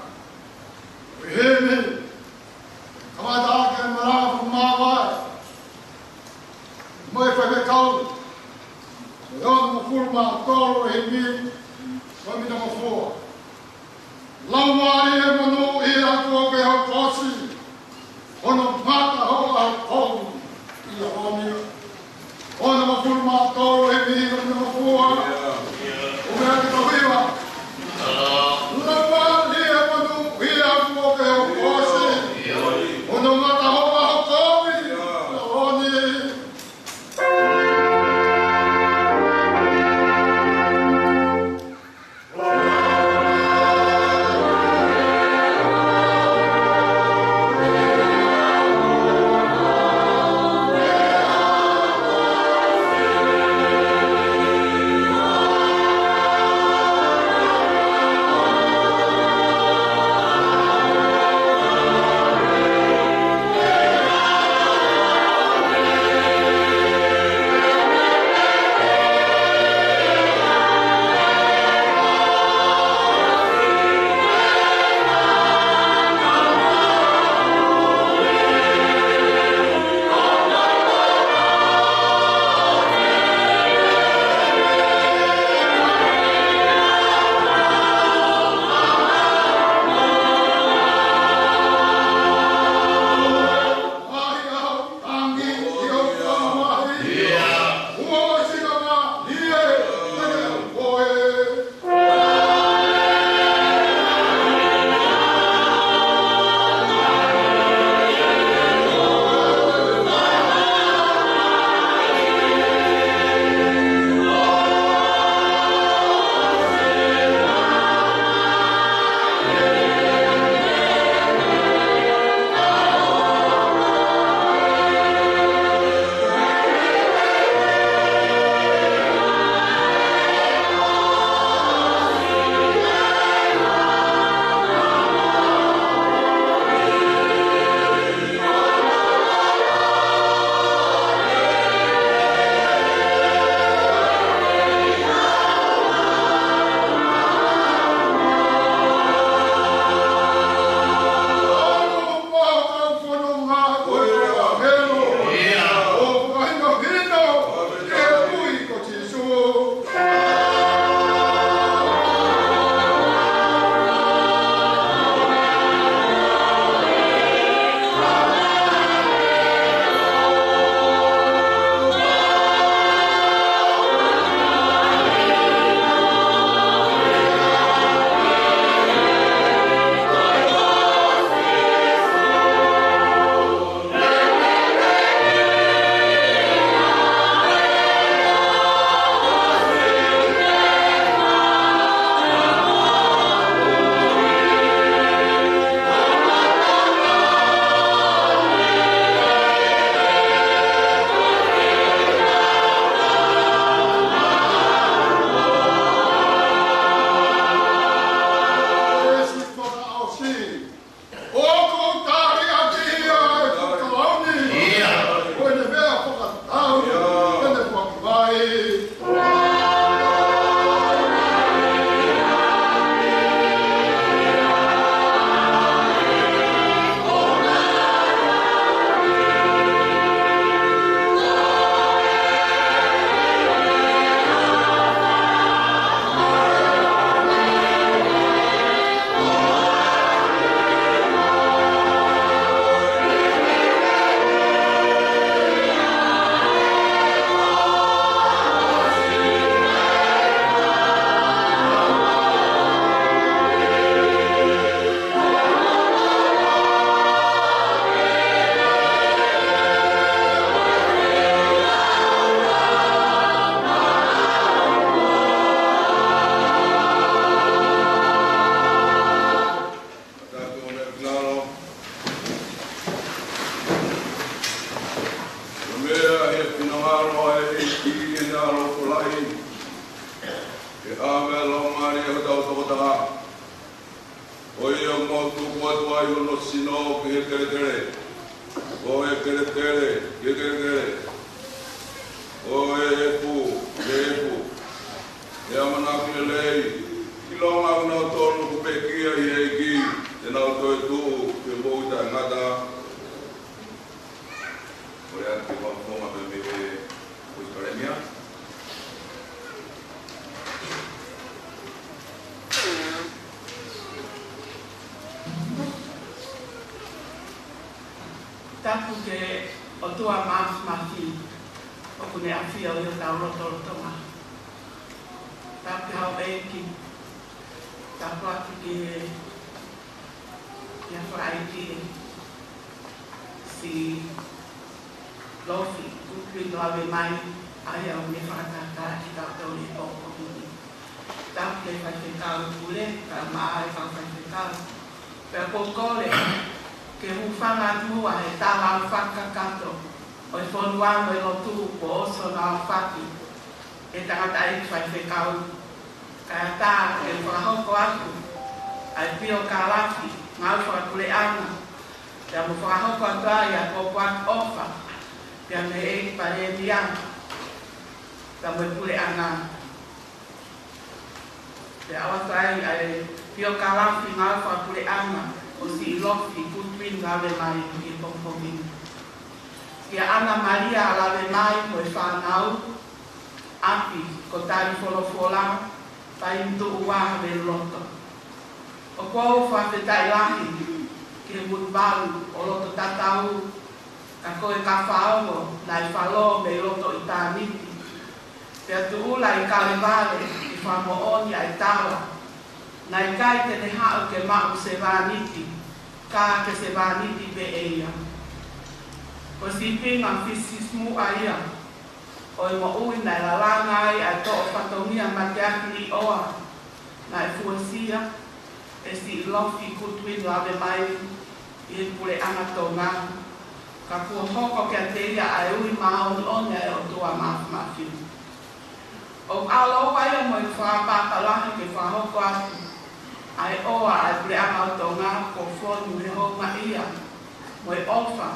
Himi, kamata ʻaki e malanga fakamāvae. Mo e faifekau, ʻe ono mā fulu mā tolu e himi, ko e mita mo fua. Laumālie monūʻia kuo ke hokosi, hono ngata hoʻo ʻaho kovi ʻi he ʻaho ni. Ono mā fulu mā tolu e himi, ko e mita mo fua. ʻOku meʻa ke tau hiva. Laumālie monūʻia kuo ke hokosi, hono ngata hoʻo ʻaho kovi ʻi he ʻaho ni. Alo e ki e alo kulai. Ke ʻave ʻa e Laumālie ʻi hotau tokotaha. ʻO ia ʻoku mau tuku atu ai hono sino ki he kelekele. ʻO e kelekele ki he kelekele. ʻO e efu ki he efu. ʻE ʻamanaki lelei, ʻilonga ʻoku nau tonu ʻoku pekia ʻi he ʻEiki, te nau toe tuʻu ki he moʻui taʻengata. Ko ia ke fakafofonga pē mei he Palēmia. Tapu ki he ʻOtua Māfimafi, ʻoku ne ʻafio ʻi hotau lotolotonga. Tapu ki he houʻeiki, tapu atu ki he, ki he fakaʻeiki, Silofi Goodwin Lavemai, ʻa ia ʻoku ne fakatātā kitautolu ʻi he pongipongi ni. Tapu ki he faifekau pule, kae ʻumaʻā e kau faifekau. Pea ʻoku ou kole ke u hūfanga atu ʻi he tala fakakakato ʻo e fonua mo e lotu kuo ʻosi hono aofaki ʻe he tangataʻeiki faifekau. Kae ʻatā ke u fakahoko atu ʻa e piokalafi ngāue fakapuleʻanga, pea mo fakahoko atu ai ʻa e pōpoaki ʻofa, pea mei he ʻEiki Palēmia, pea mo e puleʻanga. Pea ʻoatu ai ʻa e piokalafi ngāue fakapuleʻanga ʻo Silofi Goodwin Lavemai ʻi he pongipongi ni. Kia ʻAna Malia Lavemai mo e fānau, ʻapi ko Talifolofola, Paimituʻua, Haveluloto. ʻOku ou fakafetaʻi lahi ki he Mutavalu ʻo Loto Tatau, ka ko e kafaongo naʻe falō mei loto ʻitāniti, pea tuʻula ʻi Kalevale ʻi he fakamoʻoni ʻa e tala naʻe ʻikai te ne haʻu ke maʻu sevāniti, ka ke sevāniti pē ʻe ia. Ko e sīpinga fisifisimuʻa ia ʻo e moʻui naʻe lalanga ai ʻa e toʻo fatongia mateaki liʻoa naʻe fuesia ʻe Silofi Goodwin Lavemai ʻi he puleʻanga Tonga, ka kuo hoko kiate ia ʻa e ui māʻoniʻoni ʻa e ʻOtua Māfimafi. ʻOku ʻaloʻofa ia mo e fakapapālangi ke fakahoko atu ʻa e ʻofa ʻa e puleʻanga ʻo Tonga kuo fonu he houngaʻia mo e ʻofa.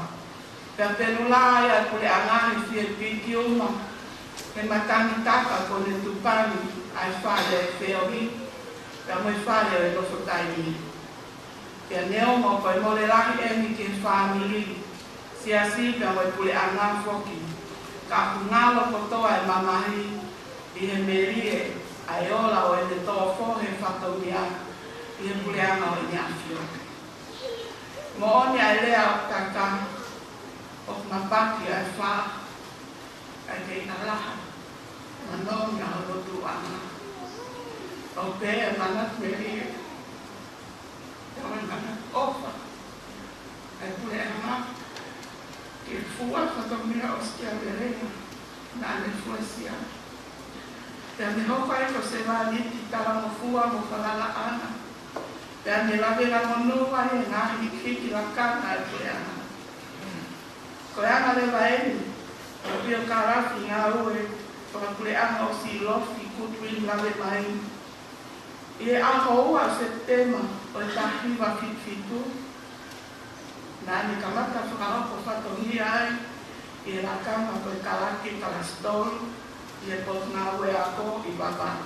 Pea pelula ai ʻa e puleʻanga he fie piki uma he matangi taka kuo ne tupa ni ʻa e fale ʻo e feohi, pea mo e fale ʻo e nofo taimi. Pea neongo ko e mole lahi ʻeni ki he fāmili, siasi pea mo e puleʻanga foki, ka ʻoku ngalo kotoa e mamahi ʻi he melie ʻa e ola ʻo ʻene toʻo fohe fatongia ʻi he puleʻanga ʻo ʻEne ʻAfio. Moʻoni ʻa e lea ʻoku taka, ʻoku mapaki ʻa e fā, ʻa e kei ʻalaha, manongi ʻa e lotuʻanga. ʻOku pehē ʻa e manatu melie, ʻa e manatu ʻofa ʻa e puleʻanga ki he fua fatongia ʻo Siavelenga naʻa ne fuesia. Pea ne hoko ai ko e sevāniti talangofua mo falalaʻanga. Pea ne lavea monū ai e ngaahi hikihiki lakanga ʻa e puleʻanga. Ko e anga leva ʻeni ʻo e piokalafi ngāue fakapuleʻanga ʻo Silofi Goodwin Lavemai. ʻI he ʻaho ua ʻo Sepitema ʻo e taha hiva fitu fitu, naʻa ne kamata fakahoko fatongia ai ʻi he lakanga ko e Kalake Kalasitolu ʻi he Potungāue Ako ʻi Vavaʻu.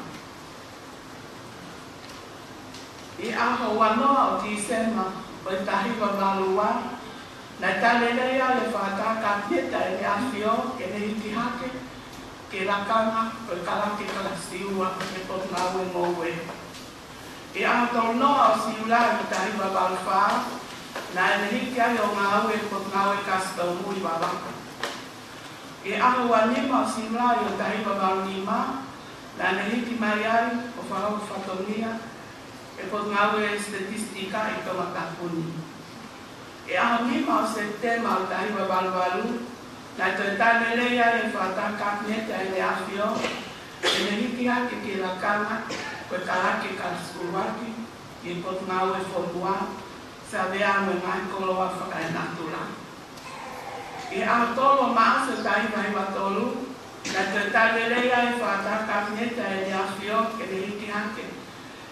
ʻI he ʻaho ua noa ʻo Tīsema ʻo e taha hiva valu ua, naʻe tali lelei ai ʻe he Fakataha Kapineti ʻa ʻEne ʻAfio ke ne hiki hake ki he lakanga ko e Kalake Kalasi Ua ʻi he Potungāue Ngoue. ʻI he ʻaho tolu noa ʻo Siulai ʻo e taha hiva valu fā, naʻa ne hiki ai ʻo ngāue ʻi he Potungāue Kasitomu ʻi Vavaʻu. ʻI he ʻaho ua nima ʻo Siulai ʻo e taha hiva valu nima, naʻa ne hiki mai ai ʻo fakahoko fatongia ʻi he Potungāue Sitetisitiki ʻi Tongatapu ni. ʻI he ʻaho nima ʻo Sepitema ʻo e taha hiva valu valu, naʻe toe tali lelei ai ʻe he Fakataha Kapineti ʻa ʻEne ʻAfio ke ne hiki hake ki he lakanga ko e Kalake Kalasi ʻUluaki ʻi he Potungāue Fonua, Savea mo e Ngaahi Koloa Fakaenatula. ʻI he ʻaho tolu ʻo Maʻasi taha hiva hiva tolu, naʻe toe tali lelei ai e fakataha Kapineti ʻa ʻEne ʻAfio ke ne hiki hake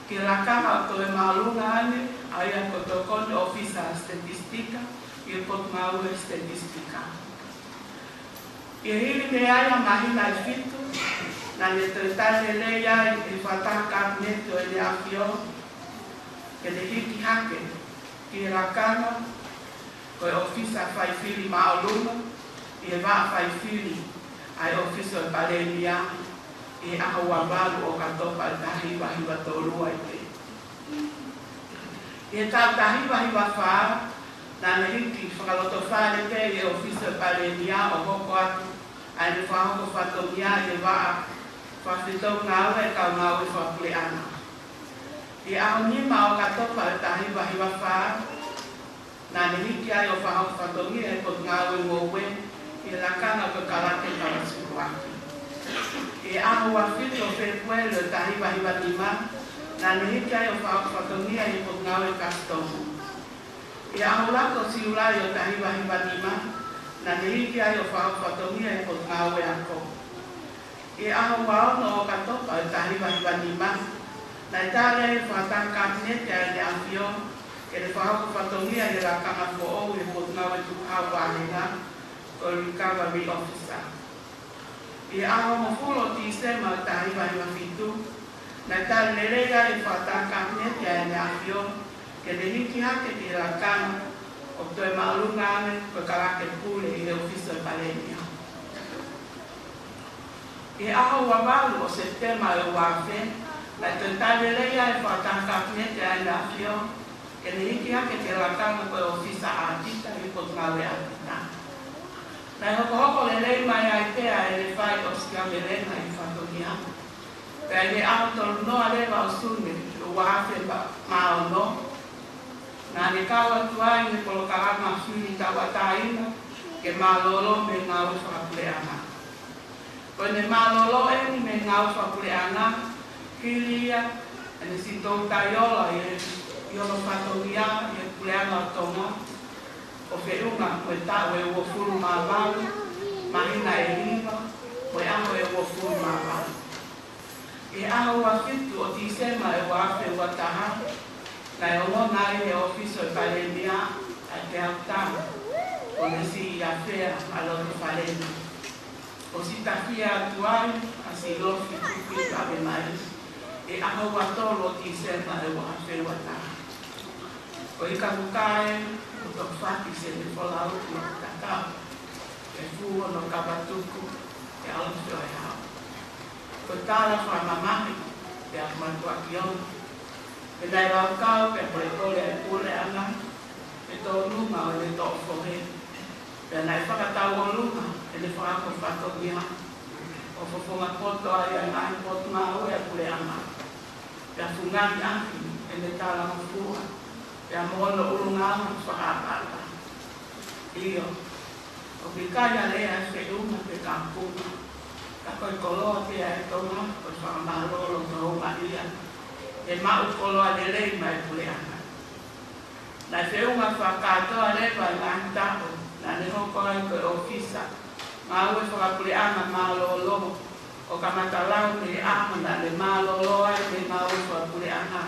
ki he lakanga ʻoku toe māʻolunga ange, ʻa ia ko e tokoni ʻōfisa sitetisika ʻi he Potungāue Sitetisika. ʻI he hili mei ai ha māhina ʻe fitu, naʻa ne toe tali lelei ai e fakataha Kapineti ʻo ʻEne ʻAfio ke ne hiki hake ki he lakanga ko e ʻōfisa faifili māʻolunga ʻi he vaʻa faifili ʻa e ʻōfisa ʻo e Palēmia ʻi he ʻaho ua valu ʻo ʻOkatopa ʻo e taha hiva hiva tolu ai pē. ʻI he taʻu taha hiva hiva fā, naʻa ne hiki fakalotofale pē ʻi he ʻōfisa ʻo e Palēmia ʻo hoko atu ʻa ʻene fakahoko fatongia ʻi he vaʻa fakafetongi ngāue ʻa e kau ngāue fakapuleʻanga. ʻI he ʻaho nima ʻo ʻOkatopa ʻo e taha hiva hiva fā, naʻa ne hiki ai ʻo fakahoko fatongia ʻi he Potungāue Ngoue ʻi he lakanga ko e kalake kalasikuaki. ʻI he ʻaho ua fitu ʻo Fēpueli ʻo e taha hiva hiva nima, naʻa ne hiki ai ʻo fakahoko fatongia ʻi he Potungāue Kasitomu. ʻI he ʻaho ʻuluaki ʻo Siulai ʻo e taha hiva hiva nima, naʻa ne hiki ai ʻo fakahoko fatongia ʻi he Potungāue Ako. ʻI he ʻaho ua ono ʻo ʻOkatopa ʻo e taha hiva hiva nima, naʻe tali ai e fakataha Kapineti ʻa ʻEne ʻAfio ke ne fakahoko fatongia ʻi he lakanga foʻou ʻi he Potungāue Tukuhau Vāhenga, ko e Recovery Officer. ʻI he ʻaho hongofulu ʻo Tīsema ʻo e taha hiva hiva fitu, naʻe tali lelei ai e fakataha Kapineti ʻa ʻEne ʻAfio ke ne hiki hake ki he lakanga ʻoku toe māʻolunga ange ko e kalake pule ʻi he ʻōfisa ʻo e Palēmia. ʻI he ʻaho ua valu ʻo Sepitema ʻo e ua afe, naʻe toe tali lelei ai e fakataha Kapineti ʻa ʻEne ʻAfio ke ne hiki hake ki he lakanga ko e ʻōfisa ʻāpita ʻi he Potungāue ʻĀpita. Naʻe hokohoko lelei mai ai pē ʻa ʻene fai ʻosikiavelenga ʻi he fatongia. Pea ʻi he ʻaho tolu noa leva ʻo Sune ʻo e ua afe mā ono, naʻa ne kau atu ai ʻi he polokalama fili tauʻatāina ke mālōlō mei he ngāue fakapuleʻanga. Ko ʻene mālōlō ʻeni mei he ngāue fakapuleʻanga, hili ia ʻene siʻi toutai ola ʻi he, ʻi hono fatongia ʻi he Puleʻanga ʻo Tonga, ʻo feʻunga mo e taʻu ʻe uofulu mā valu, māhina ʻe hiva, mo e ʻaho ʻe uofulu mā valu. ʻI he ʻaho ua fitu ʻo Tīsema ʻo e ua afe ua taha, naʻe ongona ai ʻe he ʻōfisa ʻo e Palēmia ʻa e peau tama, ko Nesi Afea ʻa Lotofaleni, ʻo sitafia atu ai ʻa Silofi Kuki Lavemai, ʻi he ʻaho ua tolu ʻo Tīsema ʻo e ua afe ua taha. Ko e ika mukae ʻo Tokofaki Sene Folau ʻo Kakau, ʻe fū hono kapa tuku ʻe ʻAlofi ʻo e Hau. Ko e tala fakamamahi ʻa e Matua Kiona, pea naʻe laukau pea polepole ʻa e Puleʻanga he tōnunga ʻo ʻene toʻo fohe, pea naʻe fakatauʻolunga ʻene fakahoko fatongia ʻo fofonga poto ai ʻa e ngaahi potungāue ʻa e Puleʻanga, pea fungani ʻaki ʻene talangofua pea mo hono ʻulungaanga fakaʻapaʻapa. ʻIo, ʻoku ʻikai ʻa e lea ʻa e feʻunga pe kapuunga, ka ko e koloa pē ʻa e Tonga, ko e fakamālō loto houngaʻia he maʻu koloa lelei mei he Puleʻanga. Naʻe feʻunga fakakātoa leva e ngaahi taʻu naʻa ne hoko ai ko e ʻōfisa ngāue fakapuleʻanga mālōlō, ʻo kamata lau mei he ʻaho naʻa ne mālōlō ai mei he ngāue fakapuleʻanga,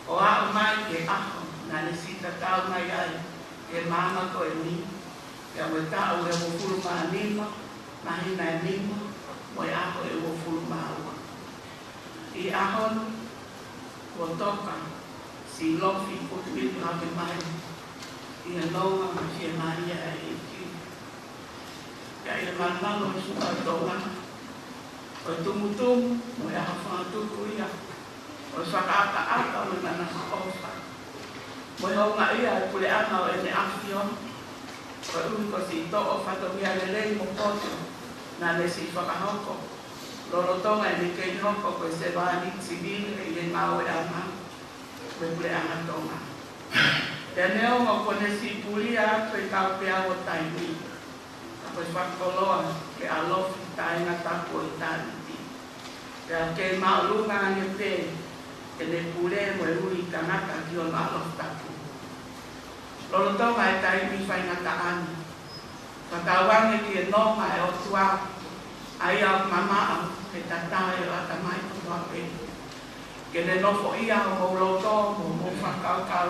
ʻo aʻu mai ki he ʻaho naʻa ne siʻi tatau mai ai ki he maama ko eni, pea mo e taʻu ʻe uofulu mā nima, māhina ʻe nima, mo e ʻaho ʻe uofulu mā ua. ʻI he ʻaho ni, kuo toka Silofi Kuki Lavemai ʻi he nonga mo e fiemālie ʻa e ʻEiki. Pea ʻi he malumalu ʻo e Fuka Tonga, ko e tumutumu mo e ʻaho fakatuku ia ʻo e fakaʻapaʻapa mo e manavaʻofa mo e houngaʻia ʻa e Puleʻanga ʻo ʻEne ʻAfio, koeʻuhi ko e siʻi toʻo fatongia lelei mo poto naʻa ne siʻi fakahoko lolotonga ʻene kei hoko ko e sevāniti sivile ʻi he ngāueʻanga mo e Puleʻanga Tonga. Pea neongo kuo ne siʻi pulia atu e kau peau ʻo taimi, ka ko e fakakoloa ki he ʻalofi taʻengata ʻo ʻitāniti, pea kei māʻolunga ange pē ʻene pule mo e ui tangata ki hono ʻalofi tapu. Lolotonga e taimi faingataʻa ni, Fakatauange ki he nonga ʻo e ʻOtua, ʻa ia ʻoku mamaʻo he tatae ʻo e ʻatamai kotoa pē, ke ne nofoʻia homou loto mo hoʻomou fakakaukau,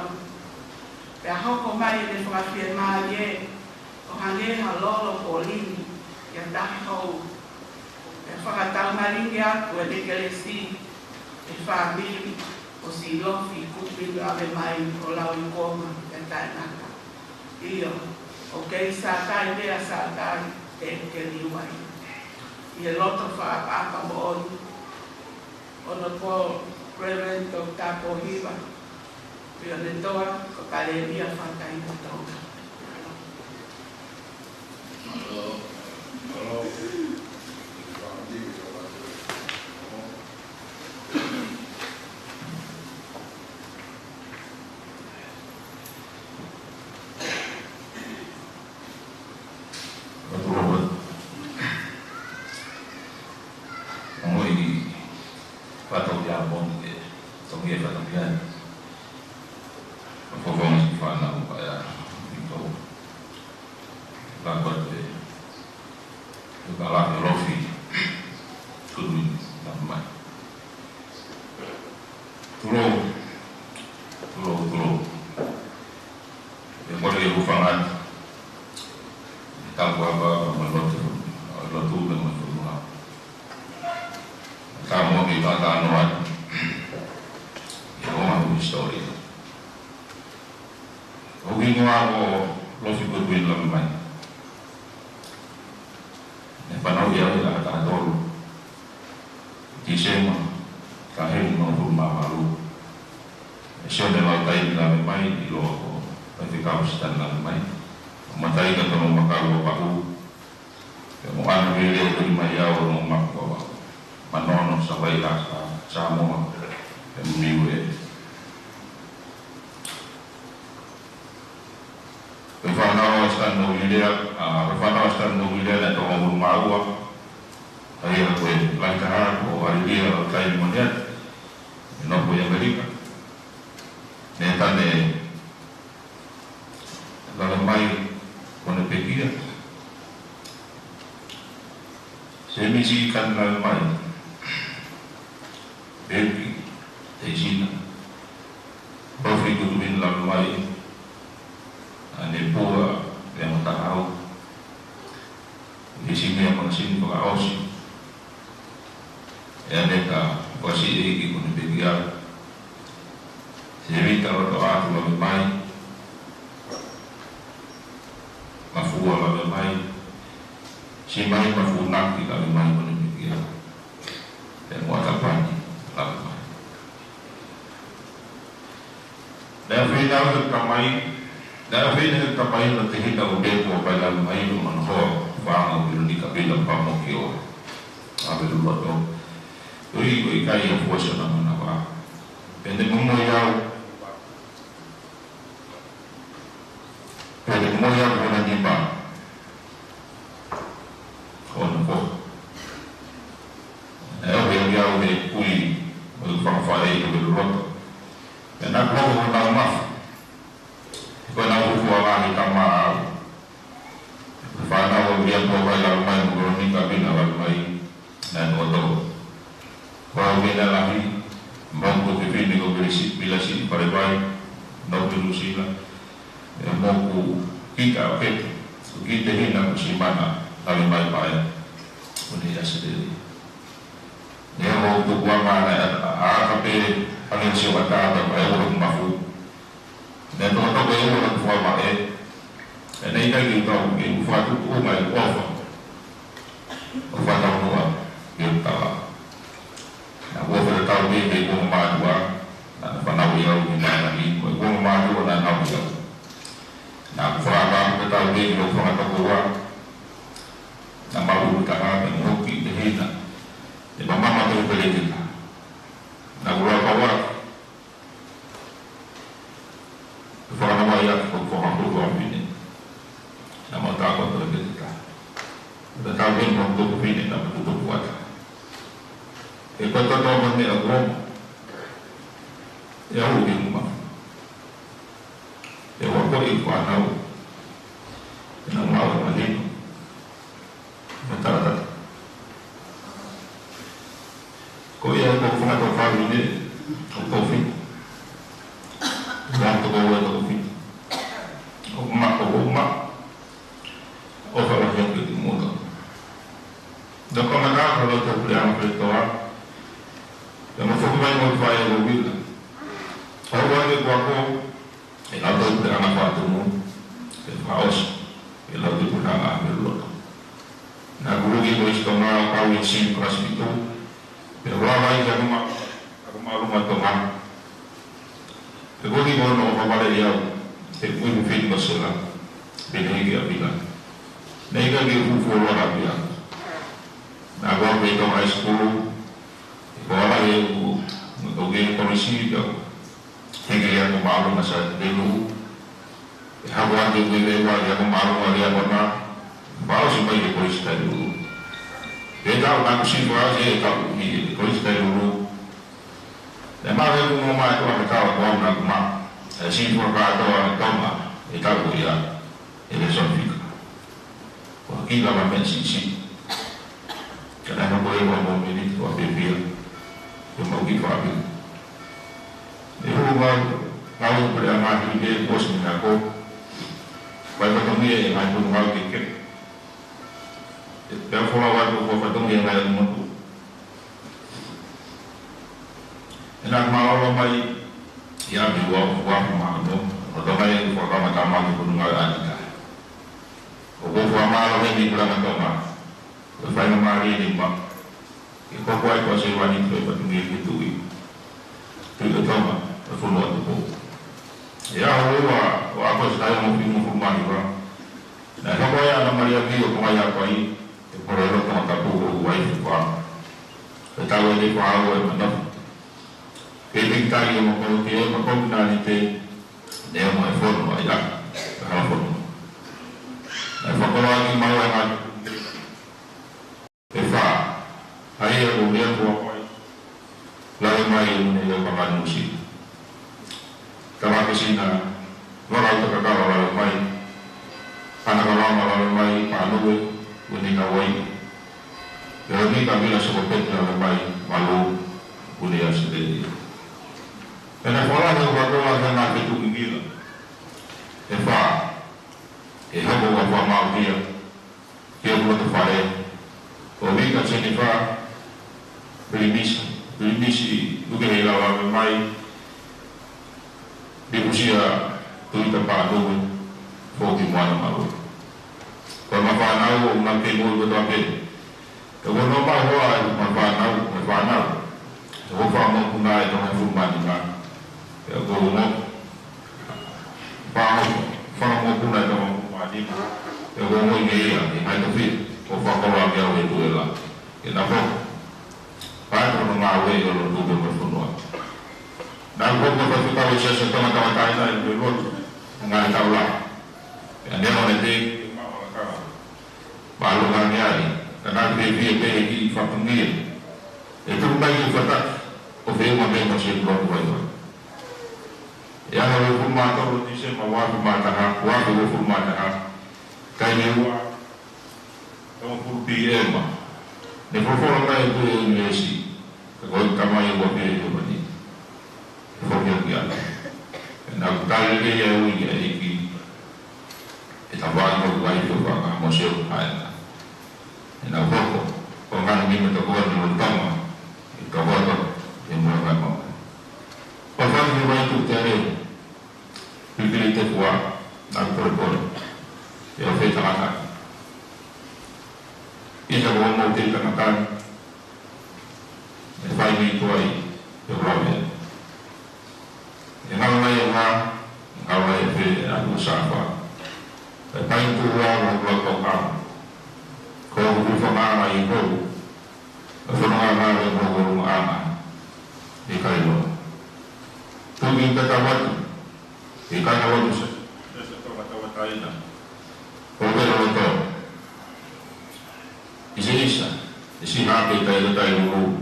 pea hoko mai ʻene fakafiemālie ʻo hangē ha lolo polini ʻi ha tahi hou, pea fakataumalingi atu ʻene kelesi ki he fāmili ʻo Silofi Kutuini Lavemai ʻo lauikuonga pea taʻengata. ʻIo, ʻoku kei sātai pea sātai ʻe keliuai. ʻI he loto fakaʻapaʻapa moʻoni, Honourable Reverend Doctor Pōhiva, Pionetoa ko Palēmia Fakataha ʻo Tonga. Ongoʻi fatongia moʻoni ke tongi e fatongia ni. Ko e fofonga si fānau ʻa ia i tō. Lava atu e, e kalafi Lofi Kutuini Lavemai. Tulou, tulou, tulou. ʻE kole ke u hūfanga atu. Tapu ʻaupito mo e lotu, lotu mo e fonua. Ka mou kiʻi talanoa atu ʻi he ongo hisitōlia. ʻOku hingoa ko Lofi Kutuini Lavemai. Ne fanauʻi au ʻi he taha taha tolu Tīsema, taha hiva nima nofulu mā valu. ʻE Sione Lautaimi Lavemai, ʻiloa ko Faifekau Sitani Lavemai, ʻo Mataika Tonomakalu ʻo Paʻu, pea mo ʻAna Vile Toni Maiao ʻo Makuava, Manono Savaiʻi Lasa, Samoa, pea mo Niue. Ko e fānau ʻa Sitani mo Vile, ʻa, ko e fānau ʻa Sitani mo Vile naʻe toko hongofulu mā ua, ʻa ia ko e lahi taha ko ʻAlilia Lautaimi Moniati, ʻe nofo ʻi ʻAmelika. Naʻe tane Lavemai Konepekia. Sēmisi Kani Lavemai. Peki, Teisina, Lofi Kutuini Lavemai, ʻAnepua Leamatahau, Isini ʻa Makasini Fakaʻosi, ʻAneta Fakasiʻeiki Konepekia, Sevita Lotoʻatu Lavemai, Mafua Lavemai, Simai Mafunaki Lavemai Konepekia, pea mo ʻAtapani Lavemai. Naʻe ʻafeina au ʻe heʻeku tamai, naʻe ʻafeina ʻe heʻeku tamai ʻa e tehina ʻo Bepu ʻa Vai Lavemai ʻo Manohoa, faʻahinga ʻo Vilonika Vila Pamokio ʻa Veluloto. Ui, ʻoku ʻikai ha fuʻu ʻasi ʻona manava. Pea ne momoi au, pea ne momoi au ʻi hona nima ʻo hono foha. Naʻe ʻomi au ʻe he kui ʻo e fanga faʻē ʻi Veluloto. Pea naʻá ku hoko ko honau mafu. Ko ʻenau fuofua ngaahi tama au. Ko e fānau ʻa Viliami Poa Vai Lavemai mo Velonika Vina Lavemai, naʻe nofo ʻi Tonga. Ko au mei Nalahi, mo hoku fefine ko Vilasi-, Vilasi Palevai, nofo ʻi Nuʻusila, pea mo hoku kiʻi taʻokete, ko e kiʻi tehina ko Simana Lavemai Paea, ʻoku ne ʻi ʻAositelēlia. Naʻe ʻi ai hoku tupuʻanga naʻe ʻa-, ʻa-, ʻaʻaka pē hangē ha sioʻata pea mo hoku mafu. Naʻe tokotoko ʻeku ʻulu ʻi hoku fuʻu vaʻe. Pea naʻe ʻikai ke u tau ke u fakatuʻutuʻu mai ʻeku ʻofa ʻo fakataunuʻa ki hoku tala. Naʻá ku ʻofa tatau pē ki heʻeku ongo mātuʻa naʻa na fanauʻi au ki māmani, mo ʻeku ongo mātuʻa naʻa nau ʻi au. Naʻá ku fakaʻapaʻapa tatau pē ki hoku fanga tokoua naʻa mau ʻulu taha pea mo hoku kiʻi tehina, ʻe mamaʻo atu ki he peleketa. Naʻá ku lava pau atu ke fakanavai atu ki hoku fanga tuofāfine naʻa mau tā ko e peleketa. Tatau pē mo hoku tuofāfine naʻa mau tutupu atu. He ko e toto mo e meʻa kuo ʻomi, ʻe au ke uma. ʻE ua ko e fānau, ʻenau maʻu e mahino, Mo e talatala. Ko ia ʻoku ou fakaʻatā atu ʻi he ʻaho ni, ʻoku ou fai. Ngā toko ua toko fitu. ʻOku ma, ʻoku ma. ʻOfa lahi atu kiate kimoutolu. Naʻa ku kamata ʻa e lotu ʻa e Puleʻanga Fale Toa. Pea mo e foki mai mo e fai ʻa e lotu ʻa e Lautohi Puleʻanga Fakatumu, pea fakaʻosi ʻa e Lautohi Puleʻanga Falelotu. Naʻa ku ʻuluaki Kolisi Tonga ʻo kau ʻi he Sini Kalasi Fitu, pea u lava ai ki he Akoma, Akoma Luma Tonga. Pea ko e kiʻi fono ʻo fakavaleʻi au, he kuihu fini ko Sela, pea ne hiki ʻa Pila. Naʻe ʻikai ke u fuʻu fuoloa ʻa Pila. Naʻa ku ʻi Tonga High School, ko e ʻaho lahi ʻeku, ʻeku ʻi he kolisi, pea u hiki ʻi he Akoma Luma Sātipelu. ʻE hoko atu ki he leva ʻi he Akoma Luma Liahona, fakaʻosi mai ki he Kolisi Tailulu. Pea taʻu naʻa ku siʻi fakaʻosi ʻi he taʻu ʻi he Kolisi Tailulu. Naʻe maʻu ʻeku ongo maʻu ʻa e tau ʻa e tau naʻa ku maʻu. ʻE siʻi fakakātoa ʻa e Tonga ʻi he taʻu ko ia, ʻe lēsoni fika. Ko e kiʻi lava meʻa siʻisiʻi. Ka naʻe hoko ia ko e mōmeniti ʻo e fiefia. Ko e maʻu kiʻi fakaʻapi. ʻE hū ngāue, ngāue ʻa e Puleʻanga ʻi he kuo ʻosi ʻeni ʻa e ako. Fai fatongia ʻa e ngaahi fono ngāue kehekehe. ʻE pea folau atu ko e fatongia ʻa e ngaahi motu. ʻE naʻa ku mālōlō mai ʻi he ʻapi ua, ua mano. ʻO tau mai ʻeku fakakamata mai ki he fono ngāue ʻa e ʻAtita. ʻOku ou fakamālō heni ki he Puleʻanga Tonga. Ko e faingamālie ni maʻa. Ke koko ai ko Sevani ko e fatongia ke tuʻi. Tuʻi ko Tonga, ko e fonua tupu. ʻI he ʻaho ua ʻo ʻAokosi taʻu hongofulu mā hiva. Naʻe hoko ai ʻa ʻAna Malia Vio ko Ngaiapai, ʻi he Puleʻanga Tonga Tapu ko Uaifepa. Ko e taʻu ʻe fā ua ʻe Manoa. Ko e Pekitali ʻo Makono Tia, Makono Nalite, Neongo e fono ai ʻa, ka hala fono. Naʻe fakakoloa ʻaki maua e ngaahi. ʻE fā, ʻa ia ko Lia Kuapai, Lale Mai ʻo Neiapalangusi. Tama ke sina, Lorauta Kakala Lale Mai, Ana Kalama Lale Mai, Pānue, ʻo Neiapai. Veronika Vila Sokopeti Lale Mai, Malu, ʻo Australia. Pea naʻe fakalahi ʻo fakakoloa ʻa e ngaahi fetuʻu ngingila. ʻE fā, ʻe hoko ʻa Fuamaotia, ki hoku loto fale, ko Vika Jennifer, Pilimisi, Pilimisi, Luke Heilala Lale Mai, Lipusia, Tuita Pānue, Fōki Moana Malu. Ko e ngaahi fānau ʻoku nau kei moʻui kotoa pē. ʻOku nau maʻu hoa ʻa e ngaahi fānau, ngaahi fānau. ʻOku ou fakamokopuna ʻi he taʻu hongofulu mā nima. ʻOku ou mo-, faka-, fakamokopuna ʻi he taʻu hongofulu mā nima. ʻOku ou moʻui ʻi he ʻi he ngaahi tofiʻa. ʻOku fakakoloa ʻaki au ʻe he Tuʻi ʻEla. Ke na fo. Pea ko hono ngāue ʻi he lotu pea mo e fonua. Naʻa ku hoko ko e faifekau ʻi he Siasi ʻo e Tonga Tauʻatāina ʻi he lotu. Ngaahi taʻu lahi. Pea neongo ʻene teʻeki ke maʻu ʻa e lakanga. Mālō ngā meʻa ai, ka naʻe fiefia pē ʻi he kiʻi fatongia. ʻE tuku mai ki he fataki, ʻo feʻunga pē mo Siaʻuluaki Vaivai. ʻI he ʻaho uofulu mā tolu Tīsema uaafe mā taha, uaafe uofulu mā taha, taimi ua, tolungofulu P M. Ne folofola mai ʻa e Tuʻi ʻo e ʻUnivēsi, ka ko e tamai ua pē ʻi hēvani. ʻE foki ʻo kia. ʻE naʻa ku tali lelei ʻa e ui ʻa e ʻEiki. ʻE tavaʻi mo ʻeku ʻahiʻahi ʻo fanga mo Siaʻu Haena. ʻE naʻa ku hoko, ko e ngaahi nima tokoni ʻo Tonga, ʻi Tokoto, ʻi Muʻa Ngai Mama. ʻO fai ki he vai tu te are, Pipili Te Fua, naʻa ku polepole. ʻE ʻo fai tangata. ʻI he ko mau te tangata, ʻe fai mei tuai, ʻe ʻo lave. ʻE ngalo nai ʻo ngā, ʻe ngalo nai ʻo fē, ʻe ʻalu ʻo sāfa. ʻE pai tu ua, ua, ua, ua, ua. Ko hoku fanga ʻi hou, ʻe fononga ngā ʻe mo ʻo ngā ʻana. ʻE kai loa. Tuki tata watu, ʻe kai ngā lotu se, ʻe se tō kata wataina. ʻO ke loto. ʻIsa ʻisa, ʻe si hake tai lo tai lulu.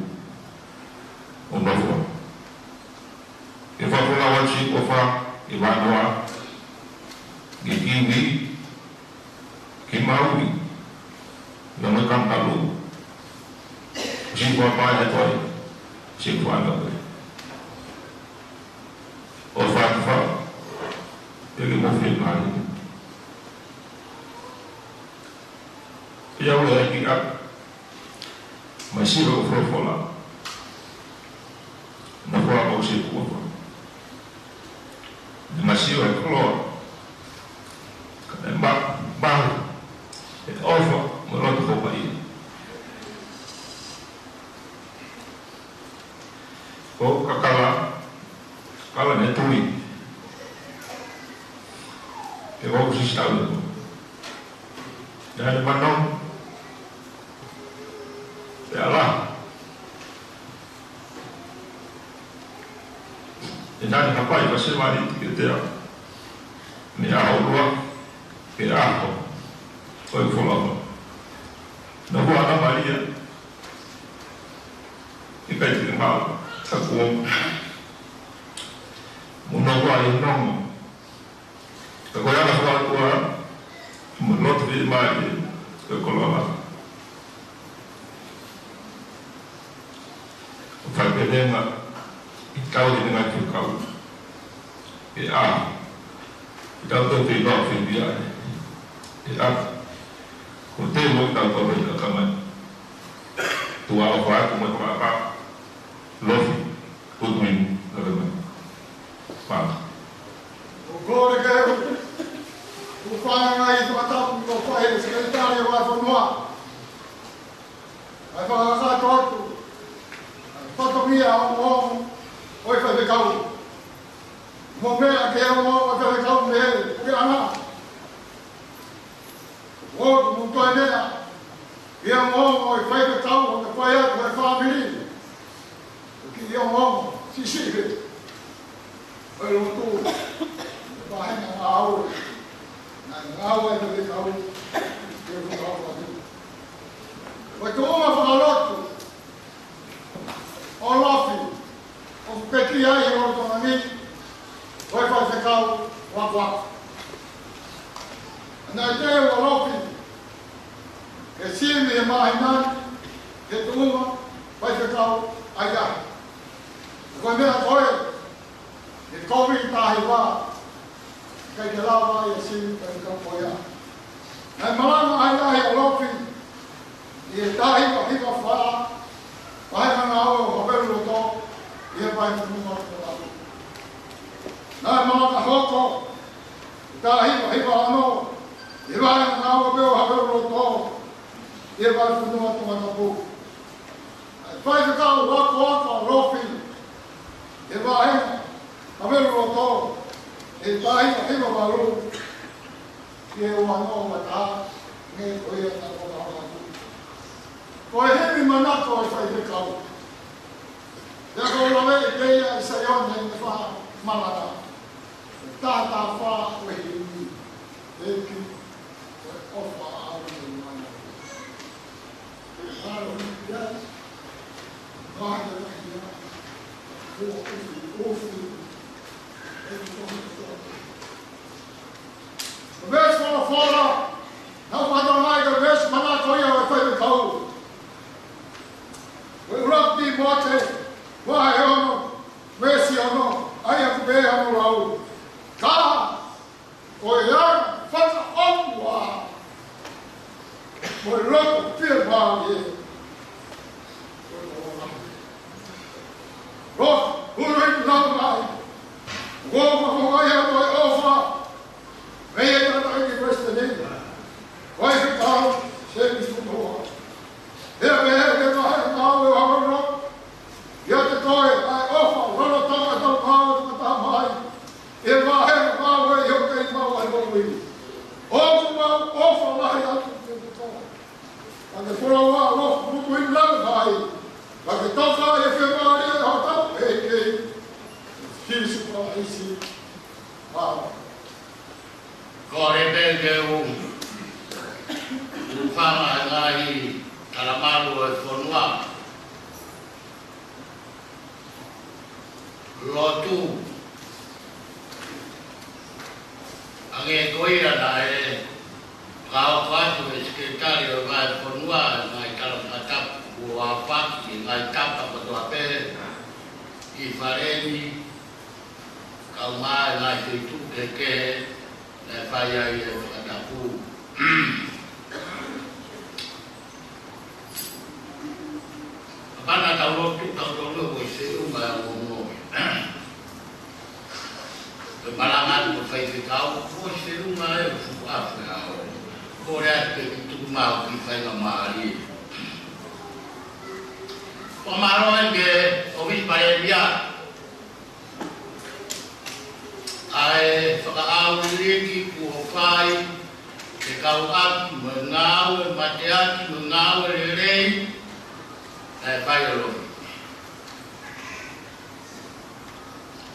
ʻO nofo. ʻE fakafola watu si kofa, ʻe vanoa, ʻe kiwi, ki maui. Ia mo e kangalu. Siʻi kuo pau ʻe he tohi. Siʻi kuo ʻana koe. ʻO fātufa. Peke mo fie mai. Ia ʻo e ki a. Mai sio ʻo folofola. Na fua ko si kuofa. Ni ma sio e koloa. Ka ne ma, ma, e ʻofa, mo loto ko pa ia. Ko kakala, kala ne tui. Ke ko sisi tau ne. Naʻe manong. Pea lahi. ʻE naʻe hapai ʻa Sevāniti ke tea. Mei he ʻaho ʻuluaki ki he ʻaho ko e folofola. Na hua na Malia. ʻIkai te ngā. Ka kuo. Mo na hua i nongo. Ka ko e ʻAlo ʻo e ʻOtua, mo loto fiemālie, ko e koloa. ʻO fai pelenga, ʻi tau te ngā fekau. ʻE ʻa, ʻi tau te te ngā fendia. ʻE ʻa, ko te mo tau tau i ka kamai. Tua o fai, mo tau ka, lofi. Kutuin, lave mai. Pata. ʻO kole ke u, u fāngai i fakatapu ko fai e sekelitali ʻo e fonua. ʻAi fakakakato atu. ʻAi fatongia ʻo, ʻo, ʻo e faifekau. Mo meʻa ke ʻo, ʻo e faifekau me, ke ana. ʻO, mo toe meʻa. Ia mo, ʻo e faifekau, ʻo e fai atu e fāmili. ʻOku ʻi ai mo, sisiʻi. ʻOi lotu. Vahenga ngāue. Naʻe ngāue e faifekau. Ke u kau atu. ʻOi tuʻunga fakalotu. ʻOlofi. ʻOku pekia ai e lolotonga ni. ʻOi faifekau. Wakuaku. Naʻe te ʻoku ʻolofi. Ke simi e māhina ni, ke tuʻunga, faifekau, ʻaia. Ko e meʻa ko ē, ke kovi tahi vā, kai ke lava ai e simi, faifekau ko ia. Naʻe malanga ai ai ʻa ʻOlofi, ʻi he tahi ʻo hiva fā, vahenga ngāue ʻo Havelu Loto, ʻi he vahe fonua ko Lapu. Naʻe malanga hoko, tahi ʻo hiva ono, ʻi he vahenga ngāue pē ʻo Havelu Loto, ʻi he vahe fonua Tongatapu. ʻAi faifekau ako ako ʻa ʻOlofi, ʻi he vahenga Havelu Loto, ʻi he tahi ʻo hiva valu, ʻi he ua noa ua taha, nge ko ia ta ko la atu. Ko e himi manako e faifekau. Ia ko lave e pei ʻa Saione ʻi he fā malanga. Tata fa we himi. Eki. We ofa au ni mana. Alo ni ia. Mahalo ni ia. Ko ufi, ufi. Eki ko ufi. Veesi folofola. Naʻa ku ʻatamai ka veesi manako ia ʻo e faifekau. Ko e ʻuluaki Tīmote, vahe ono, veesi ono, ʻa ia ʻoku pehē hono lau. Ka, ko e anga fakaʻotua, mo e loto fiemālie. Ko e ʻofa. Ko e ʻuluaki lau mai. Ko e ʻofa, ko e ʻofa, ko e ʻofa. Mei he tangataʻeiki palesiteni, Faifekau Sēmisi Futua. Pea pehē ki he vahenga ngāue ʻo Havelu Loto, ʻiate koe ʻa e ʻofa lolotonga ʻetau ngāue fakataha mai, ʻi he vahenga ngāue ʻi hoʻo kei maʻu ai e moʻui. ʻOku mau ʻofa lahi atu kiate koe. Ka ke folau ʻa e ʻofa, puputuʻu ʻi he langa vai. Ka ke toka ʻi he fiemālie ʻo hotau ʻEiki Sīsū Kalaisi. Mālō. Ko e peke u, u fanga e ngaahi talamalu ʻo e fonua. Lotu. Ange ko ia naʻe Ka ʻoku ʻoatu ʻe he Sekelitali ʻo e Vahefonua ʻa e ngaahi tala fakatapu kuo aofaki ʻi he ngaahi tapa kotoa pē ʻi Fale ni, kae ʻumaʻā e ngaahi feituʻu kehekehe naʻe fai ai e fakatapu. Kapau naʻa tau lotu, tau tolu ko e feʻunga ʻa e ongoongo. Ko e malanga ʻa e faifekau, ko e feʻunga ʻa e fuʻu ʻaho ʻo e ʻaho. Ko e ʻai ke tuku mai ki he faingamālie. Fakamālō ki he ʻŌfisi Palēmia ʻa e fakaʻauliliki kuo fai ke kau atu mo e ngāue mateaki mo e ngāue lelei naʻe fai ʻe Lofi.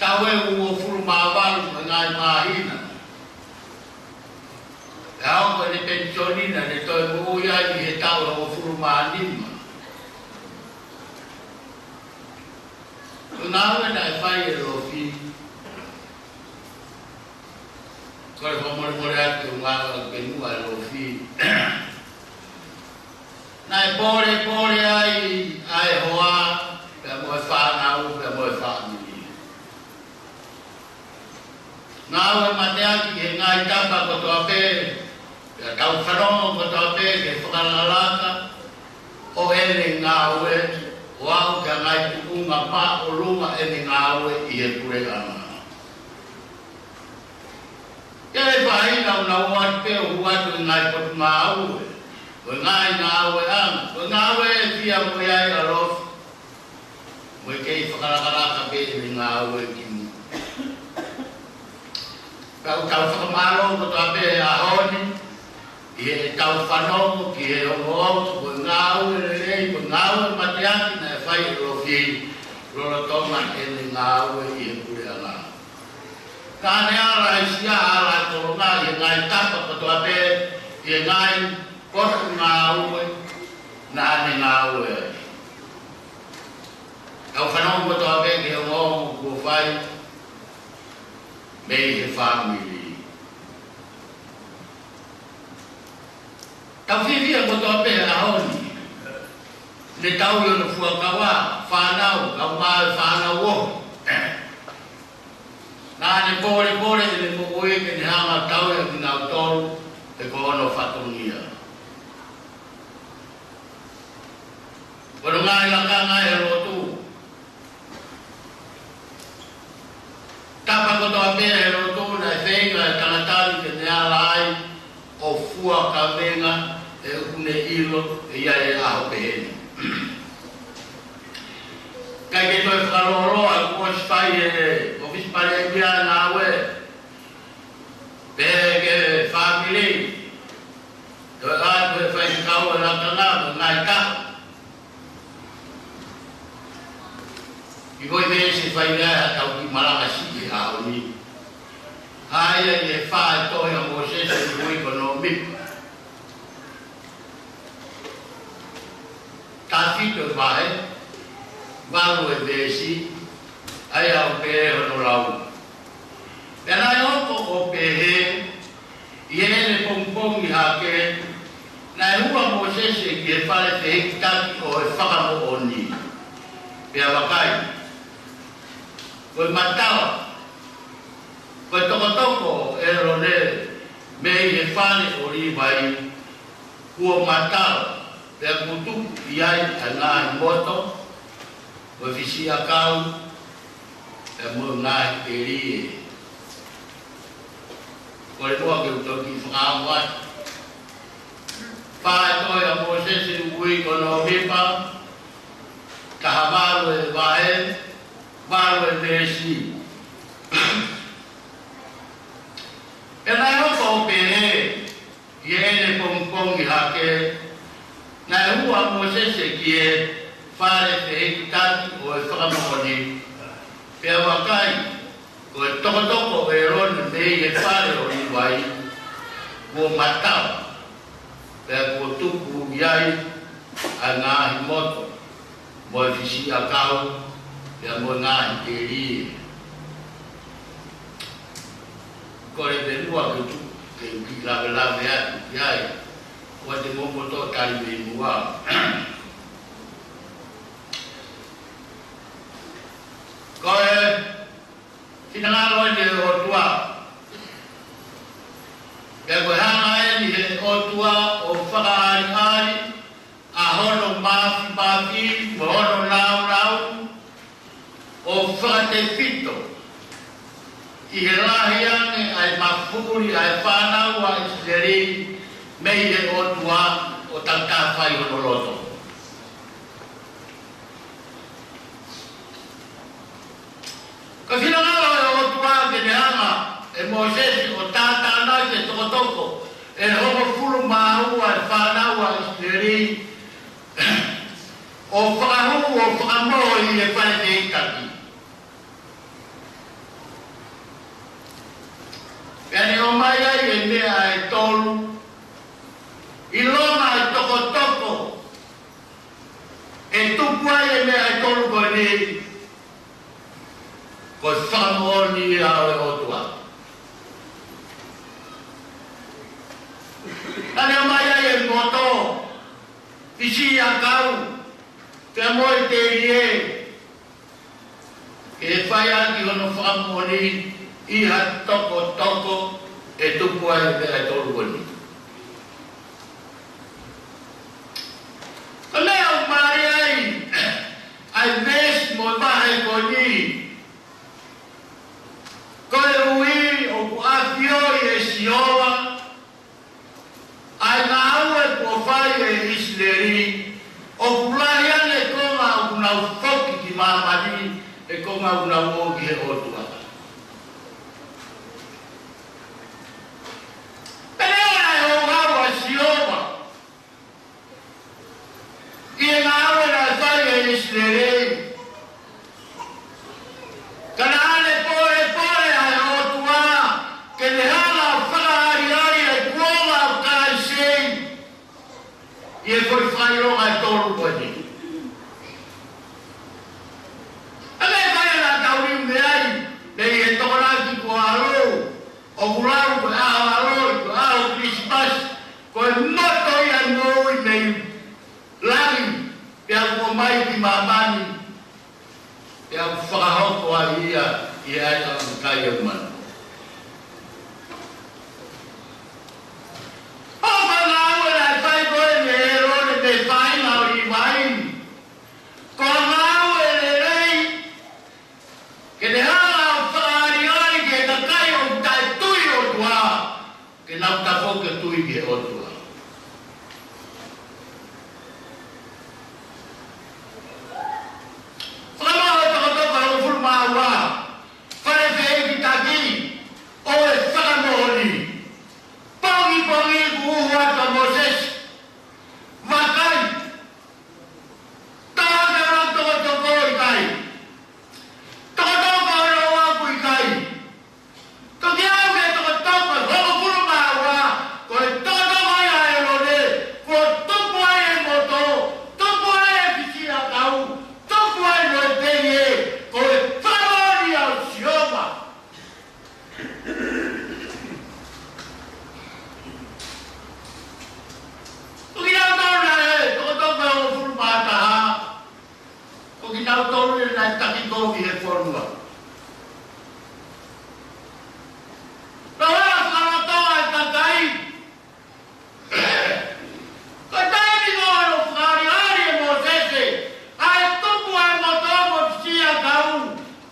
Taʻu ʻe uofulu mā valu mo e ngaahi māhina. ʻE hoko ʻene penisoni naʻa ne toe moʻui ai ʻi he taʻu ʻe uofulu mā nima. Ko e ngāue naʻe fai ʻe Lofi, kole fakamolemole atu ki he ngāue ʻa e fenua ʻa Lofi. Naʻe pōlepole ai ʻa e hoa, pea mo e fānau, pea mo e fāmili. Ngāue mateaki he ngaahi tapa kotoa pē, pea tau fanongo kotoa pē ki he fakalakalaka ʻo ʻene ngāue, ʻo aʻu ki he ngaahi tuʻunga māʻolunga ʻene ngāue ʻi he puleʻanga. ʻI he faʻahinga ʻoku nau ō atu pē ʻo hū atu ʻi he ngaahi potungāue, ʻo e ngaahi ngāueʻanga, ʻo e ngāue ʻe fia mo e ai ʻa Lofi, mo e kei fakalakalaka pē ʻene ngāue ki muʻa. Pea ʻoku tau fakamālō kotoa pē he ʻaho ni, ʻi heʻetau fanongo ki he ongoongo, mo e ngāue lelei, mo e ngāue mateaki naʻe fai ʻe Lofi, lolotonga ʻene ngāue ʻi he puleʻanga. Naʻa ne ala ʻi he siʻa, ala ʻi he kolonga, ʻi he ngaahi tapa kotoa pē, ʻi he ngaahi potungāue naʻa ne ngāue ai. Tau fanongo kotoa pē ki he ongoongo kuo fai mei he fāmili. Tau fiefia kotoa pē he ʻaho ni. Ne tau ʻi hono fuakava, fānau, kae ʻumaʻā e fānau ʻoho. Naʻa ne pōlepole ʻene moʻui ke ne hanga ʻo tauhi ʻa kinautolu he ko hono fatongia. Ko hono ngaahi lakanga he lotu. Tapa kotoa pē he lotu naʻe feinga e tangata ni ke ne ala ai ʻo fua kavenga he ʻoku ne ʻilo ʻe ʻi ai e ʻaho pehē ni. ʻIkai ke toe fakalōloa, kuo ʻosi fai ʻe he ʻŌfisi Palēmia e ngāue. Pehē ki he fāmili, toe ʻoatu ʻe he faifekau e lakanga mo e ngaahi taha. ʻI he veesi ʻe fai ai haʻatau kiʻi malanga siʻi he ʻaho ni. ʻA ia ʻi he fā ʻo e tohi ʻa Mōsese ʻi he uike ko Nōmipa. Tafito e vahe, valu e veesi, ʻa ia ʻoku pehē hono lau. Pea naʻe hoko ʻo pehē, ʻi heʻene pongipongi hake, naʻe hū ʻa Mōsese ki he fale fehikitaki ʻo e fakamoʻoni. Pea vakai, ko e matala, ko e tokotoko ʻo ʻĒlone mei he fale ʻo Līvai, kuo matala, pea kuo tuku ʻi ai ʻa e ngaahi moto, mo e fisiʻiʻakau, pea mo e ngaahi telie. Kole muʻa ke u toki fakaongo atu. Fā ʻo e tohi ʻa Mōsese ʻi he uike ko Nōmipa, taha valu e vahe, valu e veesi. Pea naʻe hoko ʻo pehē, ʻi heʻene pongipongi hake, naʻe hū ʻa Mōsese ki he fale fehikitaki ʻo e fakamoʻoni. Pea vakai, ko e tokotoko ʻo ʻĒlone mei he fale ʻo Līvai, kuo matala, pea kuo tuku ʻi ai ʻa e ngaahi moto, mo e fisiʻiʻakau, pea mo e ngaahi telie. Kole pē muʻa ke u tuku Te u kiʻi lavelave atu ki ai, ʻoua te mou moutolu tali mei muʻa. Ko e finangalo eni ʻo e ʻOtua. Pea ko e hanga eni ʻe he ʻOtua ʻo fakaʻaliʻali ʻa hono māfimafi mo hono nāunau ʻo fakatefito ʻi he lahi ange ʻa e mafuʻuli ʻa e fānau ʻa ʻIsileli mei he ʻOtua ʻo tautau fai hono loto. Ko e finangalo ʻo e ʻOtua ke ne hanga ʻe Mōsese ʻo tātānaki e tokotoko ʻe hongofulu mā ua ʻa e fānau ʻa ʻIsileli, ʻo fakahū ʻo fakamoʻui ʻi he fale feitaki. Pea ne ʻomai ai e meʻa ʻe tolu, ʻilonga e tokotoko ʻe tupu ai e meʻa ʻe tolu ko eni, ko e fakamoʻoni ia ʻo e ʻOtua. Pea ne ʻomai ai e moto, fisiʻiʻakau, pea mo e telie, ke fai ʻaki hono fakamoʻoni ʻi ha tokotoko ʻe tupu ai e meʻa ʻe tolu ko eni. Ko e meʻa ʻoku mālie ai ʻa e veesi mo e vahe ko eni, koeʻuhi ʻoku ʻafioʻi ʻe Sihova ʻa e ngāue kuo fai ʻe ʻIsileli, ʻoku lahi ange e konga ʻoku nau foki ki māmani, he konga ʻoku nau ō ki he ʻOtua. Pea ne ʻola e houhau ʻa Sihova ʻi he ngāue naʻe fai ʻe ʻIsileli. Ka naʻa ne polepole ʻa e ʻOtua ke ne hanga ʻo fakaʻaliʻali e kuonga ʻo Kalaisi ʻi he foʻi fakaʻilonga ʻe tolu ko eni. ʻA e meʻa ia naʻa tau liliu mei ai, mei he Tokonaki kuo ʻalu, ʻoku lau ko e ʻaho ʻaloʻi, ko e ʻaho Kilisimasi, ko e moto ia ʻo e moʻui mei langi, pea kuo ʻomai ki māmani, pea kuo fakahoko ai ia ʻi he ʻaiʻanga kai ʻo e manu. ʻO ka ngāue naʻe fai ko ē ʻe ʻĒlone mei he faʻahinga ʻo Līvai, ko e ngāue lelei, ke ne hanga ʻo fakaʻaliʻali ki he kakai ʻoku taʻetui ʻOtua, ke nau tafoki ʻo tui ki he ʻOtua. Fakamālō e tokotoko hongofulu mā ua, fale feitaki ʻo e fakamoʻoni. Pongipongi kuo ʻuhu atu ʻa Mōsese. Vakai, tau ke ʻoua tokotoko ʻikai. Tokotoko ʻoua ʻoku ʻikai. Toki aʻu ki he tokotoko hongofulu mā ua, ko e tokotoko ia ʻa ʻĒlone, kuo tupu ai e moto, tupu ai e fisiʻiʻakau, tupu ai mo e telie, ko e fakamoʻoni ʻa Sihova. Ko kinautolu naʻe tokotoko hongofulu mā taha, ko kinautolu naʻe taki kovi he fonua. Naʻe ʻoua ʻe fakalotoa e kakai. Ko e taimi ko ē naʻe fakaʻaliʻali ʻe Mōsese ʻa e tupu ʻa e moto mo e fisiʻiʻakau,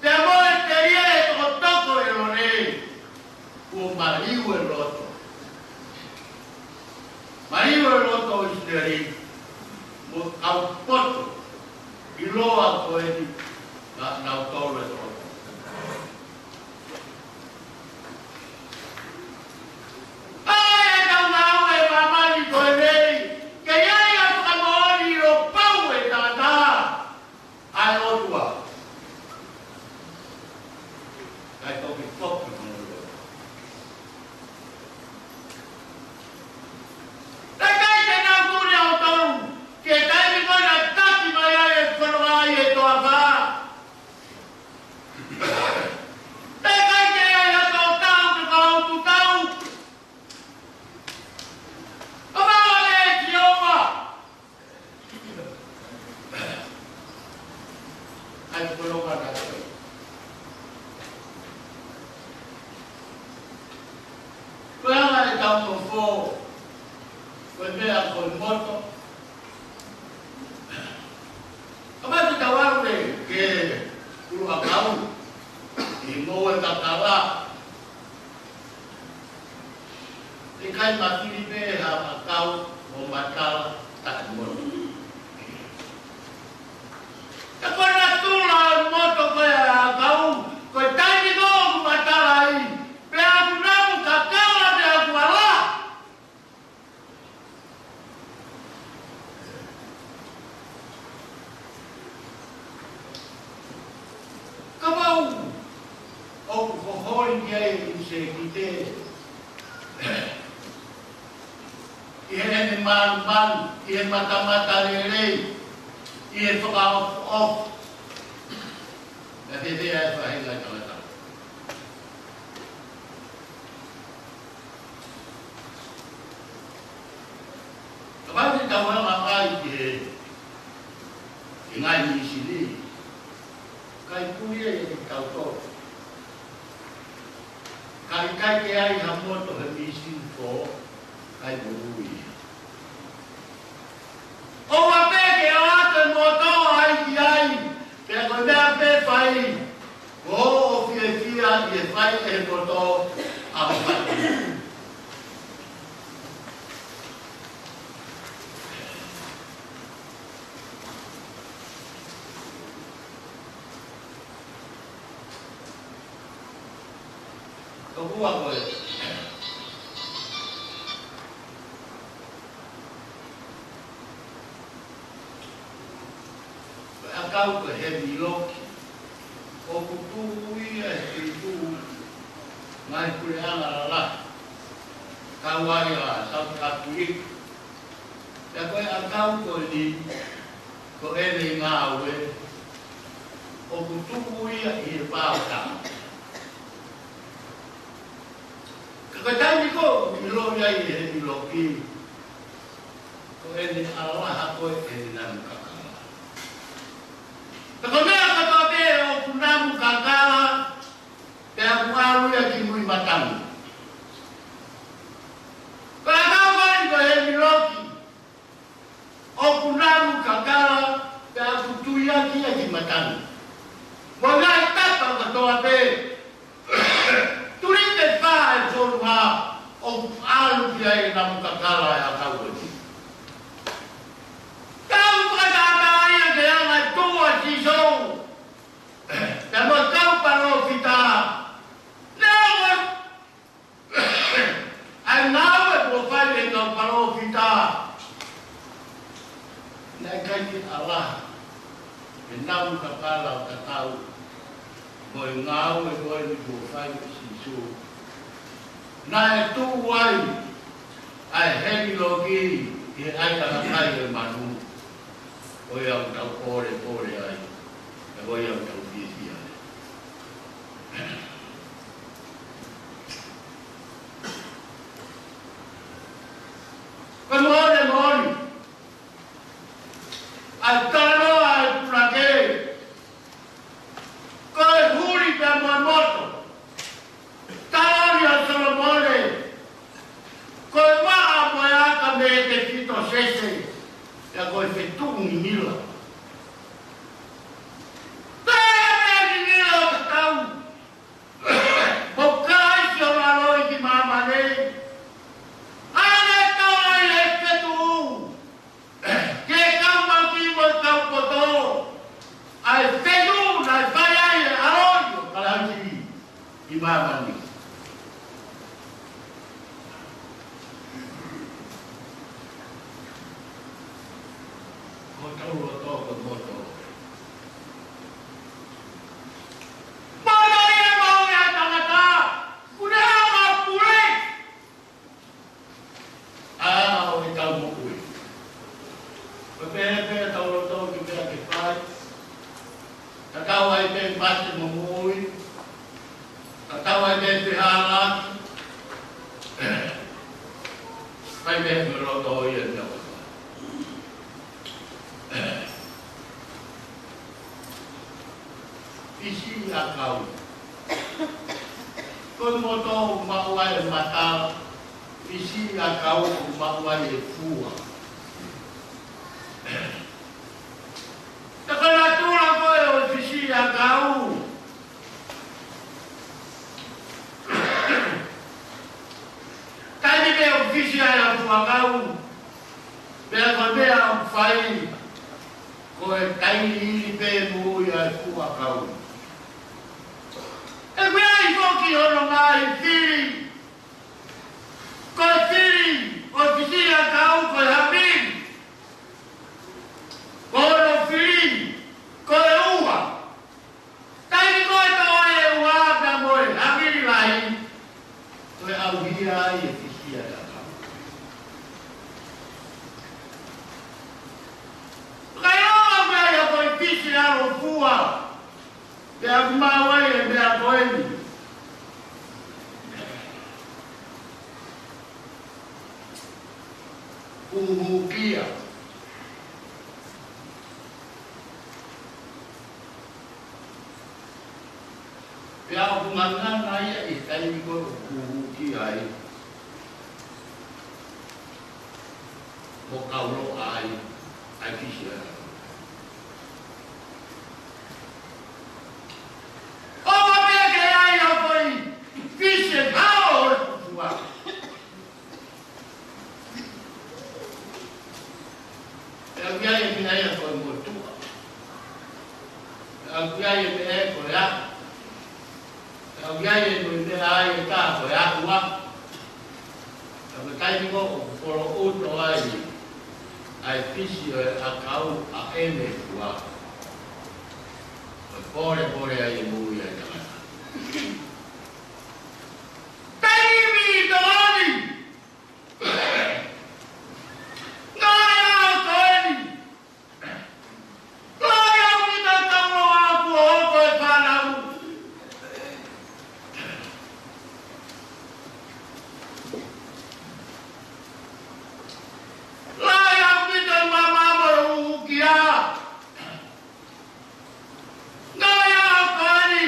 pea mo e telie he tokotoko ʻo ʻĒlone, kuo maliu e loto. Maliu e loto ʻo ʻIsileli mo e kau poto ʻiloa ko eni naʻa nau tolo e loto. ʻA e tau ngāue ʻi māmani ko eni, ke ʻi ai ʻa e fakamoʻoni ʻo pau e tangata ʻa e ʻOtua. Kae toki foki mo e ʻOtua. Kae ʻikai te nau tuli ʻautolu ki he taimi ko ē naʻe taki mai ai e fononga ʻi he toafa. Holi ki ai e ʻinisēkite. ʻI heʻene mālumalu, ʻi he matamatalelei, ʻi he fakaʻofoʻofa. Naʻe fēfē ʻa e faʻahinga ʻo e tangata? Kapau te tau hanga ʻo ʻai ki he, ki he ngaahi mīsini, ʻikai puli ia ʻiate kitautolu. Ka ʻikai ke ʻi ai ha moto he mīsini foʻou, ʻikai puli ia. ʻOua pē ke ʻoatu e moto ai ki ai, pea ko e meʻa pē fai, ko hoʻo fiefia ʻi he fai ʻe he moto ʻa hoʻo fatu. Tokua ko e, ko e ʻakau ko e hemiloki, ʻoku tuʻu ia he feituʻu ngaahi puleʻanga lalahi, kau ai ʻa South Africa. Pea ko e ʻakau ko eni, ko ʻene ngāue, ʻoku tuʻu ia ʻi he pātā. Ka ko e taimi ko ē ʻoku ʻiloʻi ai ʻe he hemiloki, ko ʻene ʻalaha ko ē ʻene namu kakala. Ka ko e meʻa kotoa pē ʻoku namu kakala, pea ʻoku ʻalu ia ki mui matangi. Ko e ʻakau ko eni ko e hemiloki, ʻoku namu kakala, pea ʻoku tuiaki ia ki matangi. Mo e ngaahi tapa kotoa pē, tuli pē fā e fonua, ʻoku ʻalu ki ai e namu kakala ʻa e ʻakau ko eni. Tau fakatātā ia ki he anga e tuʻu ʻa Sīsū, pea mo e kau palōfita. Neongo ʻa e ngāue kuo fai ʻe he kau palōfita, naʻe ʻikai ke ʻalaha e namu kakala ʻo tatau mo e ngāue ko eni kuo fai ʻe Sīsū. Naʻe tuʻu ai ʻa e hemiloki ʻi he ʻaiʻanga kai ʻo e manu. Ko ia ʻoku tau pōlepole ai, pea ko ia ʻoku tau fiefia ai. Ko e moʻoni, moʻoni, ʻa e talanoa ʻa e punake, ko e huli pea mo e moto. Taloni ʻa Solomone, ko e vaʻa mo e aka mei Tefito-sese, pea ko e fetuʻu ngingila. Pea ʻi he ngingila ʻo e tau, ʻoku ʻikai siʻo lalo ʻi māmani. ʻAne tau ʻi he fetuʻu, ke kau maki mo e kau poto, ʻa e fetuʻu naʻe fai ai e ʻaloʻi ʻo Kalaisi ʻi māmani. Ko hotau loto ko e moto. Moto ia mo e tangata, ʻoku ne hanga ʻo pule. ʻA, ʻo e tau moʻui. Ko e pehē pē ʻetau loto ki he meʻa ke fai. Tatau ai pē mate mo moʻui. Tatau ai pē pe hala. Fai pē mo e loto ia ni au. Fisi ʻakau. Ko e moto ʻoku maʻu ai e mata, fisi ʻakau ʻoku maʻu ai e fua. Ka ko e natula ko ē ʻo e fisi ʻakau, taimi pē ʻoku fisi ai ʻa e fuʻu ʻakau, pea ko e meʻa ʻoku fai, ko e tailiili pē moʻui ʻa e fuʻu ʻakau. ʻOku ʻi ai foki hono ngaahi fili. Ko e fili ʻo e fisi ʻakau ko e havili. Ko hono fili, ko e ua. Taimi ko ē ʻe tō ai e ua pea mo e havili ʻAlo fua, pea ʻoku maʻu ai e meʻa ko eni. Huhukia. Pea ʻoku ngangana ia ʻi he taimi ko ē ʻoku huhukia ai. Mo kauloa ai, ʻa e fisi ʻa e ʻakau. ʻOua pē ke ʻi ai ha foʻi fisi ʻe hao ʻo e fua. Pea ʻoku ʻi ai e meʻa ia ko e motuʻa. Pea ʻoku ʻi ai e meʻa ia ko e ʻa. Pea ʻoku ʻi ai e meʻa ia ko e ʻaʻua. Pea ko e taimi ko ē ʻoku poloʻuto ai ʻa e fisi ʻo e ʻakau ʻa ʻene fua. Ko e polepole ai e moʻui ʻa e tangata. Taimi toloni. Ngaahi ʻaho ko eni. Lahi ʻaupito e kauloa kuo hoko e fānau. Lahi ʻaupito e mamaʻo mo e huhukia. Ngaahi ʻaho ko eni,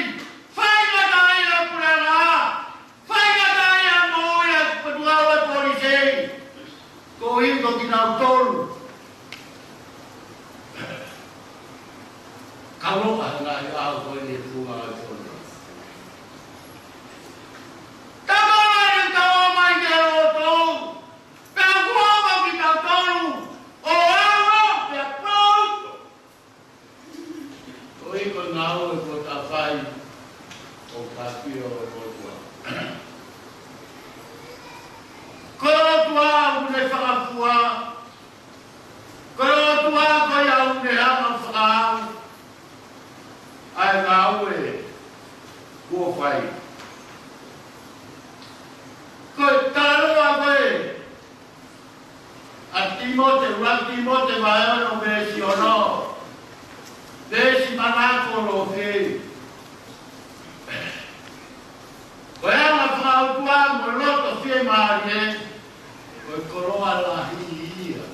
faingataʻaʻia e puleʻanga, faingataʻaʻia e moʻui ʻa e Potungāue Polisei, koeʻuhi ko kinautolu. Kauloa he ngaahi ʻaho ko eni e funga ʻo e fono. Tangata ni tau mai ke loto, pea kuo ʻomi kitautolu ʻo ʻalu pea pau. Ko e ngāue ko ē ʻoku fai, ʻoku fai ʻe he ʻOtua. Ko e ʻOtua ʻoku ne fakafua, ko e ʻOtua ko ia ʻoku ne hanga ʻo fakaʻau ʻa e ngāue kuo fai. Ko e talanoa ko ē ʻa Tīmote, ua Tīmote vahe ono veesi ono, veesi manako lōfie. Ko e anga fakaʻauha mo e loto fiemālie, ko e koloa lahi ia.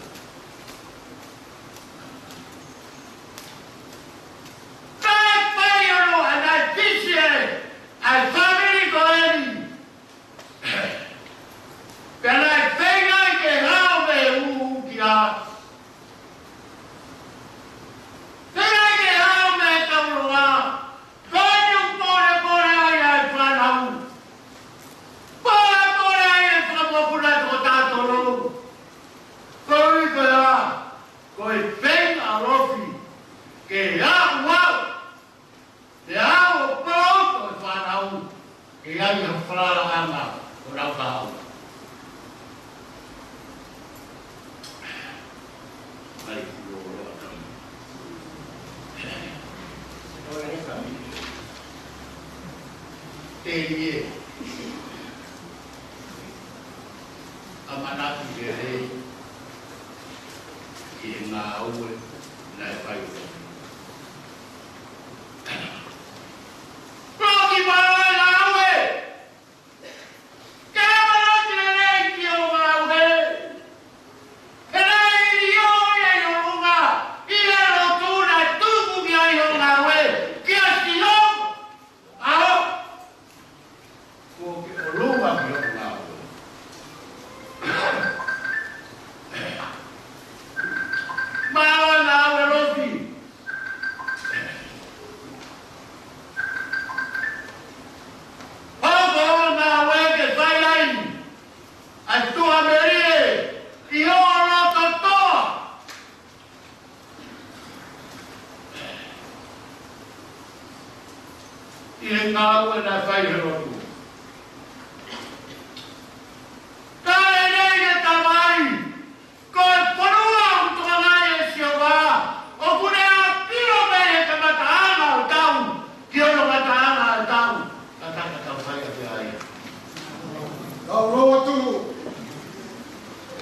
Kae ʻikai ke ʻi ai ha fisi ʻa e fāmili ko eni. Pea naʻe feinga ke hao mei he huhukia. Feinga ke hao mei he kauloa. Ko eni ʻoku polepole ai ʻa e fānau. Polepole ai e fakamoʻoni ʻa e toko taha tolu. Koeʻuhi ko e hā? Ko e feinga ʻa Lofi ke aʻu au. Pea ʻoku ou pau ko e fānau, ke ʻi ai ha falalaʻanga ʻo nau kahaʻu. Mai, lōloa ka. Telie. ʻAmanaki lelei ki he ngāue naʻe fai ʻe Lofi. Lofi, mālō e ngāue. Ke amanaki lelei ki hoʻo ngāue. He naʻe ʻilio ia ʻi ʻolunga, ʻi he lotu naʻe tuku ki ai hoʻo ngāue, kia Sihova. ʻAho. Kuo ke ʻolunga ki hoʻo ngāue. Mālō e ngāue Lofi. Hoko hoʻo ngāue ke fai ai ʻa e tuʻamelie ʻi hoʻo loto toa. ʻI he ngāue naʻe fai ʻe he lotu. Tali lelei ki he Tamai, ko e fonua ʻoku tokangaʻi ʻe Sihova, ʻoku ne ʻafio mei he kamataʻanga ʻo e taʻu ki hono ngataʻanga ʻo e taʻu. Ka taka tau fai ʻaki ai. Tau lotu.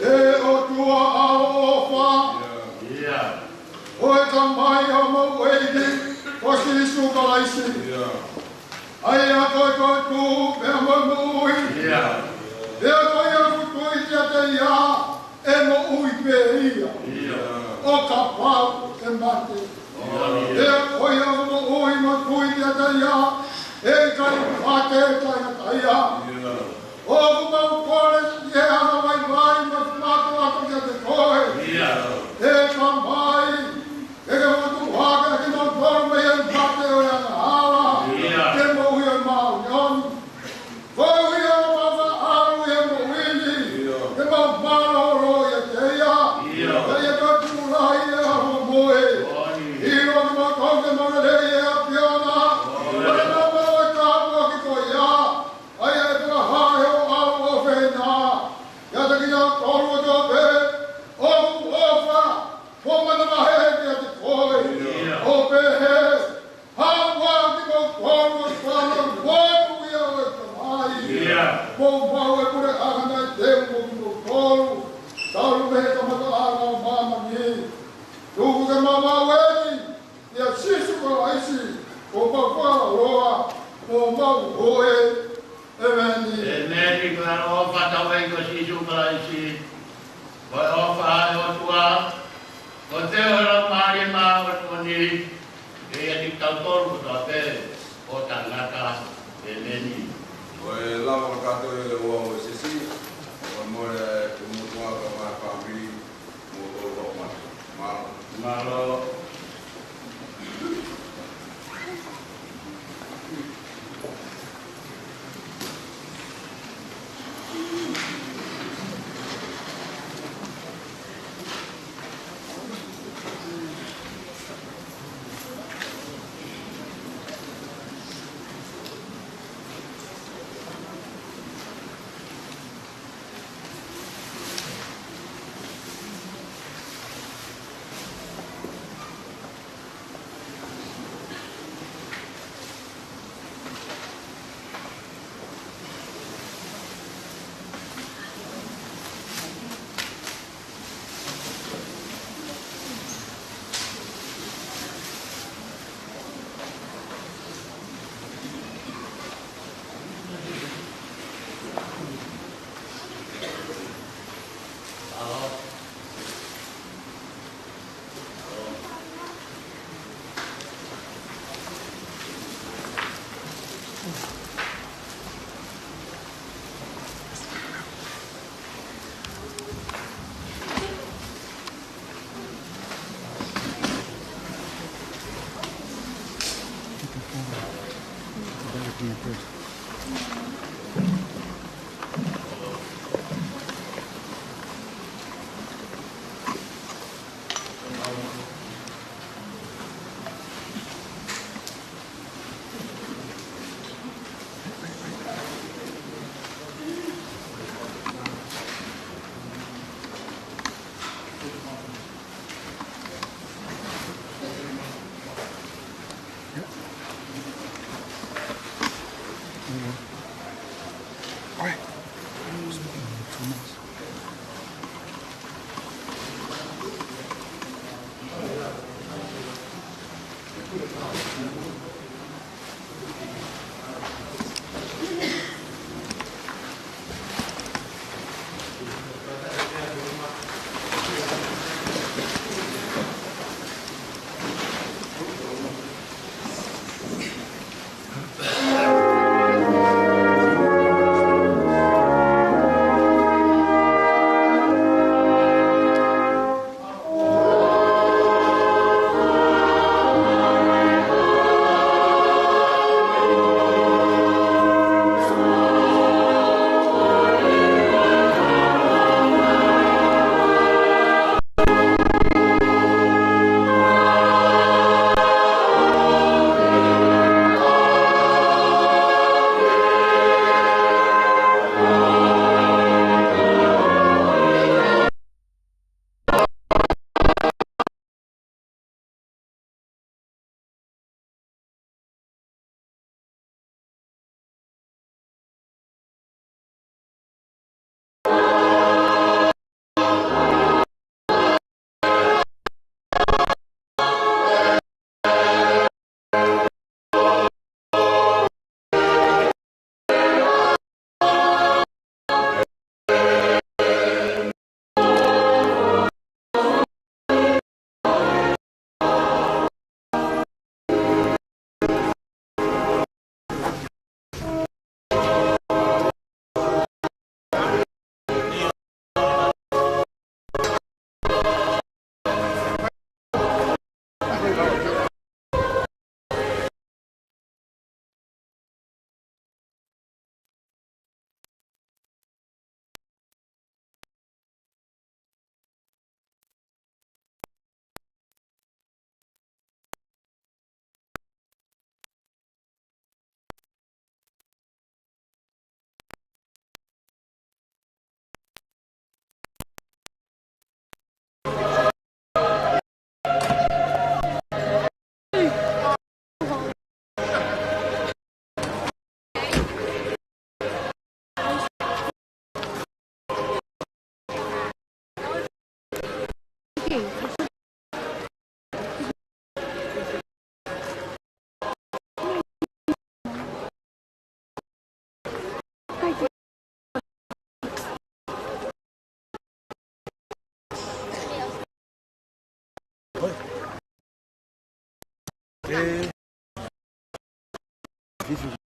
ʻE ʻOtua ʻaloʻofa. ʻIo. Ko e Tamai ʻo homau ʻEiki ko Sīsū Kalaisi. ʻIo. ʻA ia ko e toetuʻu pea mo e moʻui. ʻIo. Pea ko ia ʻoku tui kiate ia ʻe moʻui pē ia. ʻIo. ʻO kapau ʻe mate. ʻIo. Pea ko ia ʻoku moʻui mo tui kiate ia ʻe ʻikai mate taʻengata ia. ʻIo. ʻOku mau kole ʻi he anga vaivai mo e fakakoloa kiate koe. ʻIo. ʻE Tamai, ke ke fokotuʻu hake kimautolu mei he mate ʻo e angahala. ʻIo. Ki he moʻui ʻo e māʻoniʻoni. Koeʻuhi ʻoku mau ʻalu ʻi he moʻui ni. ʻIo. Ke mau mālōlō ʻiate ia. ʻIo. Ke ia toetuʻu lahi ʻi he ʻaho moʻui. ʻIo. ʻIloa kimautolu ke mau lelei ʻi he ʻAfiona. ʻIo. Ke mau maʻu e tāpuaki ko ia. ʻA ia ʻe fakahā ʻe hoʻo ʻAlo ʻofeina ʻiate kinautolu kotoa pē ʻoku ʻofa mo manavahē kiate koe. ʻIo. ʻO pehē, haʻu ā kimautolu ʻo fānau motuʻa ʻo e Tamai. ʻIo. Mou maʻu e puleʻanga naʻe teu mo kimoutolu talu mei he kamataʻanga ʻo māmani. Tuku ke mau maʻu eni ʻia Sīsū Kalaisi, ko homau Fakaʻaloʻofa mo homau Houʻeiki. ʻEmeni. ʻEmeni. Ko e ʻaloʻofa ʻa hotau ʻEiki ko Sīsū Kalaisi, ko e ʻofa ʻa e ʻOtua, ko e feohi ʻa e Laumālie Māʻoniʻoni, ke ʻiate kitautolu kotoa pē ʻo taʻengata. ʻEmeni. Ko e lava kakato ʻi he ua ʻo e sesi, ko e mole ʻa e motuʻa kae ʻumaʻā e fāmili, mo e kau mate. Mālō. Mālō. Eh, this is